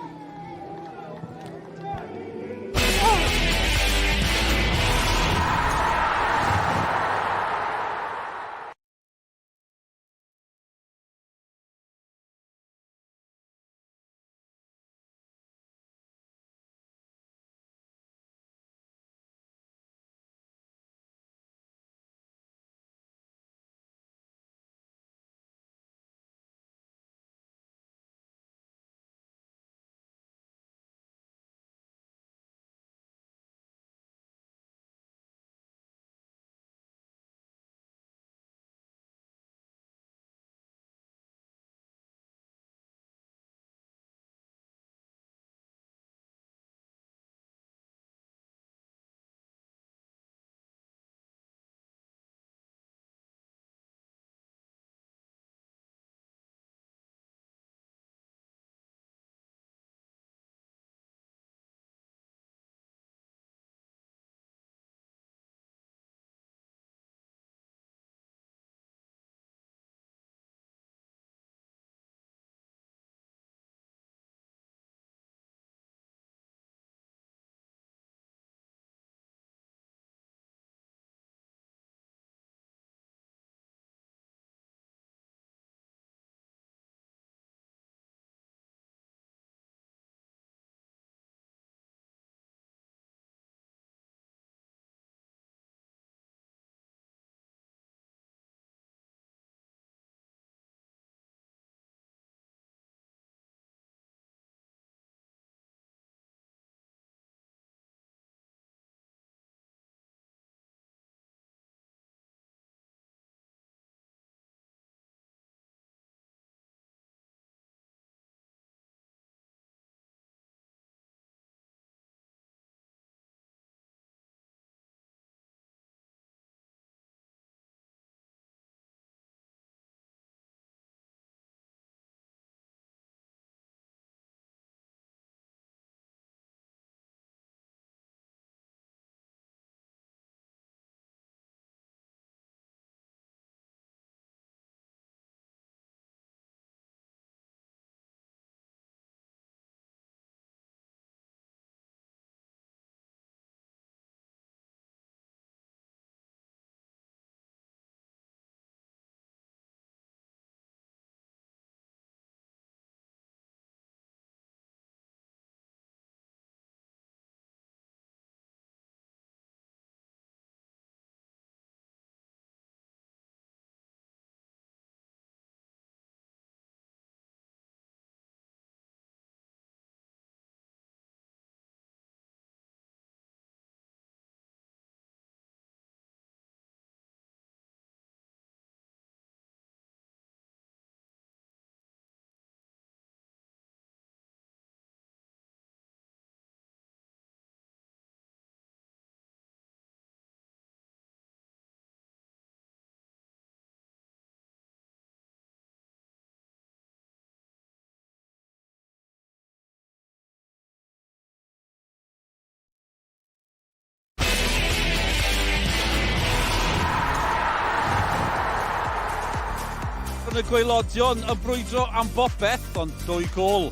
yn y gwaelodion yn brwydro am bopeth, ond dwy gôl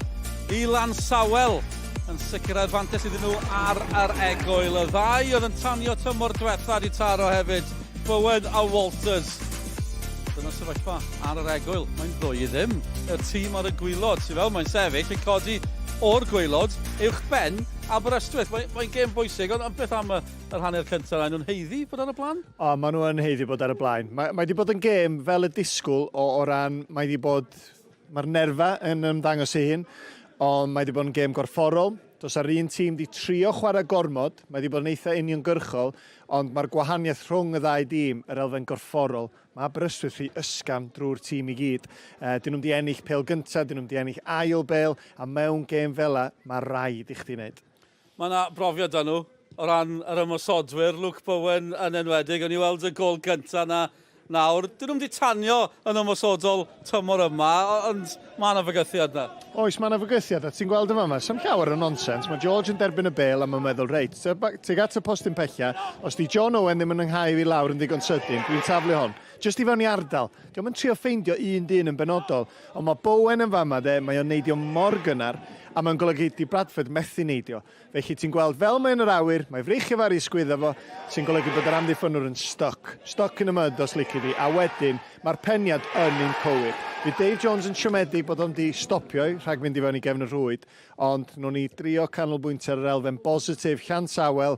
i Lansawel yn sicrhau'r fantais iddyn nhw ar yr egwyl. Y ddau oedd yn tanio tymor diwetha di taro hefyd, Bowen a Walters. Dyna sefyllfa ar yr egwyl. Mae'n ddwy i ddim. Y tîm ar y gwylod sydd fel mae'n sefyll yn codi o'r gwylod uwch ben Aberystwyth. Mae'n mae gêm bwysig, ond beth am y, yr hanner cyntaf? Maen nhw'n haeddu bod ar y blaen? O, maen nhw yn haeddu bod ar y blaen. Mae, mae wedi bod yn gêm fel y disgwyl o, o ran, mae wedi bod, mae'r nerfa yn ymddangos ei hun, ond mae wedi bod yn gêm gorfforol. Does ar un tîm wedi trio chwarae gormod, mae wedi bod yn eitha uniongyrchol, ond mae'r gwahaniaeth rhwng y ddau dîm, yr elfen gorfforol, Mae Aberystwyth rhy ysgafn drwy'r tîm i gyd. Uh, dyn nhw'n di ennill pêl gyntaf, dyn nhw'n di ennill ail bêl, a mewn gêm fela, mae rhaid i chdi wneud. Mae yna brofiad da nhw o ran yr ymosodwyr, Luke Bowen yn enwedig. O'n i weld y gol gyntaf yna nawr. Dyn nhw'n di tanio yn ymosodol tymor yma, ond mae yna fygythiad yna. Oes, mae yna fygythiad, a ti'n gweld yma, yma, sam llawer o nonsens. Mae George yn derbyn y bel a mae'n meddwl, reit, tuag at y postyn pella, os di John Owen ddim yn ynghau fi lawr yn ddigon sydyn, dwi'n taflu hon. Just i fewn i ardal. Dio'm yn trio ffeindio un dyn yn benodol, ond mae Bowen yn fama de, mae o'n neidio mor gynnar, a mae'n golygu di Bradford methu neidio. Felly ti'n gweld fel mae yn yr awyr, mae freichio fo ar ei sgwydda fo, sy'n golygu bod yr amddiffynnwr yn stuck. Stuck in the mud os lici di, a wedyn mae'r peniad yn un cywir. Fydd Dave Jones yn siomedig bod o'n di stopio i rhag mynd i fewn i gefn y rhwyd, ond nhw'n ni drio canolbwyntio ar yr elfen bositif, Llansawel,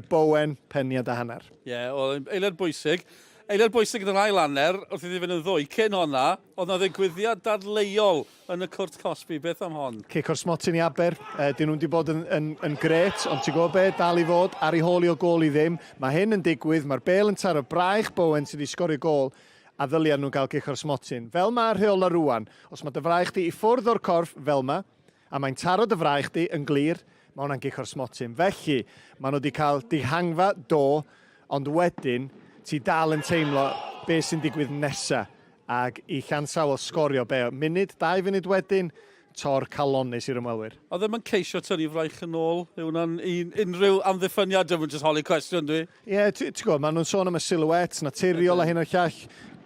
Bowen, peniad a hanner. Ie, yeah, wel, eiliad bwysig. Eiliad bwysig yn yr ail hanner, wrth iddi fynd yn ddwy. Cyn honna, oedd 'na ddigwyddiad dadleuol yn y cwrt cosbi. Beth am hon? Cic o'r smotyn i Aber. E, dyn nhw'n di bod yn, yn, yn gret, ond ti'n gwybod be, dal i fod ar ei hôl i o gôl i ddim. Mae hyn yn digwydd, mae'r bêl yn taro braich Bowen sydd wedi sgorio gôl, a ddylian nhw'n gael cic o'r smotyn. Fel mae'r rheola rwan, os mae dy fraich di i ffwrdd o'r corff, fel ma, a mae'n taro dy fraich di yn glir, mae hwnna'n gic o'r smotyn. Felly, maen nhw wedi cael dihangfa, do, ond wedyn, ti dal yn teimlo be sy'n digwydd nesa. Ac i Llansawel sgorio, be, munud, dau funud wedyn, tor calonnus i'r ymwelwyr. Oedd ddim yn ceisio tynnu fraich yn ôl? Yw hwnna'n un, unrhyw amddiffyniad? Dwi'n jyst holi cwestiwn dwi. Ie, yeah, ti'n gwybod, maen nhw'n sôn am y silhouette naturiol a hyn o'r llall,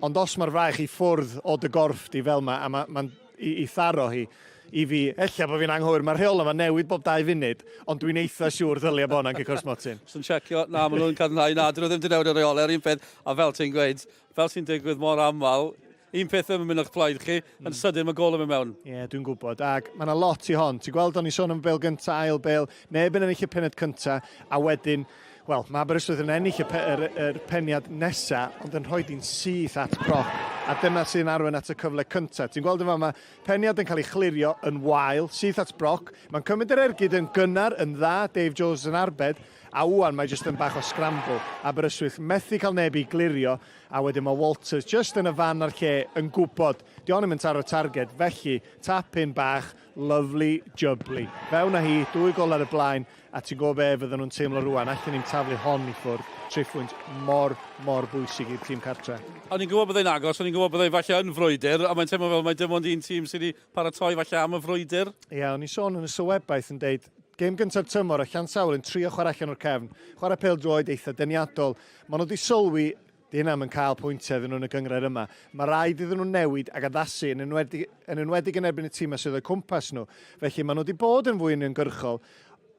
ond os mae'r fraich i ffwrdd o dy gorff di fel ma, a mae'n ma, i, i tharo hi, i fi, ella bod fi'n anghywir, mae'r rheola yma'n newid bob dau funud, ond dwi'n eitha siŵr ddylia bod hwnna'n gic o'r smotyn. Jyst yn checio, na, maen nhw'n cadarnhau, na, dyn nhw ddim wedi newid y reolau, yr un peth, a fel ti'n gweud, fel sy'n digwydd mor aml, un peth ddim yn mynd o'ch plaid chi, yn mm. sydyn mae gol yn mynd mewn. Ie, yeah, dwi'n gwybod, ac mae yna lot i hon. Ti'n gweld o'n i sôn am bel gynta, ail bel, neb yn ennill y penod cynta, a wedyn, wel, mae Aberystwyth yn ennill y, pe, yr, yr peniad nesa, ond yn rhoi di'n syth at Brock, a dyna sy'n arwain at y cyfle cynta. Ti'n gweld yn fama, Peniad yn cael ei chlirio yn wael, syth at Brock. Mae'n cymryd yr ergyd yn gynnar, yn dda, Dave Jones yn arbed, a ŵan mae jyst yn bach o scramble. Aberystwyth methu cael neb i glirio, a wedyn mae Walters jyst yn y fan a'r lle yn gwybod, di o'n yn taro targed, felly tap-in bach, lovely jubbly. Fewn â hi, dwy gol ar y blaen, A ti'n gwybod be fydden nhw'n teimlo rwan, allan ni'm taflu hon i ffwrdd, triphwynt mor, mor bwysig i'r tîm cartre. O'n i'n gwybod byddai'n agos, o'n i'n gwybod byddai falle yn frwydr, ond mae'n teimlo fel mai dim ond un tîm sydd wedi paratoi falle am y frwydr. Ie, o'n i'n sôn yn y sylwebaeth yn deud, gêm gyntaf tymor a Llansawel yn trio chwarae allan o'r cefn, chwarae pêl-droed eitha deniadol. Maen nhw wedi sylwi 'Di hynna 'm yn cael pwyntiau iddyn nhw yn y gynghrair yma. Mae rhaid iddyn nhw newid ac addasu, yn enwedig, yn enwedig yn erbyn y tîmau sydd o'u cwmpas nhw. Felly maen nhw wedi bod yn fwy uniongyrchol,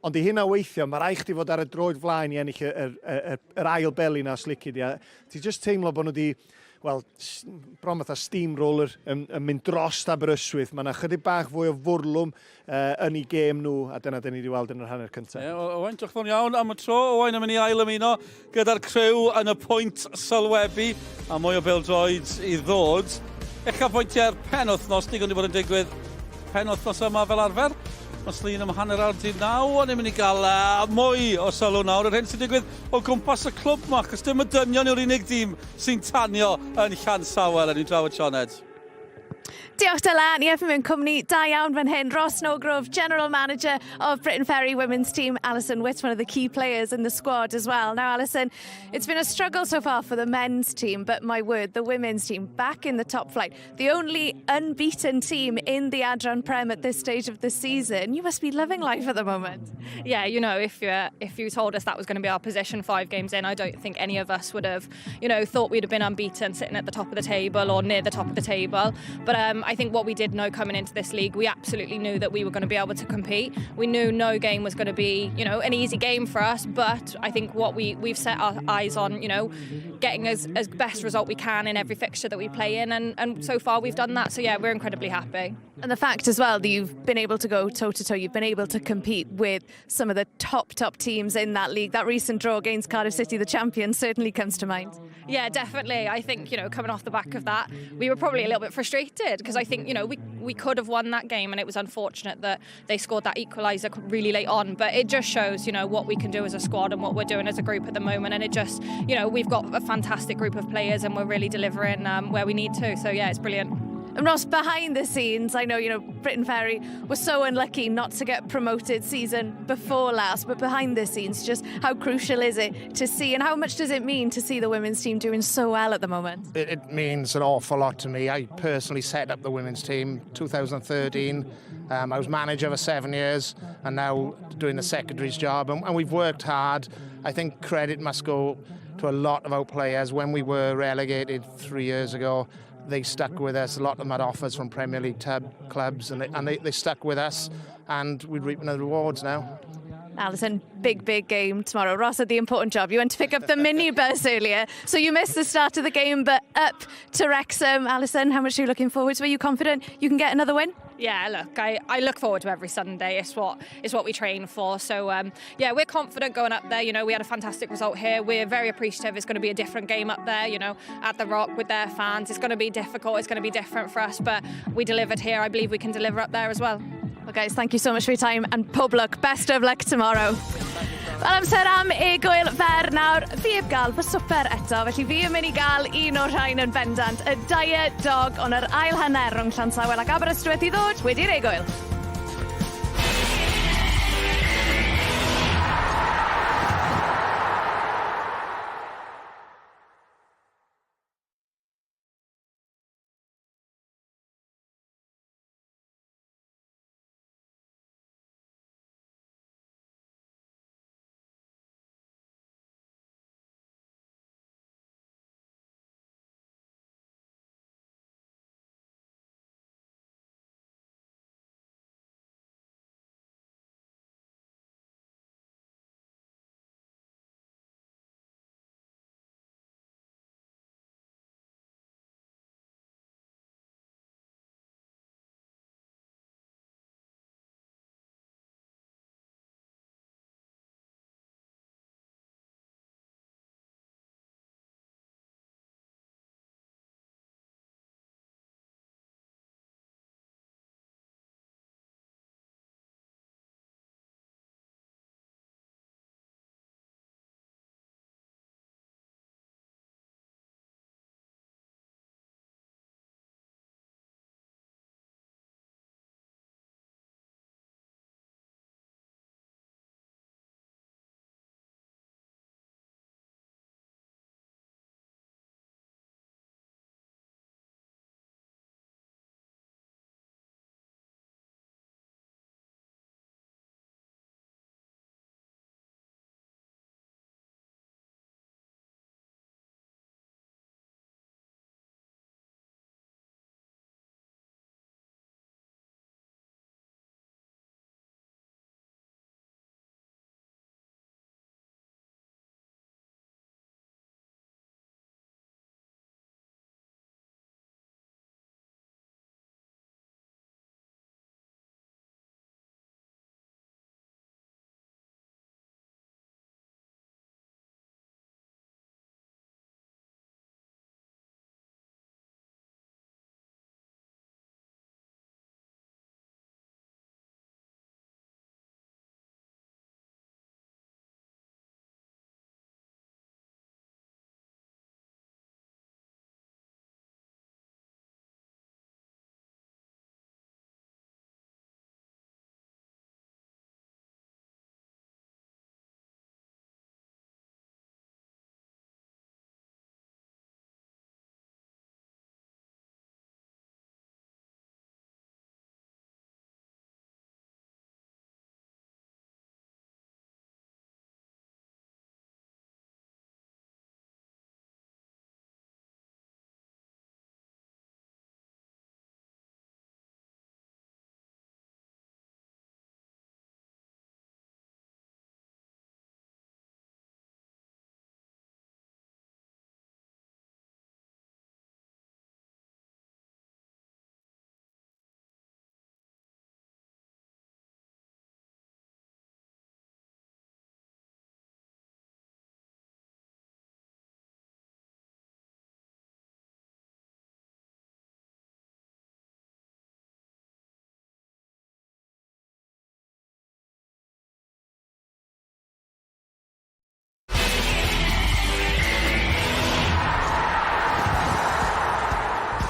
ond i hynna weithio, mae rhaid chdi fod ar y droed flaen i ennill y, yr, yr, yr ail beli na os lici di. A ti jyst teimlo bod nhw wedi, wel, bron fatha steamroller yn, yn mynd drost Aberystwyth. Mae yna chydig bach fwy o fwrlwm uh, yn ei gêm nhw, a dyna dyn ni wedi weld yn yr hanner cyntaf. Yeah, Owain, diolch yn iawn am y tro. Owain yn mynd i ail ymuno gyda'r criw yn y pwynt sylwebu, a mwy o bêl-droed i ddod. Uchafbwyntiau'r penwythnos, digon wedi bod yn digwydd penwythnos yma fel arfer. Nos Lun am hanner awr di naw, ond ni'n mynd i gael uh, mwy o sylw nawr yr hyn sy'n digwydd o gwmpas y clwb yma, achos dim y dynion yw'r unig dîm sy'n tanio yn Llansawel. Yn ni'n drafod Sioned. Diolch Dylan, ie, fi mewn cwmni da iawn fan hyn. Ross Norgrove, General Manager of Briton Ferry Women's Team. Alison Witt, one of the key players in the squad as well. Now, Alison, it's been a struggle so far for the men's team, but my word, the women's team back in the top flight. The only unbeaten team in the Adran Prem at this stage of the season. You must be loving life at the moment. Yeah, if you told us that was going to be our position five games in, I don't think any of us would have thought we'd have been unbeaten, sitting at the top of the table or near the top of the table. But I think what we did know coming into this league, we absolutely knew that we were going to be able to compete. We knew no game was going to be an easy game for us. But I think what we've set our eyes on getting as best result we can in every fixture that we play in, and so far we've done that. So yeah, we're incredibly happy. And the fact as well that you've been able to go toe to toe, you've been able to compete with some of the top, top teams in that league. That recent draw against Cardiff City, the champions, certainly comes to mind. Yeah, definitely. I think coming off the back of that, we were probably a little bit frustrated because I think we could have won that game, and it was unfortunate that they scored that equaliser really late on. But it just shows what we can do as a squad and what we're doing as a group at the moment. And it just, we've got a fantastic group of players and we're really delivering where we need to. So, yeah, it's brilliant. And Ross, behind the scenes, I know Briton Ferry was so unlucky not to get promoted season before last, but behind the scenes, just how crucial is it to see and how much does it mean to see the women's team doing so well at the moment? It means an awful lot to me. I personally set up the women's team 2013. I was manager for 7 years and now doing the secretary's job. And we've worked hard. I think credit must go to a lot of our players. When we were relegated 3 years ago, they stuck with us. A lot of them had offers from Premier League clubs and they stuck with us, and we're reaping the rewards now. Alison, big, big game tomorrow. Ross had the important job. You went to pick up the minibus earlier, so you missed the start of the game, but up to Wrexham. Alison, how much are you looking forward to? Are you confident you can get another win? Yeah, look, I look forward to every Sunday. It's what we train for. So yeah, we're confident going up there. We had a fantastic result here. We're very appreciative. It's going to be a different game up there. At the Rock with their fans. It's going to be difficult. It's going to be different for us, but we delivered here. I believe we can deliver up there as well. Well, guys, thank you so much for your time and pob lwc. Best of luck tomorrow. Wel, amser am egwyl fer nawr. Fi heb gael fy swper eto, felly fi yn mynd i gael un o'r rhain yn bendant. Y Diet Dog, ond yr ail hanner rhwng Llansawel ac Aberystwyth i ddod wedi'r egwyl.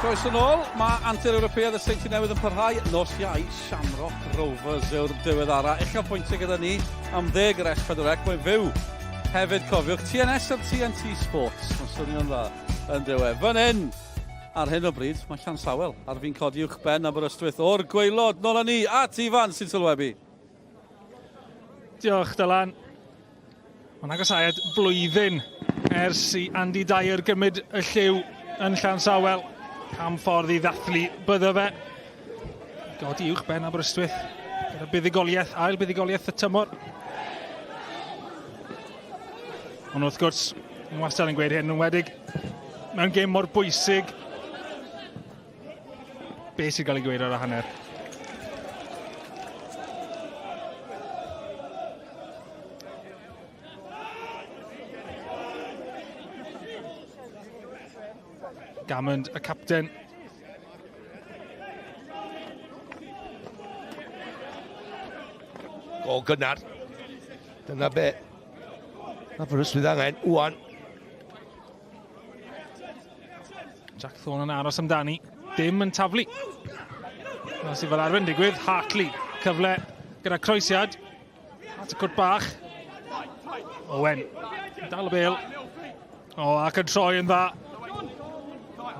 Croeso nôl, mae antur Ewropeaidd y Seintiau Newydd yn parhau. Nos Iau, Shamrock Rovers yw'r diweddara. Uchafbwyntiau gyda ni am ddeg yr S4C. Mae'n fyw hefyd, cofiwch. TNS ar TNT Sports. Mae'n swnio'n dda yn dyw e. Fan hyn, ar hyn o bryd, mae Llansawel ar fin codi uwch ben Aberystwyth o'r gwaelod. Nôl â ni at Ifan sy'n sylwebu. Diolch, Dylan. Mae'n agosaiad blwyddyn ers i Andy Dyer gymryd y lliw yn Llansawel. Cam ffordd i ddathlu byddo fe. Godi uwch ben Aberystwyth gyda buddugoliaeth, ail buddugoliaeth y tymor. Ond wrth gwrs, yn wastad yn gweud hyn, yn wedig mewn gêm mor bwysig, Be sy'n cael ei gweud ar y hanner? Gammond, y capten. Gol gynnar. Dyna be. Aberystwyth angen, wwan. Jack Thorne yn aros amdani. Dim yn taflu. Dyna sydd fel arfer yn digwydd. Hartley, cyfle gyda croesiad. At y cwrt bach. Owen, dal y bel. O, ac yn troi yn dda.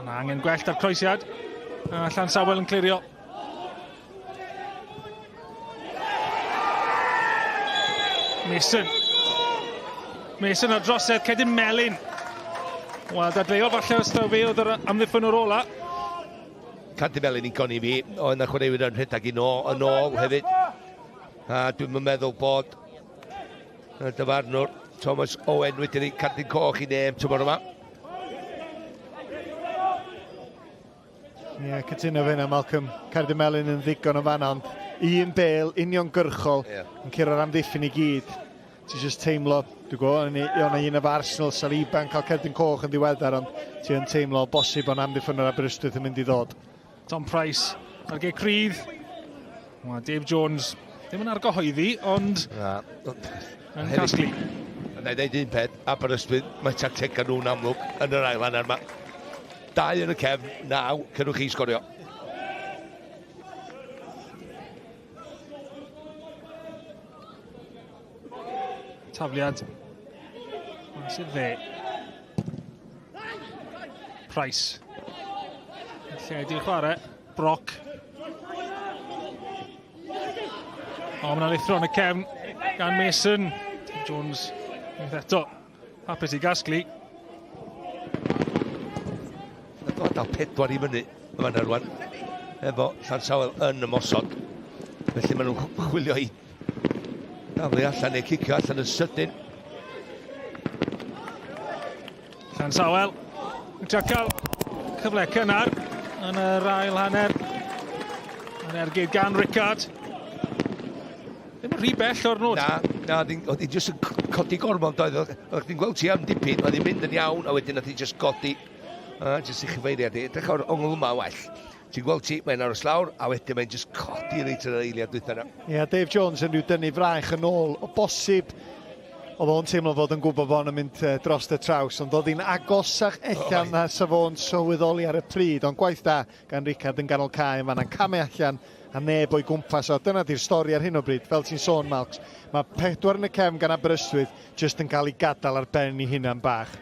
Yna angen gwellt ar croesiad. A Llansawel yn clirio. Mason. Mason ar drosedd, cedyn melyn. Wel, dadleuol falle os taw fe oedd yr amddiffynwr ola. Cadi Melyn i goni fi, oedd yna chwaraewyr yn rhedeg i nôl, yn ôl hefyd. A dwi'n meddwl bod y dyfarnwr Thomas Owen wedi rhoi cardyn coch i neb tymor yma. Ie, yeah, cytuno fe yna, Malcolm. Cerdyn Melyn yn ddigon o fanna, ond un bel uniongyrchol yeah. yn curo'r amddiffyn i gyd. Ti'n just teimlo, dwi'n gwybod, o'n i un efo Arsenal, Saliba yn cael cerdyn coch yn ddiweddar, ond ti'n teimlo o bosib o'n amddiffyn o'r Aberystwyth yn mynd i ddod. Tom Price ar ge crydd. Wel, Dave Jones ddim yn argyhoeddi, ond Na. yn casglu. Na i ddeud un peth, Aberystwyth, mae tactegau nhw'n amlwg yn yr ail hanner yma. Dau yn y cefn, naw, cerwch chi sgorio. Tafliad. Mas i'r dde. Price. Lle di'r chwarae. Brock. O, mae'n lithro yn y cefn gan Mason. Jones unwaith eto. Hapus i gasglu. Mae'n dod â pedwar i fyny yn fan'na rwan. Efo Llansawel yn ymosod. Felly maen nhw'n chwilio i daflu allan neu cicio allan yn sydyn. Llansawel yn trio cael cyfle cynnar yn yr ail hanner. Yn ergyd gan Rickard. Ddim yn rhy bell o'r nod. Na, na, oedd hi jyst yn codi gormod, oedd. Oedd chdi'n gweld ti am dipyn, oedd hi'n mynd yn iawn, a wedyn oedd hi jyst godi. A jyst i chyfeiriad i. Edrych o'r ongl yma well. Ti'n gweld ti, mae'n aros lawr, a wedyn mae'n jyst codi reit yn yr eiliad dwytha yna. Ie, yeah, Dave Jones yn rhyw dynnu fraich yn ôl, o bosib, oedd o'n teimlo fod yn gwybod bod o'n mynd dros y traws, ond oedd hi'n agosach ella na sa fo'n sylweddoli ar y pryd, ond gwaith da gan Rickard yn ganol cae yn fanna'n camu allan a neb o'i gwmpas o. Dyna di'r stori ar hyn o bryd, fel ti'n sôn, Malcs. Mae pedwar yn y cefn gan Aberystwyth jyst yn cael ei gadael ar ben ei hunan bach.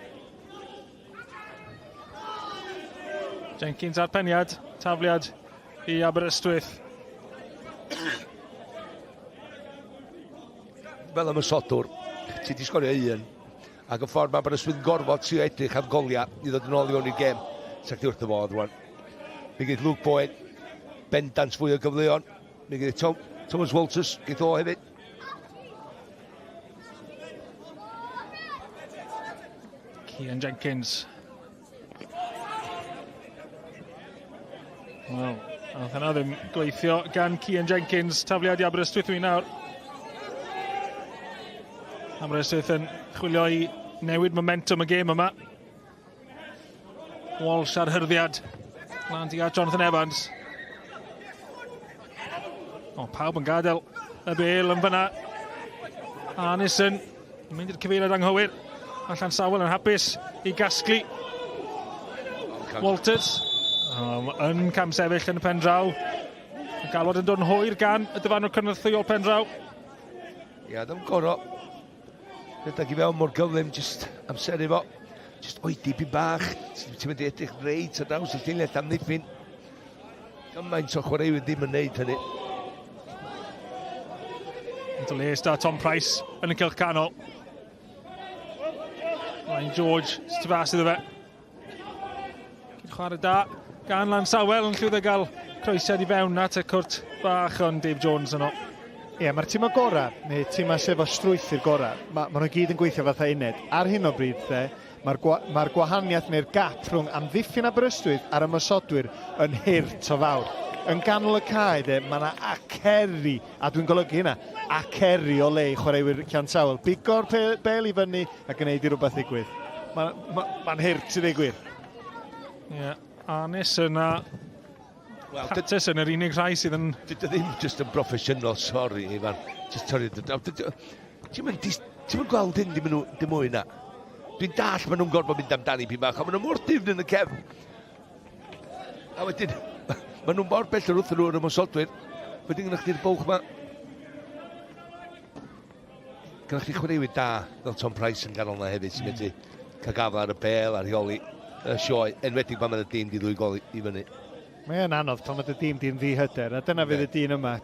Jenkins ar peniad, tafliad i Aberystwyth. Fel ymosodwr, ti wedi sgorio un, ac y ffordd mae Aberystwyth yn gorfod trio edrych am goliau i ddod yn ôl i fewn i'r gêm. Sa chdi wrth y fodd rwan. Mi geith Luke Boyd bendant fwy o gyfleon. Mi geith Tom, Thomas Walters, geith o hefyd. Cian Jenkins. Wel, nath yna ddim gweithio gan Cian Jenkins. Tafliad i Aberystwyth yw nawr. Aberystwyth yn chwilio i newid momentum y gêm yma. Walsh ar hyrddiad. Lan tuag at Jonathan Evans. O, pawb yn gadael y bel yn fyna. Arnison yn mynd i'r cyfeiriad anghywir. A Llansawel yn hapus i gasglu. Walters. Um, yn camsefyll yn y pen draw. Y galwad yn dod yn hwyr gan y dyfarnwr cynorthwyol pen draw. Ia, ddim goro. Rhedeg i fewn mor gyflym, jyst amseru fo. Jyst oedi pyn bach. Ti'n mynd i edrych reit ar draws y llinell amddiffyn. Gymaint o chwaraewyr ddim yn neud hynny. Yn les da Tom Price yn y cylch canol. Ryan George, tu fas iddo fe. Chwarae da gan Lansawel yn llwyddo gael croesiad i fewn at y cwrt bach ond Dave Jones yno. Ie, yeah, mae'r tîmau gorau, neu tîmau sef o strwythur gorau, mae ma nhw gyd yn gweithio fatha uned. Ar hyn o bryd, the, mae'r gwa, mae gwahaniaeth neu'r gap rhwng amddiffyn Aberystwyth a'r ymosodwyr yn hurt o fawr. Yn ganol y cae, de, mae yna aceri, a dwi'n golygu hynna, aceri o le i chwaraewyr Llansawel. Bigo'r bel i fyny a gwneud i rhywbeth ddigwydd. Mae'n ma, ma hurt i ddweud gwir. Ie, yeah, Anis yna. Wel, Patterson yr unig rhai sydd yn... Dydy ddim jyst yn broffesiynol, sori, Ifan. Jyst torri dy draw. Ti'n mynd, ti'n mynd gweld hyn dim, dim mwy na. Dwi'n dall maen nhw'n gorfod mynd amdani pyn bach, ond maen nhw mor dyfn yn y cefn. A wedyn, maen nhw mor bell wrth nhw yr ymosodwyr. Wedyn gyda chdi'r bwlch ma. Gyda chdi chwaraewyr da fel Tom Price yn ganol na hefyd sy'n medru cael gafel ar y bel a rheoli y sioe, enwedig pan mae dy dîm di ddwy gol i fyny. Mae yn anodd pan mae dy dîm di'n ddihyder, a dyna fydd y dyn yma.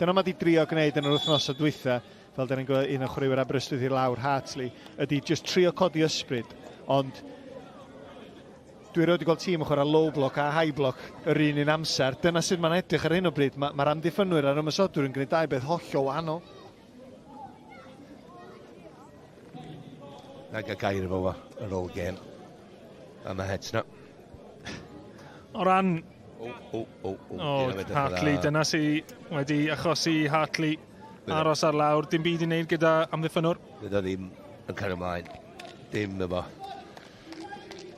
Dyna mae di drio gwneud yn yr wythnosau dwytha, fel dyn ni'n gweld un o chwaraewyr Aberystwyth i lawr, Hartley, ydy just trio codi ysbryd, ond Dwi erioed wedi gweld tîm yn chwarae low block a high block yr un un amser. Dyna sut mae'n edrych ar hyn o bryd. Mae'r ma amddiffynwyr a'r ymosodwyr yn gwneud dau beth hollol wahanol. Na gael gair efo fo ar ôl gêm. A mae het na. O ran... O, o, o, o. O, Hartley, dyna sydd wedi achosi Hartley aros ar lawr. Dim byd i wneud gyda amddiffynwr. Fydd o ddim yn cario ymlaen. Dim efo.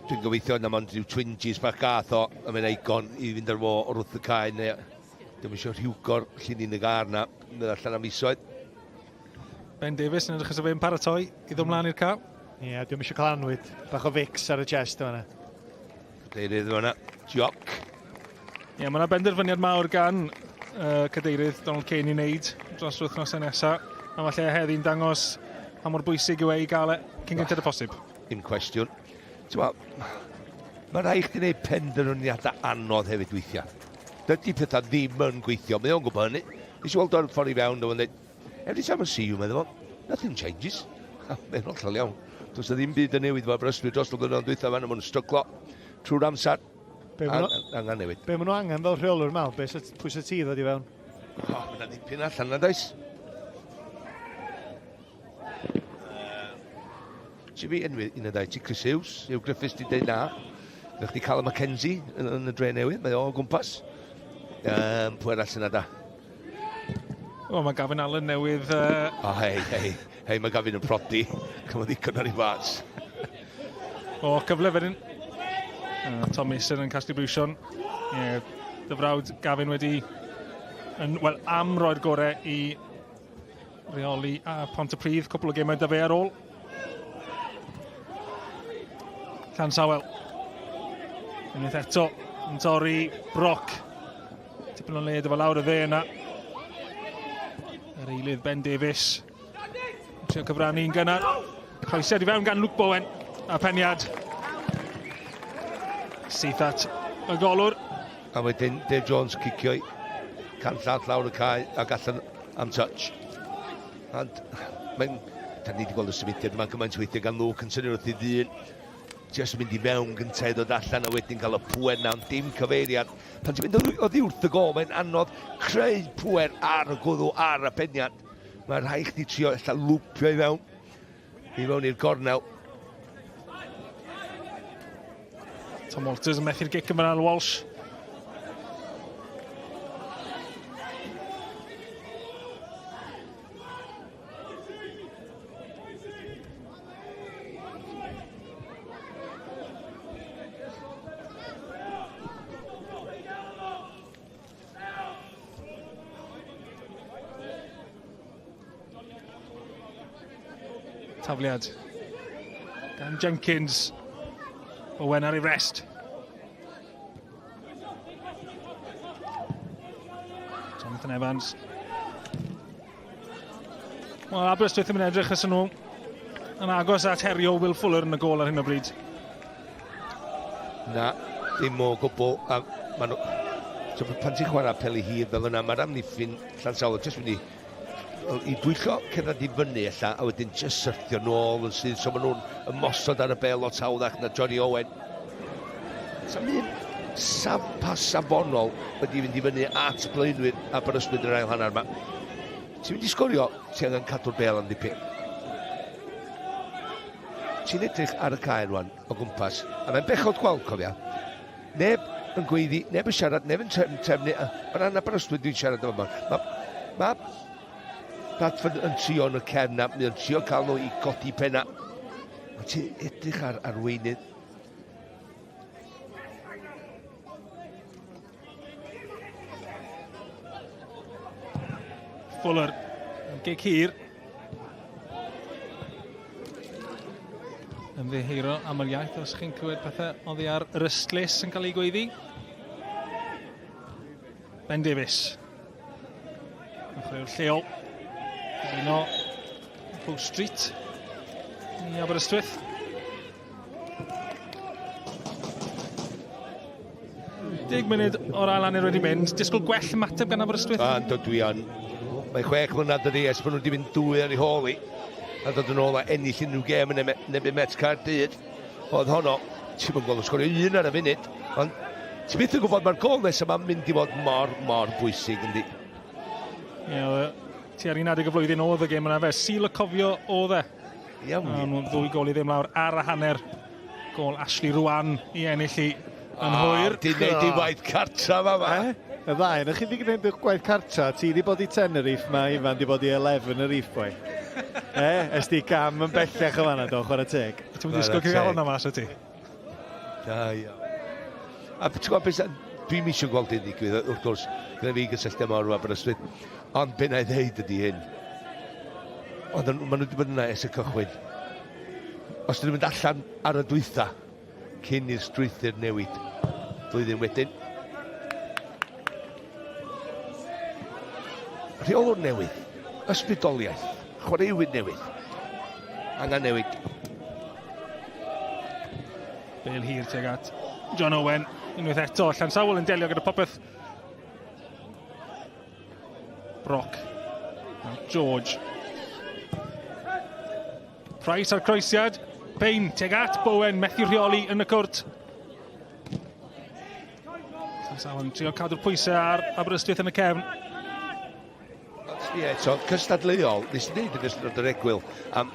Dwi'n gobeithio na mond rhyw twinges bach gath o a mae'n eigon i fynd ar fo o'r wrth y cae neu ddim eisiau rhywgor llinyn y gar na mynd allan am fisoedd. Ben Davies yn edrych os fe'n paratoi i ddod mlaen i'r cae. Ie, yeah, dwi'n eisiau cael anwyd. Bach o fix ar y chest yma. Cadeirydd fyna. Joc. Ie, yeah, mae yna benderfyniad mawr gan uh, cadeirydd Donald Kane i wneud dros yr wythnosau nesaf. A falle heddi'n dangos pa mor bwysig yw e i gael e cyn gynted y posib. Dim cwestiwn. Ti'n mae rhaid chdi wneud penderfyniadau anodd hefyd weithiau. Dydy pethau ddim yn gweithio, mae o'n gwybod hynny. Nes i weld o'r ffordd i fewn, dwi'n dweud, every time I see you, meddwl fo, nothing changes. Mae'n hollol iawn. Does na ddim byd yn newid fo Aberystwyth dros y blynyddoedd dwytha fan, maen nhw'n stryglo trwy'r amser. Be ma' nhw- Angen newid. Be maen nhw angen fel rheolwr Mal? Be sa, pwy sa ti ddod i fewn? O, mae yna ddipyn allan na does? Ti fi enwi un o ddau, ti Chris Hughes, Hugh Griffiths di dweud na. Fe chdi Callum McKenzie yn, yn y dre newydd, mae o o gwmpas. Um, pwy arall sy'n da? O, mae Gavin Allen newydd... Uh... O, hei, hei, hei, mae Gavin yn prodi. Cymod ddigon ar ei fas. O, cyfle fan hyn. Uh, Tom Mason yn casglu briwsion. Yeah, dy frawd Gavin wedi, yn, wel, am roi'r gorau i reoli a Pontypridd, cwpl o gemau da fe ar ôl. Llansawel. Unwaith eto, yn torri Brock. Tipyn o led efo lawr y dde yna. Yr eilydd Ben Davies. Trio cyfrannu yn gynnar. Croesiad i fewn gan Luke Bowen. A peniad. Syth at y golwr. A wedyn Dave Jones cicio i can llath lawr y cae ac allan am touch. And mae'n... Da ni wedi gweld y symudiad yma gymaint weithiau gan Luke yn tynnu wrth i ddyn. Just mynd i mewn gyntaf i ddod allan a wedyn cael y pwer na, ond dim cyfeiriad. Pan ti'n mynd oddi wrth y gol, mae'n anodd creu pwer ar y gwddw, ar y peniad. Mae rhaid chdi trio ella lwpio i mewn, i mewn i'r gornel. Tom Walters yn methu'r gic yma ar Walsh. Tafliad gan Jenkins. Owen ar ei rest. Jonathan Evans. Wel, Aberystwyth yn edrych ys nhw yn agos at herio Will Fuller yn y gol ar hyn o bryd. Na, dim o gwbl. A ma nhw... So, pan ti'n chwarae peli hir fel yna, mae'r amddiffyn Llansawel jyst mynd i i dwyllo cerdded i fyny ella, a wedyn jyst syrthio nôl yn syth, so maen nhw'n ymosod ar y bel lot hawddach na Johnny Owen. Sa'm un saf, pas safonol wedi fynd i fyny at blaenwyr Aberystwyth yn yr ail hanner yma. Ti'n mynd i sgorio, ti angen cadw'r bel am dipyn. Ti'n edrych ar y cae rwan o gwmpas, a mae'n bechod gweld, cofia. Neb yn gweiddi, neb yn siarad, neb yn trefnu, trefnu. O ran Aberystwyth dwi'n siarad efo yma. Mae ma Bradford yn trio yn y cefn na, mae'n trio cael nhw i godi penna. Ond ti'n edrych ar arweinydd. Fuller, gic hir. Ymddiheuro am yr iaith os chi'n clywed pethau oddi ar yr ystlys yn cael ei gweiddi. Ben Davies. Y chwaraewr lleol. Cyflwyno Bow Street i Aberystwyth. Deg munud o'r ail hanner wedi mynd. Disgwyl gwell ymateb gan Aberystwyth? A, ynddo dwi yn. Mae chwech mlynedd dydi ers bod nhw wedi mynd dwy ar ei hôl i. A dod yn ôl a ennill unrhyw gêm yn erbyn Met Caerdydd. Oedd honno, ti'n mynd gweld yn sgorio un ar y funud, ond ti'n byth yn gwybod mae'r gol nesaf yma'n mynd i fod mor, mor bwysig yndi. Ie, yeah, ti ar un adeg y flwyddyn oedd y gêm yna fe. Sil y cofio oedd e. Iawn. A nhw'n ddwy gol i ddim lawr ar y hanner. Gol Ashley Rwan i ennill i yn hwyr. Di wneud i waith cartra fa fa. Eh? Y ddau, ydych chi wedi gwneud eich gwaith cartra, ti wedi bod i Tenerife, mae Ifan wedi bod i Eleven y Reef Boy. eh, es di gam yn bellach o fanna, do, chwarae teg. Ti'n mynd i ysgol cyfalon na mas o ti? Da iawn. A ti'n gwybod beth, dwi'n eisiau gweld hyn ddigwydd, wrth gwrs, gyda fi gysylltiad mawr efo Aberystwyth, ond be na i ddeud ydy hyn. Ond maen nhw wedi bod yna ers y cychwyn. Os dyn nhw'n mynd allan ar y dwytha, cyn i'r strwythur newid flwyddyn wedyn. Rheolwr newydd, ysbrydoliaeth, chwaraewyr newydd, angen newid. Bale hir tuag at John Owen, unwaith eto, Llansawel yn delio gyda popeth. Brock, George. Price ar croesiad, Payne tuag at Bowen, methu rheoli yn y cwrt. Llansawel yn trio cadw'r pwysau ar Aberystwyth yn y cefn. Ie, eto, cystadleuol, nes i ddeud yn ystod yr egwyl, am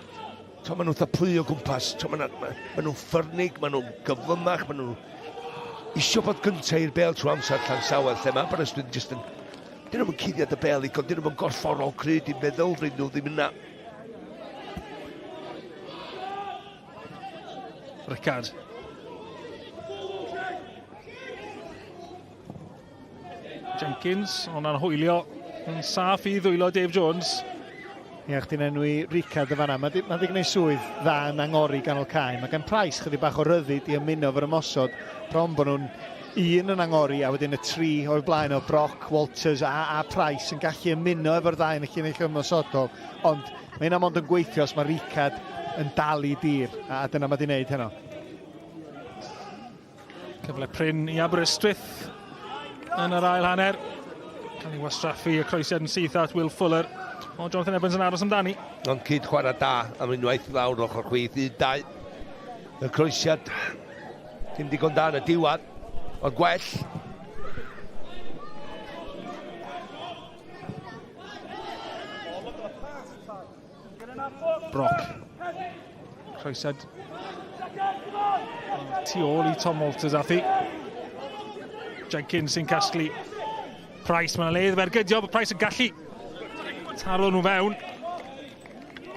to, maen nhw'n plu o gwmpas, to, maen, ma, ma nhw'n ffyrnig, maen nhw'n gyflymach, maen nhw'n isio bod gyntaf i'r bel trwy amser Llansawel, lle mae Aberystwyth jyst yn... Dyn nhw'n cuddiad y bel i dyn nhw'n gorfforol cry, dim meddylfryd nhw ddim yna. Rickard. Jenkins, ond hwylio yn saff i ddwylo Dave Jones. Ie, chdi'n enwi Ricard y fanna. Mae di, ma di gwneud swydd dda yn angori ganol cae. Mae gen Price chydig bach o ryddid i ymuno fo'r ymosod. Bron bod nhw'n un yn angori a wedyn y tri o'r blaen o Brock, Walters a, a Price yn gallu ymuno efo'r ddau yn y llinell ymosodol. Ond mae hynna mond yn gweithio os mae Ricard yn dal i dir. A dyna mae di wneud heno. Cyfle prin i Aberystwyth yn yr ail hanner. Cael ei wastraffu y croesiad yn syth at Will Fuller. O, Jonathan Evans yn aros amdani. Ond cyd chwarae da am unwaith lawr ochr chwith, 1-2. Y croesiad dim digon da yn y diwedd, ond gwell. Brock. Croesiad tu ôl i Tom Walters athi. Jenkins sy'n casglu Price, mae'n le iddo fe ergydio, bod Price yn gallu taro nhw fewn.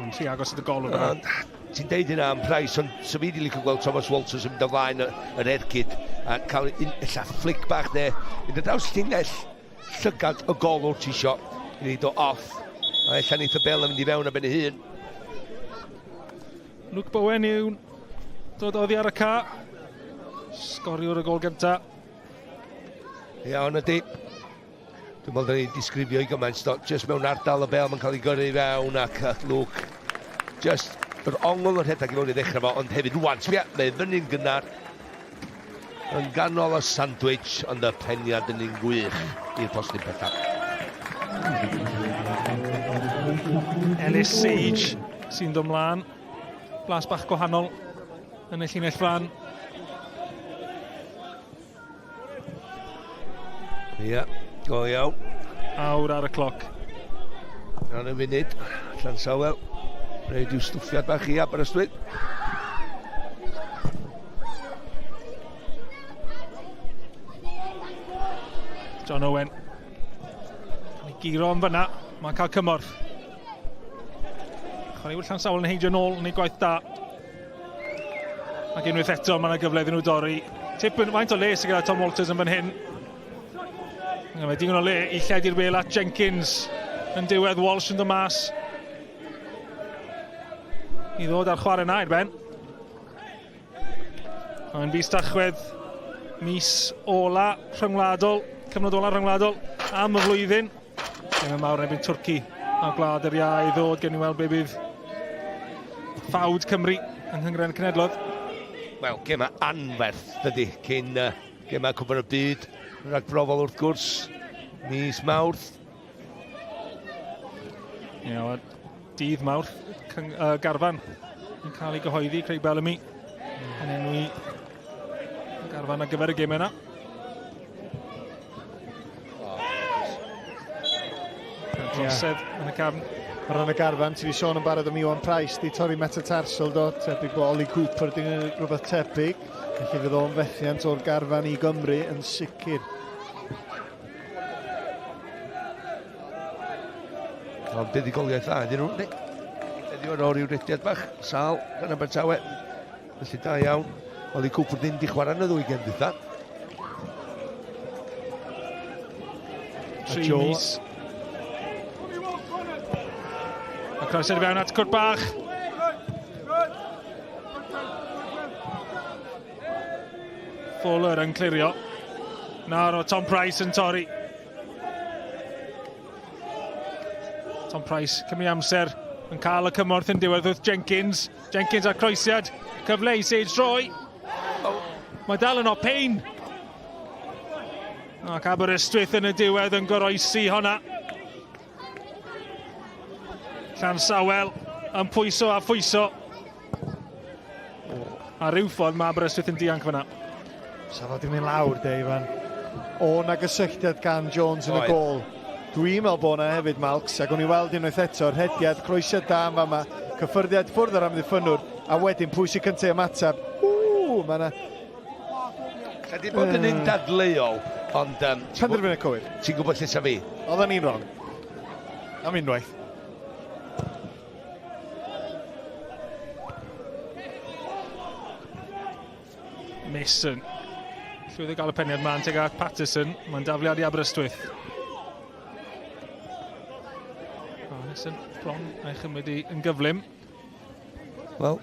Yn rhy agos at y golwg yna. Ti'n deud hynna am Price, ond so fi wedi licio gweld Thomas Walters yn mynd o flaen yr ergyd a cael un, ella flick bach neu un o draws llinell llygad y golwr ti isio i wneud o off. A ella neith y bel yn mynd i fewn am ben ei hun. Luke Bowen yw dod oddi ar y ca. Sgoriwr y gol gynta. Iawn ydy. Dwi'n meddwl ni'n disgrifio i gymaint, do, just mewn ardal y bel, mae'n cael ei gyrru i fewn ac Luke, just yr ongl yn rhedeg i mewn i ddechrau fo, ond hefyd rwan, sbia, mae fyny'n gynnar, yn ganol y sandwich, ond y peniad yn un gwych i'r postyn pellaf. Ellis Sage sy'n dod mlaen. Blas bach gwahanol yn y llinell flan. Ie, yeah, go iawn. Awr ar y cloc. Ar y funud, Llansawel. Reid i'w stwffiad bach i Aberystwyth. John Owen. Cael ei guro yn fyna. Mae'n cael cymorth. Chwaraewyr Llansawel yn heidio nôl yn ei gwaith da. Ac unwaith eto, mae yna gyfle iddyn nhw dorri. Tip yn faint o le sydd gyda Tom Walters yn fan hyn. Mae digon o le i lledu'r bel at Jenkins. Yn diwedd Walsh yn dod mas. I ddod ar chwarae na i'r ben. Mae'n fis Tachwedd, mis ola rhyngwladol, cyfnod ola rhyngwladol am y flwyddyn. Gemau mawr yn erbyn Twrci a Gwlad yr Iau i ddod, gen i weld be bydd ffawd Cymru yng Nghynghrair y Cenhedloedd. Wel, gemau anferth, dydy, cyn uh, gemau Cwpan y Byd, rhagbrofol wrth gwrs, mis Mawrth. Ie, yeah, dydd Mawrth, cyng, uh, garfan yn cael ei gyhoeddi, Craig Bellamy yn enwi garfan ar gyfer y gemau yna. Drosedd yeah. yn y cefn. O ran y garfan, ti wedi sôn yn barod am Iwan Price, di torri metatarsal do, tebyg bod Ollie Cooper di gwneud rhywbeth tebyg, felly fydd o'n fethiant o'r garfan i Gymru yn sicr. Ond buddugoliaeth dda iddyn nhw, yndi? Heddiw ar ôl rhyw rediad bach, sal gan Abertawe. Felly da iawn. Ollie Cooper ddim di chwarae yn y ddwy gem dwytha. Tri mis. A croeso i fewn at Cwrt Bach. Fuller yn clirio. Nawr o Tom Price yn torri. Tom Price cymryd amser yn cael y cymorth yn diwedd wrth Jenkins. Jenkins ar croesiad. Cyfle i Sage droi. Oh. Mae dal yno Payne. Ac Aberystwyth yn y diwedd yn goroesi honna. Llansawel yn pwyso a phwyso. A rhyw ffordd mae Aberystwyth yn dianc fyna. Sa fo di mynd lawr, de, Ifan. O na gysylltiad gan Jones yn y gol. Dwi'n meddwl bod na hefyd, Malcs, ac o'n i weld unwaith eto, rhediad, croesiad da yn fama, cyffyrddiad ffwrdd ar amddiffynnwr, a wedyn pwy sy'n cyntaf ymateb. Ww, mae yna... Sa di bod yn un dadleuol, ond... Um, Penderfyniad cywir. Ti'n gwybod lle sa fi? Oedden ni'n wrong. Am unwaith. Mason. Llwyddo gael y peniad ma'n teg at Patterson. Mae'n dafliad i Aberystwyth. Oh, Mason bron a'i chymryd i yn gyflym. Wel,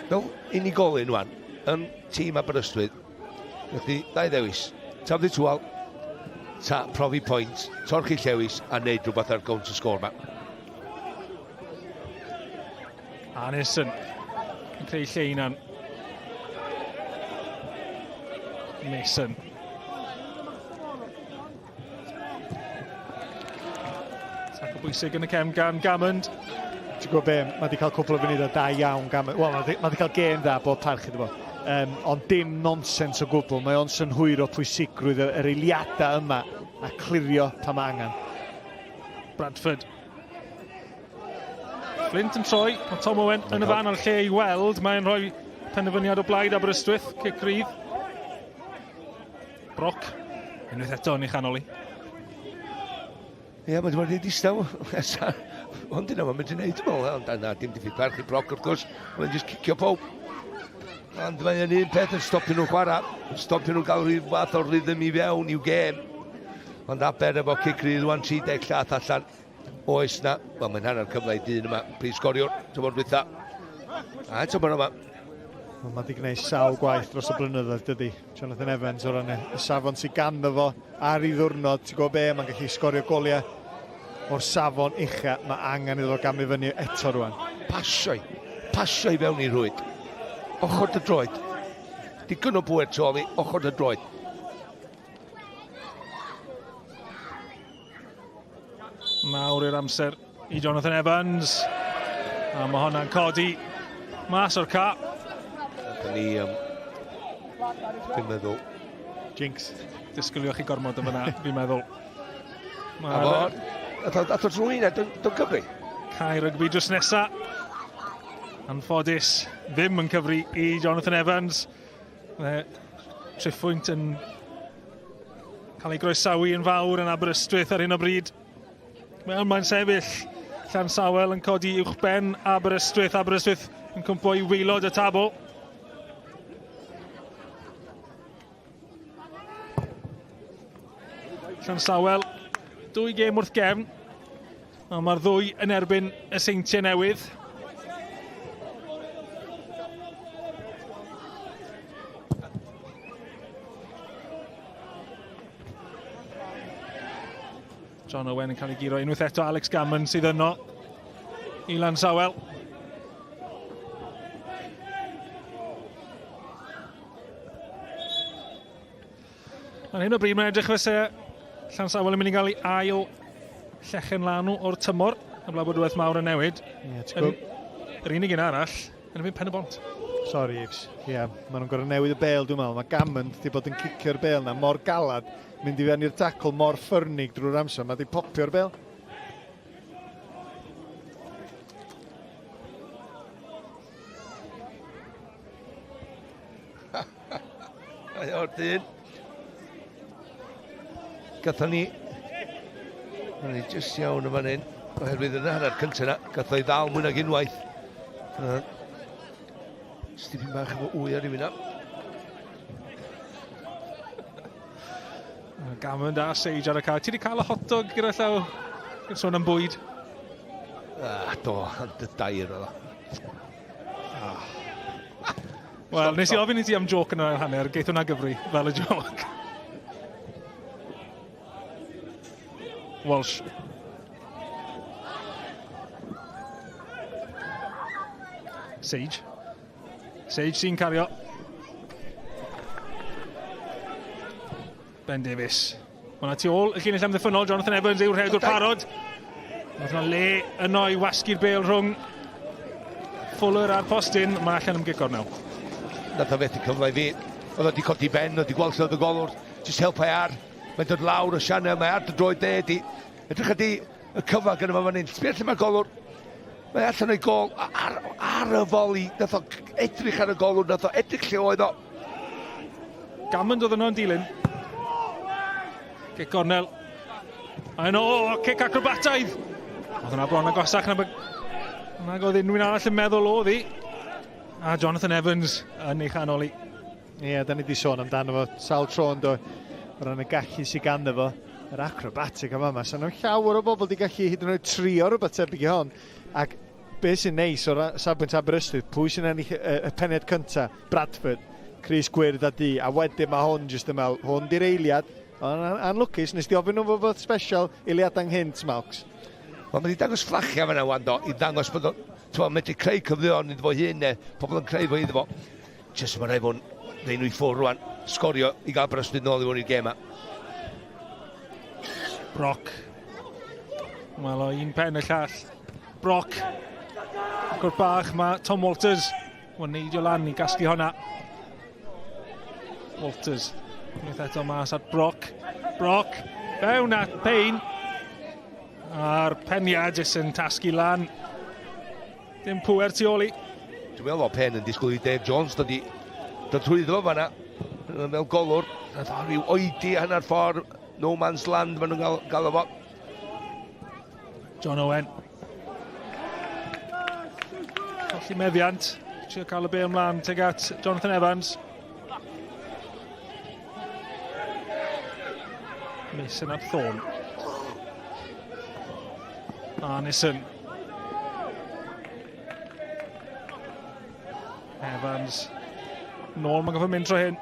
fel unigolyn wan, yn tîm Aberystwyth, felly ddau ddewis. Taflu twal, ta profi pwynt, torchi llewis a wneud rhywbeth ar gownt y sgôr ma. Anderson yn creu lle hunan. Mason. Tackle bwysig yn y cefn gan Gammond. Ti'n gwybod be, mae wedi cael cwpl o funudau da iawn Gammond. Wel, mae wedi cael gêm dda, bob parch iddo fo. Um, ond dim nonsens o gwbl, mae o'n synhwyro pwysigrwydd yr eiliadau yma a clirio pan mae angen. Bradford Flint yn troi, mae Tom Owen yn y fan ar lle i weld, mae'n rhoi penderfyniad o blaid Aberystwyth, cic rydd. Brock, unwaith eto yn ei chanol i. Ie, mae'n wedi distaw. Ond dyna mae'n mynd i wneud, dwi'n meddwl. Ond na, dim diffyg parch i Brock, wrth gwrs. Mae'n jyst cicio pob. Ond mae'n un peth yn stopio nhw chwarae. Stopio nhw gael rhyw fath o rhythm i fewn i'w gêm. Ond Aber efo cic rydd wan 30 llath allan. Oes na, wel mae'n hanner cyfle i dyn yma, prif sgoriwr, tymor dwytha. A tymor yma, Wel, mae wedi gwneud sawl gwaith dros y blynyddoedd, dydy. Jonathan Evans o ran y safon sydd ganddo fo ar ei ddwrnod. Ti'n gwybod be, mae'n gallu sgorio goliau o'r safon ucha. Mae angen iddo fo gamu fyny eto rwan. Pasio i. Pasio i fewn i rwyd. Ochr dy droed. Digon o bwer tu ôl i, ochr dy droed. Nawr i'r amser i Jonathan Evans. A mae hwnna'n codi mas o'r ca. Dyna ni, dwi'n meddwl. Jinx. Disgwylioch chi gormod yn fyna, fi'n meddwl. Mae'r... Ath o drwy yna, dwi'n cyfri. Cae rygbi drws nesa. Anffodus, ddim yn cyfri i Jonathan Evans. Mae triphwynt yn cael ei groesawu yn fawr yn Aberystwyth ar hyn o bryd. Wel, mae'n sefyll. Llansawel yn codi uwch ben Aberystwyth. Aberystwyth yn cwmpo i waelod y tabl. Llansawel, dwy gêm wrth gefn. A mae'r ddwy yn erbyn y Seintiau Newydd. John Owen yn cael ei guro unwaith eto. Alex Gammon sydd yno i Lansawel. Ar hyn o bryd mae'n edrych fyse Llansawel yn mynd i gael ei ail llechen lanw o'r tymor, heblaw bod rhywbeth mawr yn newid. Ie, ti'n gwybod... Yr unig un arall yn erbyn Pen y Bont. Sorry, Yves. Ie, yeah, maen nhw'n gorfod newid y bêl, dwi'n meddwl. Mae Gammond wedi bod yn cicio'r bêl na mor galad, mynd i fewn i'r tacl mor ffyrnig drwy'r amser. Mae wedi popio'r bêl. Mae o'r dyn. Gathon ni... O'n ni jyst iawn yn fan hyn, oherwydd yn y hanner cyntaf yna, gath o'i ddal mwy nag unwaith. Stipyn bach efo wy ar rhywun yna. Gammon da, Sage ar y cae. Ti wedi cael y hot dog gyda llaw? Yn sôn am bwyd. Ah, do, ond y dair oedd o. Ah. Wel, nes i ofyn i ti am joc yn yr ail hanner, geith hwnna gyfri fel y joc. Walsh. Sage. Sage sy'n cario. Ben Davies. Mae yna tu ôl y llinell amddiffynnol, Jonathan Evans yw'r rhedwr parod. Mae yna le yno i wasgu'r bêl rhwng Fuller a'r postyn. Mae allan am gic gornel. Nath o fethu cyfle i fi. Oedd o wedi codi ben, oedd wedi gweld lle oedd y golwr. Jyst helpu ar. Mae'n dod lawr o sianel, mae ar dy droed dde di. Edrych ydi y cyfle gyda fo fan hyn. Sbia lle mae'r golwr. Mae allan o'i gol ar, ar y foli. Nath o edrych ar y golwr, nath o edrych lle oedd o. Gammond oedd yno yn dilyn. Cic gornel. A yno, o, cic acrobataidd! Oedd hwnna bron agosach na, nag oedd unrhyw un arall yn meddwl oedd hi. A Jonathan Evans yn ei chanol i. Ie, yeah, da ni wedi sôn amdano fo sawl tro yn do, o ran y gallu sydd ganddo fo, yr acrobatic yma yma. Sa'n llawer o bobl wedi gallu hyd yn oed trio rhywbeth tebyg i hon. Ac beth sy'n neis o safbwynt Aberystwyth, pwy sy'n ennill y, y peniad cyntaf? Bradford, crys gwyrdd a du, a wedyn mae hwn jyst yn meddwl, hwn di'r eiliad, ond anlwcus, nes di ofyn nhw fod special eiliad anghynt, Malks. Wel, mae wedi dangos fflachia fan'na wan do, i ddangos bod o'n, t'mo, medru creu cyfleon iddo fo hun neu pobl yn creu fo iddo fo. Jyst mae rhaid fo'n rhaid nhw i ffwrdd rwan, sgorio i gael Aberystwyth nôl i fewn i'r gêm 'ma. Brock. Wel, o un pen y llall. Brock. Cwrt bach, mae Tom Walters. Mae'n neidio lan i gasglu honna. Walters. Unwaith eto mas at Brock. Brock. Fewn at Payne. A'r peniad jyst yn tasgu lan. Dim pŵer tu ôl i. Dwi'n meddwl bod Payne yn disgwyl i Dave Jones dod i dod trwyddo fo fanna. Fel golwr. Nath o ryw oedi hanner ffordd. No man's land maen nhw'n gael, gael fo. John Owen. Colli meddiant. Trio cael y bêl mlaen tuag at Jonathan Evans. Mason at Thorne. Arnison. Evans. Nôl mae'n gofod mynd tro hyn.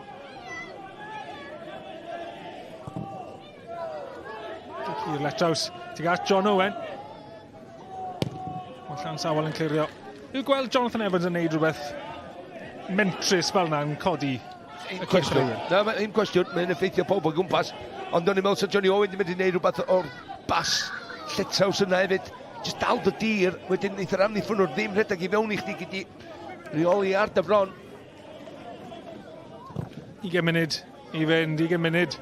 I'r Letraws. Ti'n at John Owen. Mae Llansawel yn clirio. Yw gweld Jonathan Evans yn neud rhywbeth mentrus fel yna'n codi y cwestiwn. Na, mae'n un cwestiwn, mae'n effeithio pob o gwmpas. Ond o'n i'n meddwl sa Johnny Owen wedi mynd i wneud rhywbeth o'r bas lletraws yna hefyd. Just dal dy dir, wedyn wneith yr amddiffynwr ddim rhedeg i fewn i chdi gyda reoli ar dy fron. 20 munud i fynd, 20 munud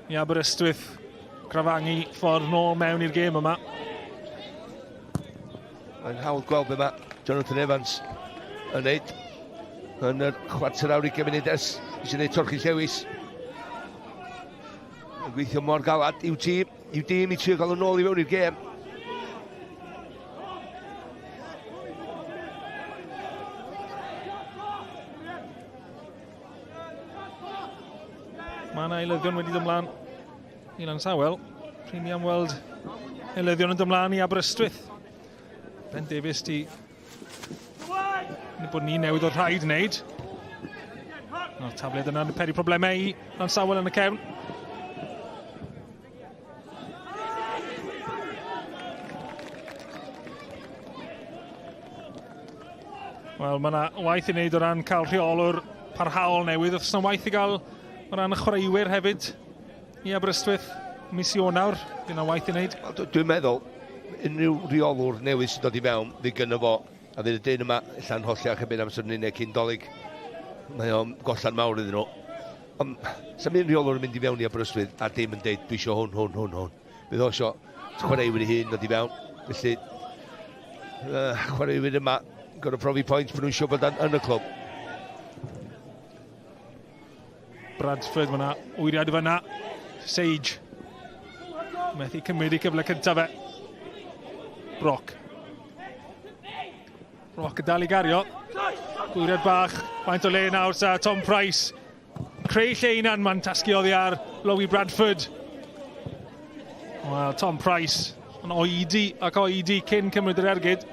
i Aberystwyth crafangu ffordd nôl mewn i'r gêm yma. Mae'n hawdd gweld be mae Jonathan Evans yn neud yn yr chwarter awr 20 munud ers eisiau gwneud torchi llewis. Yn gweithio mor galad i'w tîm, i'w dîm i trio gael yn ôl i fewn i'r gêm. Mae yna eilyddion wedi dod ymlaen i Lansawel. Prin ni am weld eilyddion yn dod ymlaen i Aberystwyth. Ben Davies di bod ni newid o'r rhaid wneud. Nawr tafliad yna'n peri problemau i Lansawel yn y cefn. Wel, mae yna waith i wneud o ran cael rheolwr parhaol newydd. Oes yna waith i gael o ran y chwaraewyr hefyd i Aberystwyth mis Ionawr. Fydd yna waith i wneud. Wel, dwi'n meddwl, unrhyw reolwr newydd sy'n dod i fewn, fydd gynno fo, a fydd y dyn yma allan holliach erbyn amser ni'n cyn dolyg. Mae o'n gollan mawr iddyn nhw. Ond sa'm un rheolwr yn mynd i fewn i Aberystwyth a dim yn deud dwi isio hwn, hwn, hwn, hwn. Bydd o isio chwaraewyr ei hun dod i fewn. Felly, uh, chwaraewyr yma, gorfod profi pwynt bod nhw eisiau bod yn, yn y clwb. Bradford, mae yna wyriad fyna. Sage. Methu cymryd i cyfle cyntaf fe. Brock. Rock yn dal i gario. Gwyriad bach, faint o le nawr sa Tom Price. Creu lle unan, mae'n tasgu oddi ar Lowy Bradford. Wel, Tom Price yn oedi ac oedi cyn cymryd yr ergyd.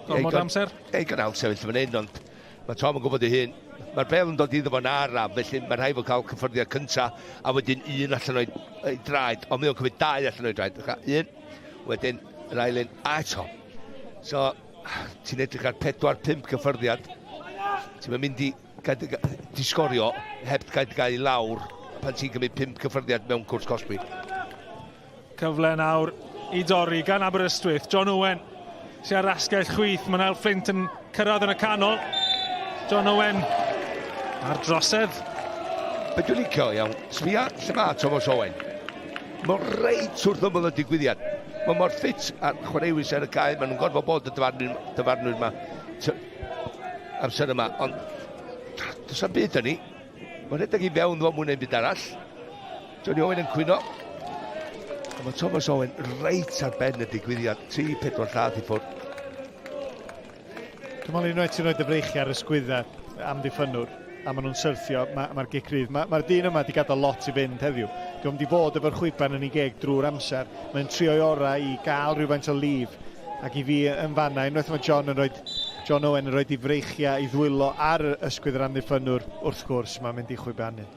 Gormod amser. Ei, gan awr sefyll fan hyn, ond mae Tom yn gwybod ei hun. Mae'r bel yn dod iddo fo'n araf, felly mae rhaid fo cael cyffyrddiad cynta, a wedyn un allan o'i, o'i draed, ond mae o'n cymryd dau allan o'i draed. Un, wedyn yr ail un, a eto. So, ti'n edrych ar 4-5 cyffyrddiad, ti'n mynd i gael di sgorio heb gael gael i lawr pan ti'n cymryd 5 cyffyrddiad mewn cwrs cosbi. Cyfle nawr i dorri gan Aberystwyth. John Owen sy'n ar asgell chwith. Mae Niall Flint yn cyrraedd yn y canol. John Owen ar drosedd. Be dwi'n licio iawn, sbia lle mae Thomas Owen. Mae reit wrth ymyl y digwyddiad. Mae mor ffit a'r chwaraewyr sy'n ar y cae, maen nhw'n gorfod bod y dyfarnwyr, dyfarnwyr yma amser yma, ond does am byd yn ni. Mae'n rhedeg i fewn fo mwy na'm byd arall. Johnny Owen yn cwyno. A mae Thomas Owen reit ar ben y digwyddiad, 3-4 llath i ffwrdd. Dwi'n meddwl unwaith ti'n rhoi dy freichiau ar y sgwyddau amddiffynnwr a maen nhw'n syrthio, mae'r ma, ma gic rydd. Mae'r ma dyn yma wedi gadael lot i fynd heddiw. Dwi'n mynd i fod efo'r chwiban yn ei geg drwy'r amser. Mae'n trio'i orau i gael rhywfaint o lif ac i fi yn fanna. Unwaith mae John yn rhoi, John Owen yn rhoi ei freichiau i ddwylo ar ysgwydd yr amddiffynnwr, wrth gwrs mae'n mynd i chwibanu.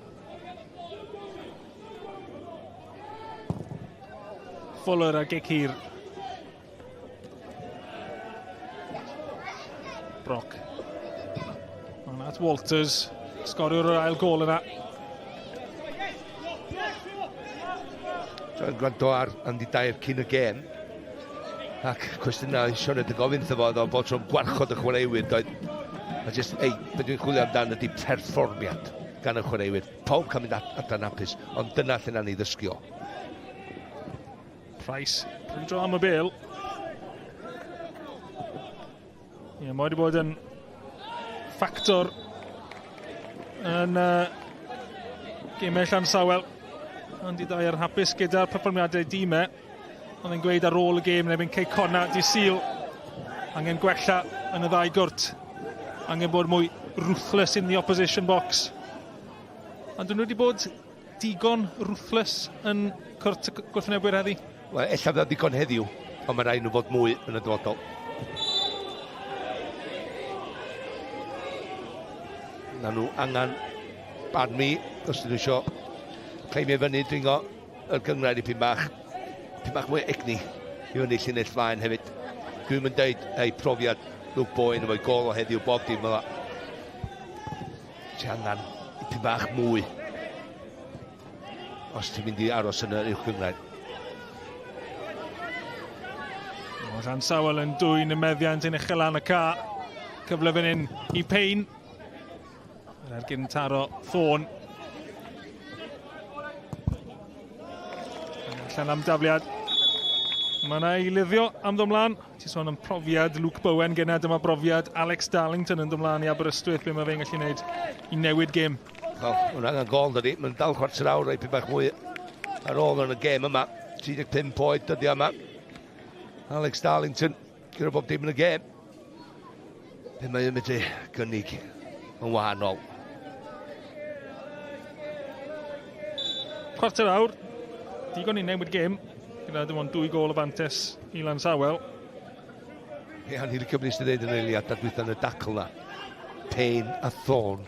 Fuller a gic hir. Brock. Mae'n at Walters, sgoriwr yr ail gol yna. Dwi'n gwrando ar Andy Dyer cyn y gêm. Ac cwestiynau Sioned yn gofyn wrtho fo, oedd o'n bod tro'n gwarchod y chwaraewyr, doedd. A just, ei, be dwi'n chwilio amdan ydy perfformiad gan y chwaraewyr. Pawb cael mynd adran hapus, ond dyna lle nawn ni ddysgu o. Price, brwydro am y bel. Ie, mae wedi bod yn ffactor yn uh, gemau Llansawel. Ond i ddau ar hapus gyda'r perfformiadau dîmau. Ond yn gweud ar ôl y gêm yn erbyn Cei Connah di Sul, angen gwella yn y ddau gwrt. Angen bod mwy ruthless in the opposition box. Ond dyn nhw wedi bod digon ruthless yn cwrt y gwrthwynebwyr heddi? Wel, ella fydd ddigon heddiw, ond mae rhaid nhw fod mwy yn y dyfodol. Na nhw angen barn mi, os dyn nhw eisiau cleimio fyny, dringo yr gyngrair i pyn bach, pyn bach mwy egni i fyny llinell flaen hefyd. Dwi'n mynd deud, ei profiad Luke Bowen efo'i gol o heddiw, bob dim fel Ti angen ipyn bach mwy os ti'n mynd i aros yn yr uwch gyngrair. Llansawel yn dwyn y meddiant yn uchel lan y ca. Cyfle fan hyn i Payne. Yr ergyn taro Thorne. Allan am dafliad. Mae yna eiliddio am ddod mlaen. Ti'n sôn am profiad Luke Bowen gyna, dyma brofiad Alex Darlington yn dod mlaen i Aberystwyth, be mae fe'n gallu gwneud i newid gêm. Wel, hwnna angen gol, dydy. Mae'n dal chwarter awr, rhaid bach mwy ar ôl yn y gêm yma. 35 oed dyddiau yma. Alex Darlington, gyda bob dim yn y gêm. Be mae'n medru gynnig yn wahanol. Chwarter awr, digon i newid gêm, gyda dim ond dwy gol o fantes i Lansawel. Ie, o'n i'n licio beth dweud yn eiliad a dwytha yn y dacl na. Payne a Thorne.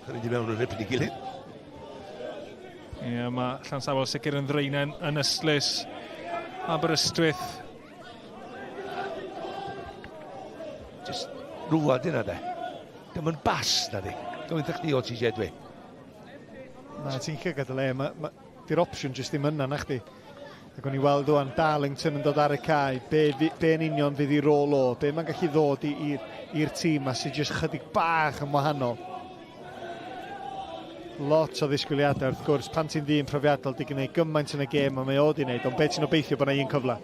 Yn mynd i mewn yn rhybyn i gilydd. Ie, yeah, mae Llansawel sicr yn ddraenen yn ystlys. Aberystwyth. Just rhywle dyna de. Dim yn bas na di. Dwi'n chdi o TJ dwi. Na, ti'n llygad y le. Ma, ma, di'r opsiwn jyst ddim yna, na chdi. Ac o'n i weld o'n Darlington yn dod ar y cae, be, be yn union fydd i rôl o, be mae'n gallu ddod i'r tîm ma sy'n jyst chydig bach yn wahanol. Lot o ddisgwyliadau wrth gwrs, pan ti'n ddyn profiadol, di gwneud gymaint yn y gêm a mae o di wneud, ond be ti'n obeithio bod yna un cyfle?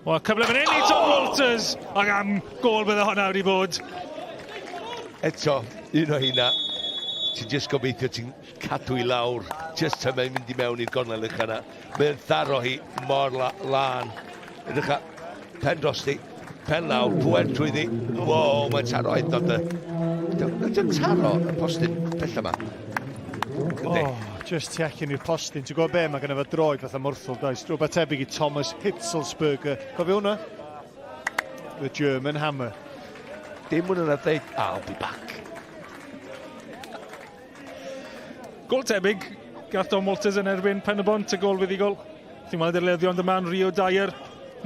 Wel, cyfle fan hyn i Tom Walters, ac am gol bydde hwnna wedi bod. Eto, un o heina, ti'n just gobeithio ti'n cadw i lawr, just tan mae'n mynd i mewn i'r gornel ucha yna. Mae'n tharo hi mor la lân. Edrych pen drosti, pen lawr, pwer trwyddi. Wow, mae'n taro hyd yn oed. Mae'n taro y postyn pell yma. Oh, just tu allan i'r postyn. Ti'n gwybod be, mae gen fo droed fatha morthwl, does? Rhywbeth tebyg i Thomas Hitzelsberger. Cofio hwnna? The German Hammer. Dim mwyn yna dweud, I'll be back. Gol tebyg, gath Dom Walters yn erbyn Pen-y-bont, y gol fuddugol. Ti'n weld yr leddion dyma yn Rio Dyer,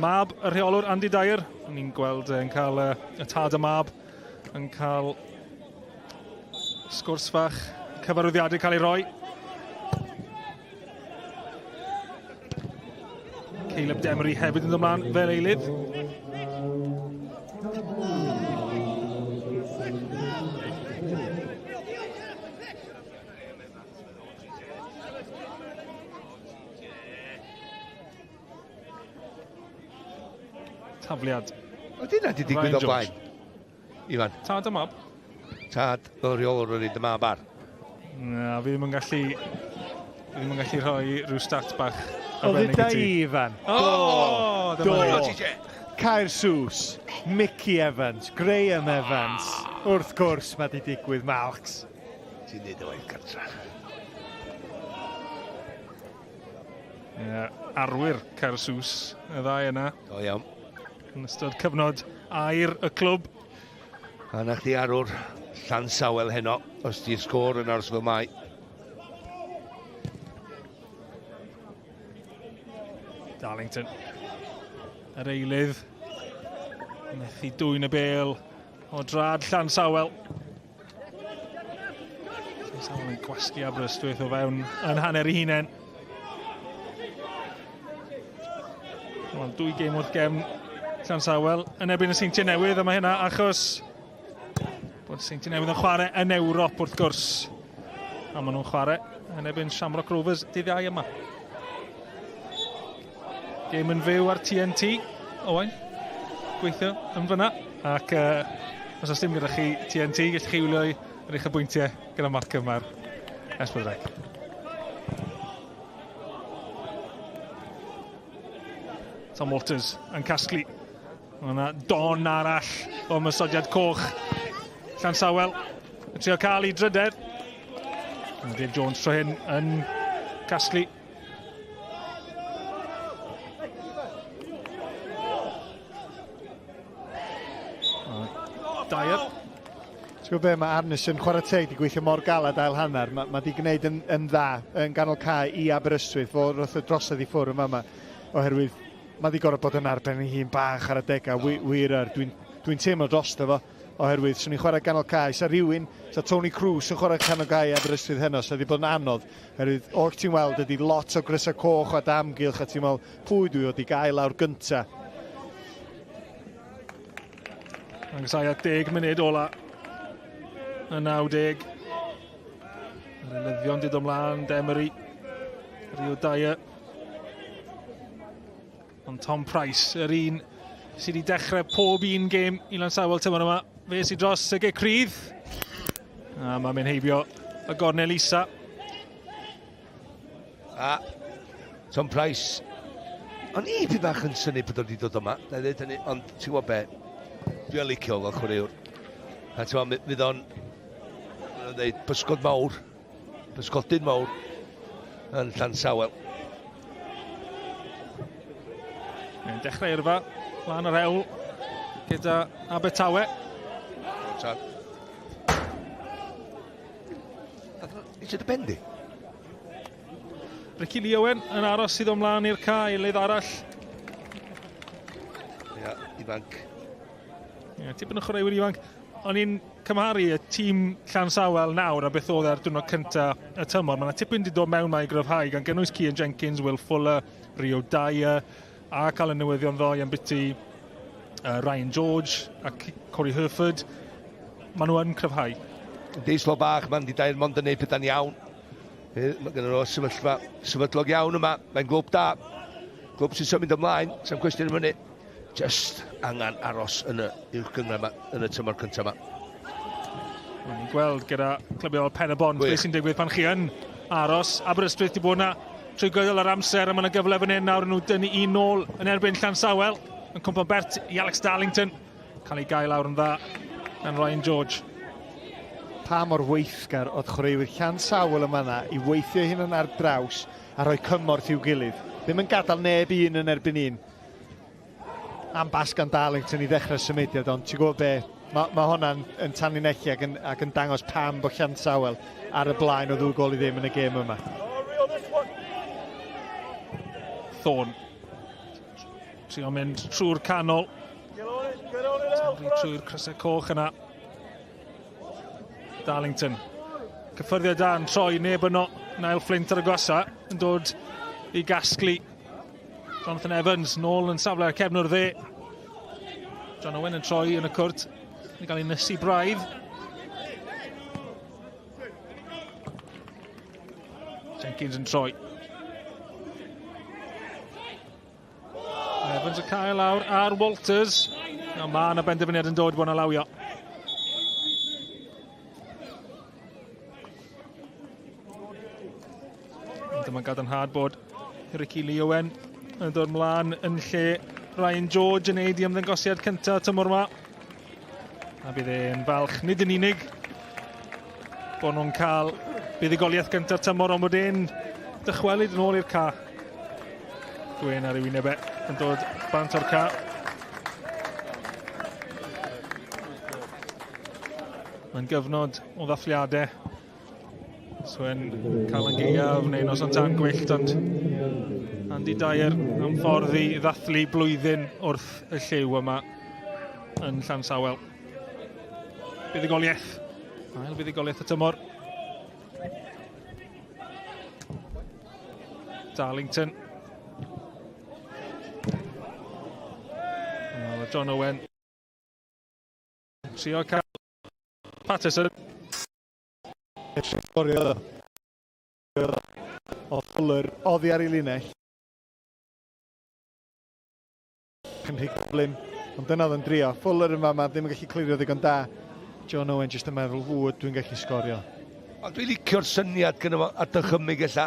mab y rheolwr Andy Dyer. Ni'n gweld yn cael y tad y mab yn cael sgwrs fach, cyfarwyddiadau cael ei roi. Caleb Demery hefyd yn dod ymlaen fel eilydd. Tafliad. Oedd hynna wedi digwydd o blaen? Ifan. Tad y mab. Tad o reolwr yn y mab ar. Na, fi ddim yn gallu... Fi ddim yn gallu rhoi rhyw stat bach arbennig i ti. Ifan. O! Do! Do. Caersws, Mickey Evans, Graham Evans. Wrth gwrs mae di digwydd, Malks. Ti'n neud y waith cartra. Yeah, arwyr Caersws, y ddau yna. O iawn. Yn ystod cyfnod aur y clwb. A na chdi arwr Llansawel heno, os di'r sgôr yn aros fel mae. Darlington. Yr eilydd. Methu dwyn y bel o drad Llansawel. Llansawel yn gwasgu Aberystwyth o fewn yn hanner ei hunain. Wel, dwy gêm wrth gefn Llansawel yn erbyn y Seintiau Newydd, a mae hynna achos bod Seintiau Newydd yn chwarae yn Ewrop wrth gwrs. A maen nhw'n chwarae yn erbyn Shamrock Rovers dydd Iau yma. Gêm yn fyw ar TNT, Owain, gweithio yn fyna. Ac os oes dim gyda chi TNT, gallwch chi wylio yr uchafbwyntiau gyda Malcolm ar S4C. Tom Walters yn casglu. Mae yna don arall o ymosodiad coch. Llansawel yn trio cael ei drydedd. Mae Dave Jones tro hyn yn casglu. Dyer. Ti'n gwybod be, mae Arneson, chwarae teg, di gweithio mor galed ail hanner. Mae ma di gwneud yn, yn dda yn ganol cae i Aberystwyth, fo roth y drosodd i ffwrdd yma, yma, oherwydd mae di gorfod bod yn ar ben ei hun bach ar adegau, wi, wir ar. Dwi'n dwi teimlo drosto fo, oherwydd swn i'n chwarae ganol cae, sa rhywun, sa Tony Cruz yn chwarae canol cae i Aberystwyth heno, sa di bod yn anodd, oherwydd oll ti'n weld ydy lot o grysau coch o damgylch, a ti'n meddwl, pwy dwi wedi gael lawr gynta? Angsai at 10 munud ola y 90. Yr enyddion dyd ymlaen, Demery, Rio Dyer. Ond Tom Price, yr un sydd wedi dechrau pob un gêm i Lansawel tymor yma. Fe sydd dros y gic rydd. A mae'n mynd heibio y gornel isa. A Tom Price. O'n i pyn bach yn synnu bod o wedi dod yma, na i ddweud hynny, ond ti'n gwybod be, dwi'n licio fel chwaraewr. A ti'n gwybod, fydd o'n, o'n dweud, bysgod mawr, bysgodyn mawr yn Llansawel. Mae'n dechrau yrfa lan yr hewl gyda Abertawe. Ta. Eisiau dy ben di? Ricky Lee Owen yn aros i ddod mlaen i'r cae, eilydd arall. Ia, ifanc. Ia, tipyn o chwaraewyr ifanc. O'n i'n cymharu y tîm Llansawel nawr a beth oedd ar diwrnod cynta y tymor. Mae yna tipyn wedi dod mewn mae i gryfhau, gan gynnwys Cian Jenkins, Will Fuller, Rio Dyer, a cael y newyddion ddoe am biti Ryan George a Corey Herford. Maen nhw yn cryfhau. Yndi, slo bach, mae'n di dair mond yn neud pethau'n iawn. Mae gen nhw sefyllfa sefydlog iawn yma. Mae'n glwb da. Glwb sy'n symud ymlaen, sa'n cwestiwn am hynny. Just angen aros yn y uwch gynghrair yma, yn y tymor cyntaf yma. Ni'n gweld gyda clybiau fel Pen y Bont beth sy'n digwydd pan chi yn aros. Aberystwyth di bod yna trwy gydol yr amser a mae yna gyfle fan hyn nawr nhw dynnu un nôl yn erbyn Llansawel. Yn cwmpo'n bert i Alex Darlington. Cael ei gael lawr yn dda gan Ryan George. Pa mor weithgar oedd chwaraewyr Llansawel yma yna i weithio hunan ar draws a rhoi cymorth i'w gilydd. Ddim yn gadael neb un yn erbyn un. Am bas gan Darlington i ddechrau symudiad, ond ti'n gwybod be, mae, mae hwnna'n yn tanlinellu ac yn, ac yn dangos pam bod Llansawel ar y blaen o ddwy gol i ddim yn y gêm yma. Thorne. Trio mynd trwy'r canol. Torri trwy'r crysau coch yna. Darlington. Cyffyrddiad da yn troi, neb yno. Niall Flint ar y gwasa yn dod i gasglu. Jonathan Evans nôl yn safle'r cefnwr dde. John Owen yn troi yn y cwrt. Yn cael ei nysu braidd. Jenkins yn troi. Evans y cael lawr ar Walters. Nawr mae yna benderfyniad yn dod bod yna lawio. Dyma gadarnhad bod Ricky Lee Owen yn dod mlaen yn lle Ryan George yn neud i ymddangosiad cyntaf tymor yma. A bydd e'n falch, nid yn unig bod nhw'n cael buddugoliaeth gyntaf tymor, ond bod e'n dychwelyd yn ôl i'r ca. Gwen ar ei wyneb e yn dod bant o'r ca. Mae'n gyfnod o ddathliadau. Swen cael yn gaeaf neu noson tân gwyllt, ond Andy Dyer am ffordd i ddathlu blwyddyn wrth y lliw yma yn Llansawel. Buddugoliaeth. Ail fuddugoliaeth y tymor. Darlington. Well, John Owen. Trio cael Patterson. Sgorio o Fuller oddi ar ei linell. Yn rhy gyflym, ond dyna oedd yn drio. Fuller yn fama, ddim yn gallu clirio ddigon da. John Owen jyst yn meddwl, ww, dwi'n gallu sgorio. Ond dwi'n licio'r syniad gyda fo, a dychymyg ella,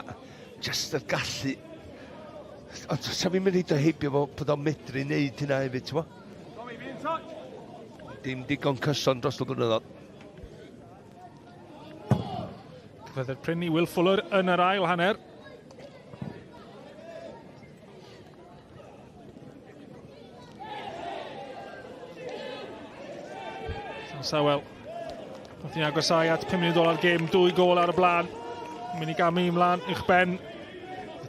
jyst y gallu. Ond sa fi'n mynd i heibio fo bod o'n medru wneud hynna hefyd, ti'n Dim digon cyson dros y blynyddoedd. Cyfyddiad prin i Will Fuller yn yr ail hanner. Sawel. Wrth ni agosau at 5 munud ola'r gêm, dwy gol ar y blaen. Mynd i gamu ymlaen uwch ben.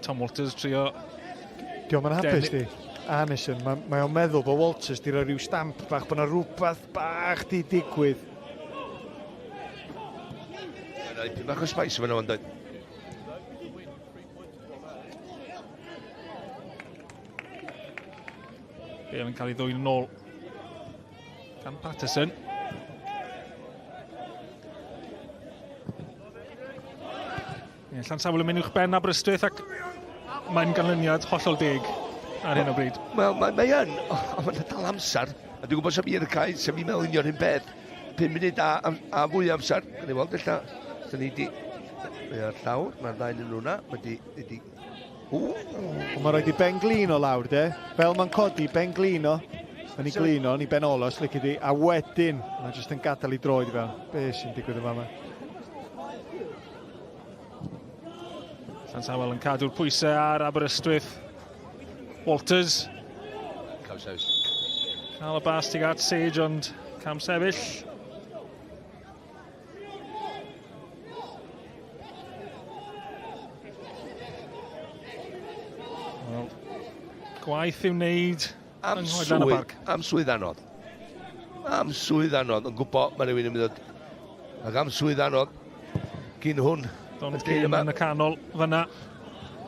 Tom Walters trio... Diolch yn hapus di. Arnison, mae, mae o'n meddwl bod Walters di rhoi rhyw stamp bach, bod yna rhywbeth bach di digwydd. Mae'n dipyn bach o spice yma nhw'n dweud. Bale yn cael ei ddwyn yn ôl gan Patterson. Ie, Llansawel yn mynd uwch ben Aberystwyth ac mae'n ganlyniad hollol deg ar hyn o bryd. Wel, mae, mae yn, ond mae'n dal amser. A dwi'n gwybod sef i ar y cae, sef i'n meddwl union hyn beth. 5 munud a, a, a fwy o amser. Gwni weld ella, dyn ni di... Mae o'r llawr, mae'r ddau yn nhw na. Mae di, di Ond mae'n rhaid i Ben Glin o lawr, de. Fel mae'n codi, Ben Glin o. Yn ei glin o, yn ei ben ôl os lici di. A wedyn, mae'n jyst yn gadael i droed i fewn. Be sy'n digwydd yn fama? Llansawel yn cadw'r pwysau ar Aberystwyth. Walters. Cael sefyll. Cael y bas tuag at Sage, ond cam sefyll. Wel, gwaith i'w wneud am yng Nghoedlan y Parc. Am swydd anodd. Am swydd anodd, yn gwybod mae rhywun yn mynd o... Ac am swydd anodd, gyn hwn. Donald Kane yn y canol fyna.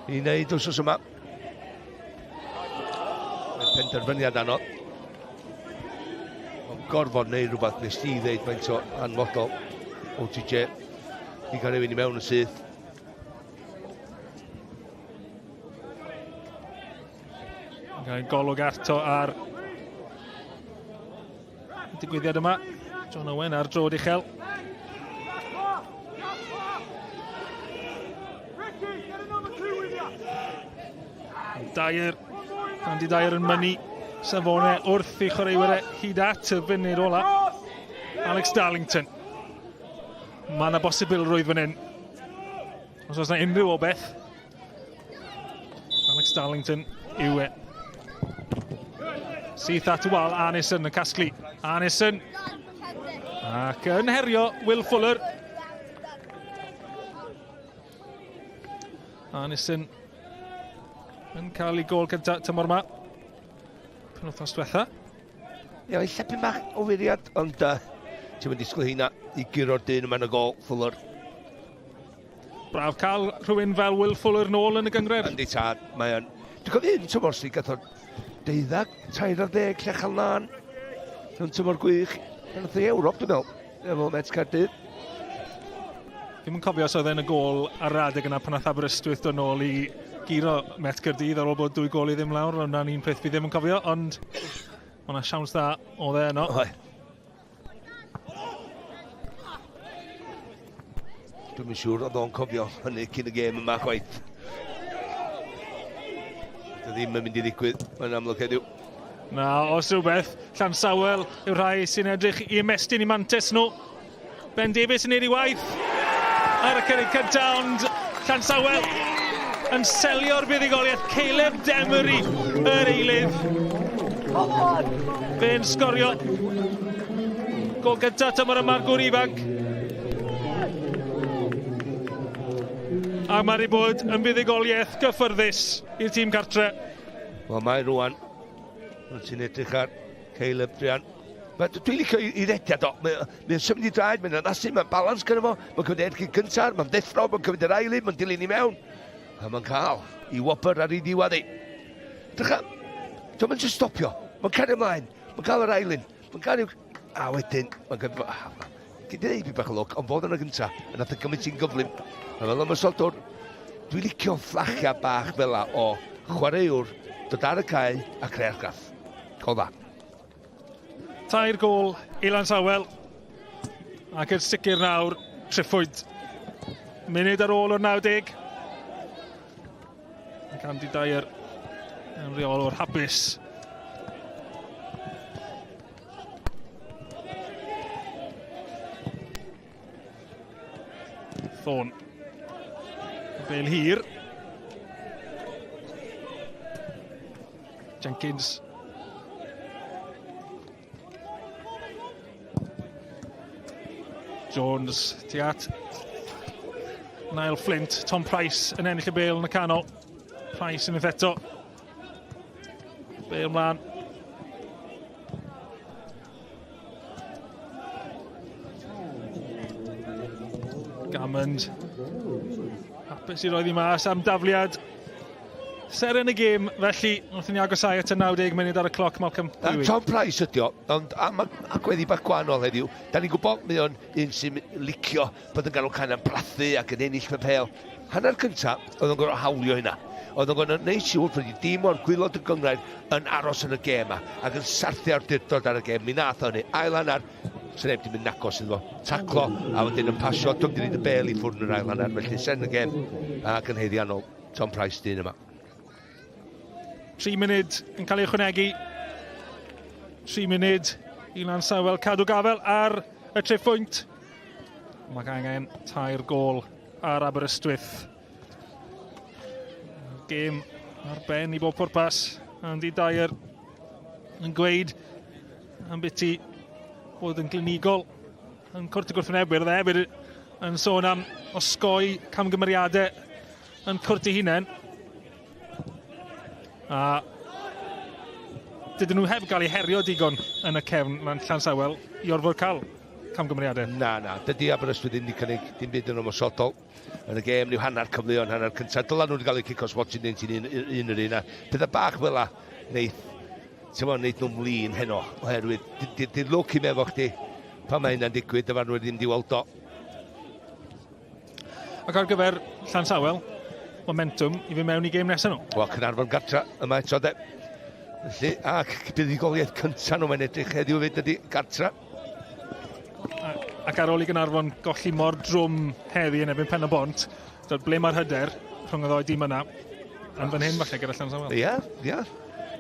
I wneud wrth yma. Mae penderfyniad anodd. Mae'n gorfod wneud rhywbeth nes ti ddeud faint o anfodol OTJ i gael rhywun i mewn yn syth. Gael golwg arto ar y digwyddiad yma. John Owen ar drod uchel. Dyer, Andy Dyer yn mynnu safonau wrth i chwaraewyr e hyd at y funud ola. Alex Darlington. Mae yna bosibilrwydd fan hyn. Os oes yna unrhyw o beth, Alex Darlington yw e. Syth at y wal, Arnison yn casglu. Arnison. Ac yn herio Will Fuller. Arnison yn cael ei gol gyntaf tymor yma. Penwthnos diwetha. Ie, yeah, ella bach o fwriad, ond uh, ti'n mynd disgwyl hynna i guro'r dyn yma yn y gol, Fuller. Braf cael rhywun fel Will Fuller nôl yn y gyngred. Yndi tad, mae o'n... Dwi'n cofio un tymor sy'n gath o deuddag, 13 llechal lan. Mewn tymor gwych. Pan oedd i Ewrop, dwi'n meddwl, efo Met Caerdydd. Ddim yn cofio os oedd e'n y gol ar yr adeg yna pan nath Aberystwyth dod nôl i guro Met Caerdydd ar ôl bod dwy gol i ddim lawr. Hwna'n un peth fi ddim yn cofio, ond mae yna siawns dda oedd e yno. Oedd. Dwi'm yn siŵr oedd o'n cofio hynny cyn y gêm yma chwaith. Dydy ddim yn mynd i ddigwydd, mae'n amlwg heddiw. Na, os rhywbeth, Llansawel yw'r rhai sy'n edrych i ymestyn i mantes nhw. Ben Davies yn neud ei waith ar y cynnig cyntaf, ond Llansawel yn selio'r buddugoliaeth. Caleb Demery, yr eilydd. Fe'n sgorio. Gol gyntaf tymor yma'r gŵr ifanc. A mae wedi bod yn fuddugoliaeth gyffyrddus i'r tîm cartre. Wel, mae rwan. Rwy'n ti'n edrych ar Caleb Drian. Dwi'n licio i rediad o. Mae'n symud i draed, mae'n addasu, mae'n balans gyda fo, mae'n cymryd ergyd gyntaf, mae'n ddeffro, mae'n cymryd yr ail un, mae'n dilyn i mewn. A mae'n cael i wobr ar ei ddiwedd ei. Dycha, dwi'n mynd stopio, mae'n cario ymlaen, mae'n cael yr ail un, mae'n cael i'w... A wedyn, mae'n cael... Gyd i ddeud bach o lwc, ond fod yna gyntaf, yn nath y gymryd ti'n gyflym. A fel ymwysodwr, dwi'n licio fflachia bach fel la o chwaraewr dod ar y cae a creu argraff. Gol dda. Tair gol i Lansawel. Ac yn sicr nawr, triffwyd. Munud ar ôl o'r 90. Ac Andy Dyer yn reolwr hapus. Thorne. Bel hir. Jenkins. Jones, ti at Niall Flint, Tom Price yn ennill y bel yn y canol. Price unwaith eto. Bale mlaen. Gammond. Hapus i roedd i mas am dafliad. Seren y gêm, felly, wrth i ni agosau at y 90 munud ar y cloc, Malcolm. Tom Price ydi o, ond am agweddi bach gwahanol heddiw. Da ni'n gwybod, mae o'n un sy'n licio bod yn ganol cael am brathu ac yn ennill y pêl. Hanner cynta, oedd o'n gorfod hawlio hynna. Oedd o'n gorfod gwneud siŵr bod dîm o'r gwylod y gynghrair yn aros yn y gêm ma ac yn sarthu awdurdod ar y gêm. Mi nath o hynny. Ail hanner, sneb di mynd agos iddo fo. Taclo, a wedyn yn pasio, dwi'n di y bel i ffwrdd yn yr ail hanner. Felly, sen y gêm ac yn haeddiannol Tom Price dyn yma. 3 munud yn cael ei ychwanegu. 3 munud i Lansawel cadw gafel ar y triphwynt. Mae angen tair gol ar Aberystwyth. Gêm ar ben i bob pwrpas. Andy Dyer yn gweud am biti bod yn glinigol yn cwrt y gwrthwynebwyr. Oedd e hefyd yn sôn am osgoi camgymeriadau yn cwrt ei hunain. A dydyn nhw heb gael eu herio digon yn y cefn mae'n Llansawel i orfod cael camgymeriadau. Na, na, dydy Aberystwyth ddim wedi cynnig dim byd yn ymosodol yn y gêm, rhyw hanner cyfleon, hanner cyntaf. Dyla nhw wedi cael eu cico spot sy'n un un, un yr un, a pethau bach fel la, neith, ti'n mwyn, neith nhw'n flin heno, oherwydd di'r lwc i efo chdi, pan mae hynna'n digwydd, dyfarnwyr ddim di weld o. Ac ar gyfer Llansawel, momentum i fynd mewn i gêm nesaf nhw. Wel, Caernarfon gartra yma eto de. Felly, ac buddugoliaeth cyntaf nhw mae'n edrych heddiw fyd ydy gartra. Ac ar ôl i Gaernarfon golli mor drwm heddi yn erbyn Pen y Bont, dod ble mae'r hyder rhwng y ddoi dîm yna yn fan hyn falle gyda Llansawel. Ie, ie.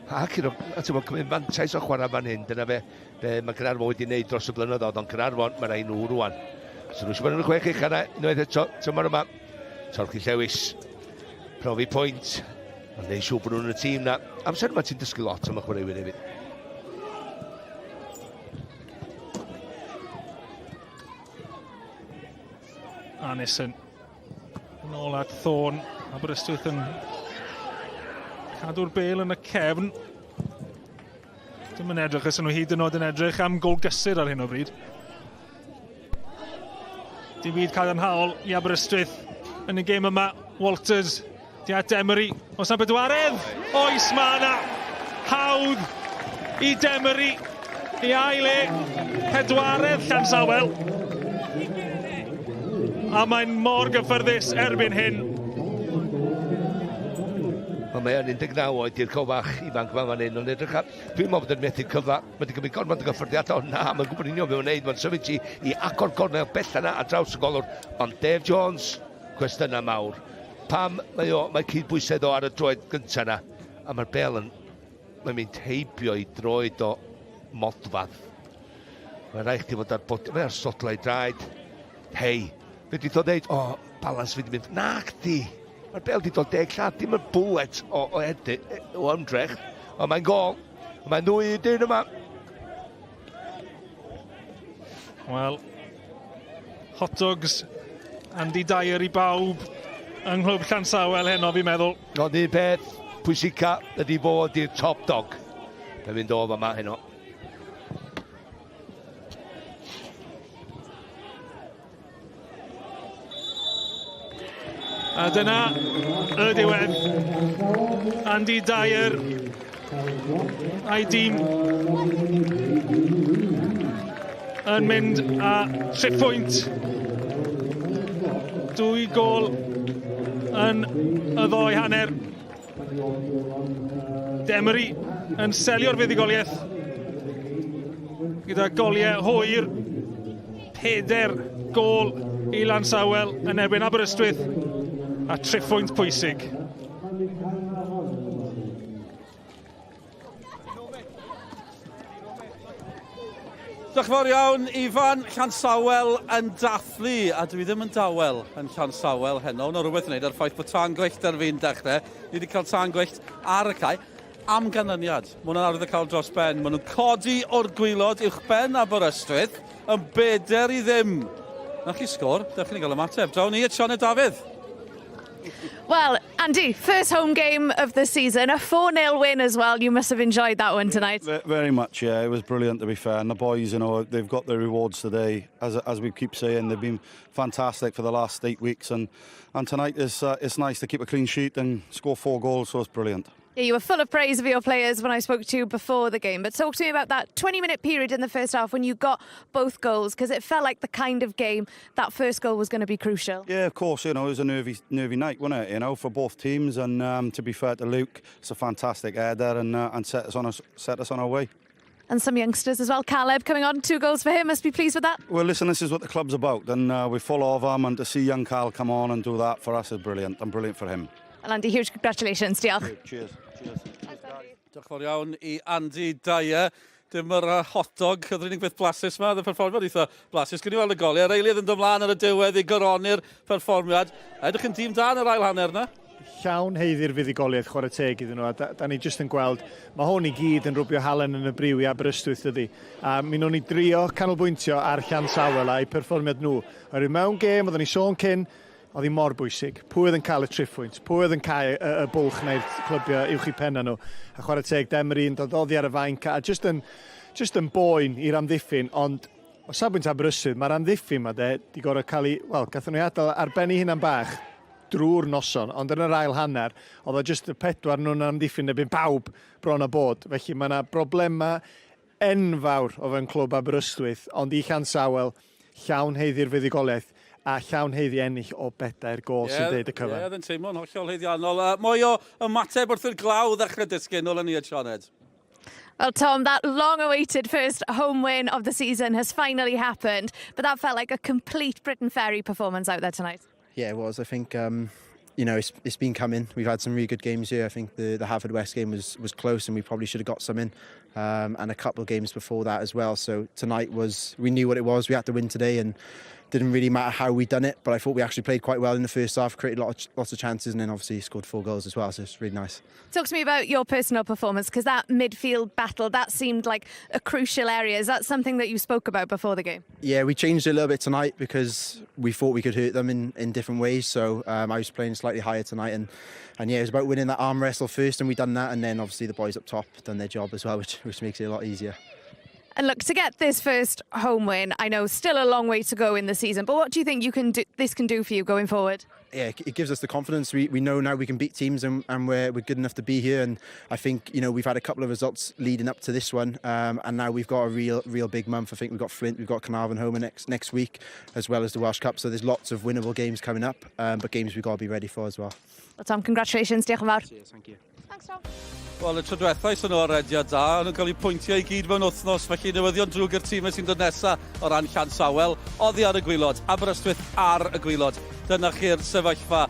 Ac, you know, a ti'n cymryd mantais o chwarae fan hyn, dyna fe. Be mae Caernarfon wedi wneud dros y blynyddoedd, ond Caernarfon, mae rhaid nhw rwan. So nhw eisiau bod yn y chwech ucha yna, unwaith eto, tymor yma. Torchi Llewis, profi pwynt, ond neud siŵr bod nhw'n y tîm na. Amser yma ti'n dysgu lot am y chwaraewyr hefyd. Anison. Yn ôl at Thorn. Aberystwyth yn cadw'r bel yn y cefn. Dim yn edrych, os nhw hyd yn oed yn edrych am gol gysur ar hyn o bryd. Dim byd cadarnhaol i Aberystwyth yn y gêm yma. Walters, di at Demery. Oes na bedwaredd? Oes mae yna. Hawdd i Demery. I ail e. Pedwaredd Llansawel. A mae'n mor gyffyrddus erbyn hyn. Wel, mae o'n 19 oed i'r cofach ifanc ma fan hyn, ond edrych ar... Dwi'n meddwl bod yn methu cyfle, mae wedi cymryd gormod o gyffyrddiadau, ond na, mae'n gwybod union beth mae'n neud, mae'n symud ti i agor gornel bell yna ar draws y golwr, ond Dave Jones, cwestiynau mawr. Pam mae o, mae cydbwysedd o ar y droed gyntaf yna, a mae'r bel yn, mae'n mynd heibio i droed o modfadd. Mae'n rhaid chdi fod ar bod, mae ar sodlau draed. Hei, fe di dod dweud, o, oh, balans fi di mynd, na chdi. Mae'r bel di dod deg llath, dim yn bwlet o, o, edi, o ymdrech, ond mae'n gol. Mae'n ddwy i dyn yma. Wel, hot dogs, Andy Dyer i bawb yng Nghlwb Llansawel heno, fi'n meddwl. Ond un peth pwysica ydy fod i'r top dog. Mae'n mynd o fama heno. A dyna y diwedd. Andy Dyer a'i dîm yn mynd â triphwynt. Dwy gol yn y ddoi hanner. Demery yn selio'r fuddugoliaeth gyda goliau hwyr. Peder gol i Lansawel yn erbyn Aberystwyth a triphwynt pwysig. Diolch yn fawr iawn, Ifan. Llansawel yn dathlu, a dwi ddim yn dawel yn Llansawel heno. Wna rhywbeth i wneud ar ffaith bod tân gwyllt ar fin dechrau. Ni wedi cael tân gwyllt ar y cae. Am ganlyniad, mae hwnna'n arwydd y cael dros ben. Maen nhw'n codi o'r gwylod uwch ben Aberystwyth yn beder i ddim. Na chi sgôr, dewch i ni gael ymateb. Draw ni at Sioned Dafydd. Well, Andy, first home game of the season, a 4-0 win as well. You must have enjoyed that one tonight. Very much, yeah. It was brilliant, to be fair. And the boys, you know, they've got their rewards today. As, as we keep saying, they've been fantastic for the last eight weeks. And, and tonight is, uh, it's nice to keep a clean sheet and score four goals, so it's brilliant. Yeah, you were full of praise of your players when I spoke to you before the game, but talk to me about that 20 minute period in the first half when you got both goals, because it felt like the kind of game that first goal was going to be crucial. Yeah, of course, you know, it was a nervy, nervy night, wasn't it, you know, for both teams. And um, to be fair to Luke, it's a fantastic header and, uh, and set, us on a, set us on our way. And some youngsters as well. Caleb coming on, two goals for him, must be pleased with that. Well, listen, this is what the club's about, and uh, we're full of them, and to see young Cal come on and do that for us is brilliant, and brilliant for him. And Andy, huge congratulations, diolch. Cheers. Cheers. Diolch yn fawr iawn i Andy Dyer. Dim yr uh, hot dog, oedd yr unig beth blasus yma, oedd y perfformiad eitha blasus. Gwni weld y goliau, yr eilydd yn dod mlaen ar y diwedd i goroni'r perfformiad. Edrych yn dîm da yn yr ail hanner yna. Llawn haeddu'r fuddugoliaeth chwarae teg iddyn nhw, a da, da ni jyst yn gweld, mae hwn i gyd yn rwbio halen yn y briw i Aberystwyth dydy. A mi nhw'n ni drio canolbwyntio ar Llansawel a'u perfformiad nhw. Oherwydd mewn gêm, oeddwn ni sôn cyn, Oedd hi mor bwysig. Pwy oedd yn cael y triphwynt? Pwy oedd yn cael y, y bwlch neu'r clybiau uwch i penna nhw? A chwarae teg, Demery yn dod oddi ar y fainc a just yn, just yn boen i'r amddiffyn, ond o safbwynt Aberystwyth, mae'r amddiffyn ma de, di gorau cael ei, wel, gathon nhw adael ar ben ei hunan bach drwy'r noson, ond yn yr ail hanner, oedd o just y pedwar nhw'n amddiffyn erbyn pawb bron a bod. Felly mae yna broblemau enfawr o fewn clwb Aberystwyth, ond i Llansawel, llawn haeddu'r fuddugoliaeth a llawn haeddu ennill o bedair gôl yeah, sy'n deud y cyfan. Ie, yeah, oedd yn teimlo'n hollol haeddiannol. Uh, mwy o ymateb wrth i'r glaw ddechrau disgyn nôl yn ni at Sioned. Well, Tom, that long-awaited first home win of the season has finally happened, but that felt like a complete Briton Ferry performance out there tonight. Yeah, it was. I think um, you know, it's, it's been coming. We've had some really good games here. I think the, the Harvard West game was, was close and we probably should have got some in. Um, and a couple of games before that as well. So tonight was, we knew what it was. We had to win today and didn't really matter how we'd done it, but I thought we actually played quite well in the first half, created a lot of, lots of chances, and then obviously scored four goals as well, so it's really nice. Talk to me about your personal performance, because that midfield battle, that seemed like a crucial area. Is that something that you spoke about before the game? Yeah, we changed it a little bit tonight because we thought we could hurt them in, in different ways, so um, I was playing slightly higher tonight, and, and yeah, it was about winning that arm wrestle first, and we done that, and then obviously the boys up top done their job as well, which, which makes it a lot easier. And look, to get this first home win, I know still a long way to go in the season, but what do you think you can do, this can do for you going forward? Yeah, it gives us the confidence. We, we know now we can beat teams and, and we're, we're good enough to be here. And I think, you know, we've had a couple of results leading up to this one. Um, and now we've got a real, real big month. I think we've got Flint, we've got Carnarvon home next, next week, as well as the Welsh Cup. So there's lots of winnable games coming up, um, but games we've got to be ready for as well. Well, Tom, congratulations. Diolch yn fawr. Cheers, thank you. Thanks, Tom. Wel, y tro diwetha i sôn o rediad da, o'n nhw'n cael eu pwyntiau i gyd mewn wythnos, felly newyddion drwg i'r tîmau sy'n dod nesaf o ran Llansawel. Oddi ar y gwylod, Aberystwyth ar y gwylod. Dyna chi'r sefyllfa.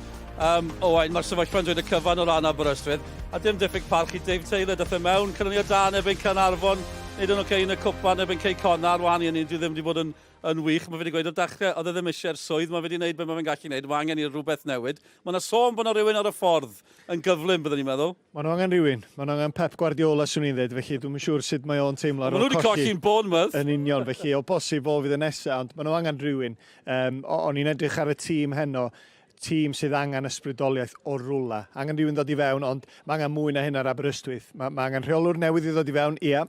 Um, Owain, mae'r sefyllfa'n dweud y cyfan o ran Aberystwyth. A dim diffyg parch i Dave Taylor, dath e mewn, canlyniad da yn erbyn Caernarfon, neud yn oce okay yn y cwpan erbyn Cei Connah, ar wahân i hynny, dwi ddim wedi bod yn, yn wych. Mae fe wedi gweud o'r dechrau, oedd e ddim eisiau'r swydd, mae fe wedi gwneud beth mae fe'n gallu gwneud, mae angen i rhywbeth newid. Mae yna sôn bod yna rhywun ar y ffordd yn gyflym, byddwn ni'n meddwl. Maen nhw angen rhywun. Maen nhw angen Pep Guardiola, swn i'n dweud, felly dwi'm yn siŵr sut mae o'n teimlo ar ôl colli. Maen nhw wedi colli'n Bournemouth. Yn union, felly o bosib fo fydd y nesaf, ond maen nhw angen rhywun. Um, o'n i'n edrych ar y tîm heno, tîm sydd angen ysbrydoliaeth o rwla. Angen rhywun ddod i fewn, ond mae angen mwy na hyn ar Aberystwyth. Mae, mae angen rheolwr newydd i ddod i fewn, ia,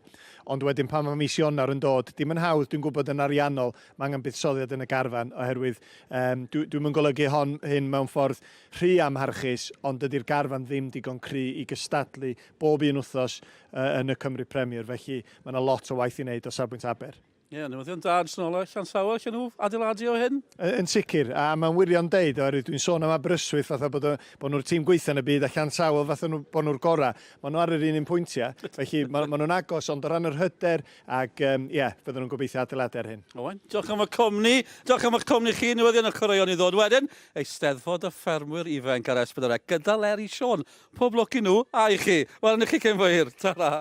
ond wedyn pan mae mis Ionawr yn dod, dim yn hawdd, dwi'n gwybod yn ariannol, mae angen buddsoddiad yn y garfan, oherwydd um, dwi, dwi'n golygu hon, hyn mewn ffordd rhy amharchus, ond dydy'r garfan ddim digon cry i gystadlu bob un wythnos uh, yn y Cymru Premier, felly mae yna lot o waith i wneud o safbwynt Aber. Ie, yeah, newyddion da yn Snola, Llansawel, lle nhw adeiladu o hyn? Yn sicr, a mae'n wirion deud, oherwydd dwi'n sôn am Aberystwyth fatha bod, bod nhw'r tîm gweitha yn y byd a Llansawel fatha nhw, bod nhw'r gorau. Maen nhw ar yr un un pwyntiau, felly maen, ma nhw'n agos, ond o ran yr hyder, ac ie, um, yeah, fydden nhw'n gobeithio adeiladu ar hyn. Owain, diolch am y cwmni, diolch am eich cwmni chi, newyddion y chwaraeon i ddod wedyn. Eisteddfod y Ffermwyr Ifanc ar S4C gyda Leri Siôn. Pob lwc i nhw a i chi. Wel, i chi cyn fo hir. Ta-ra.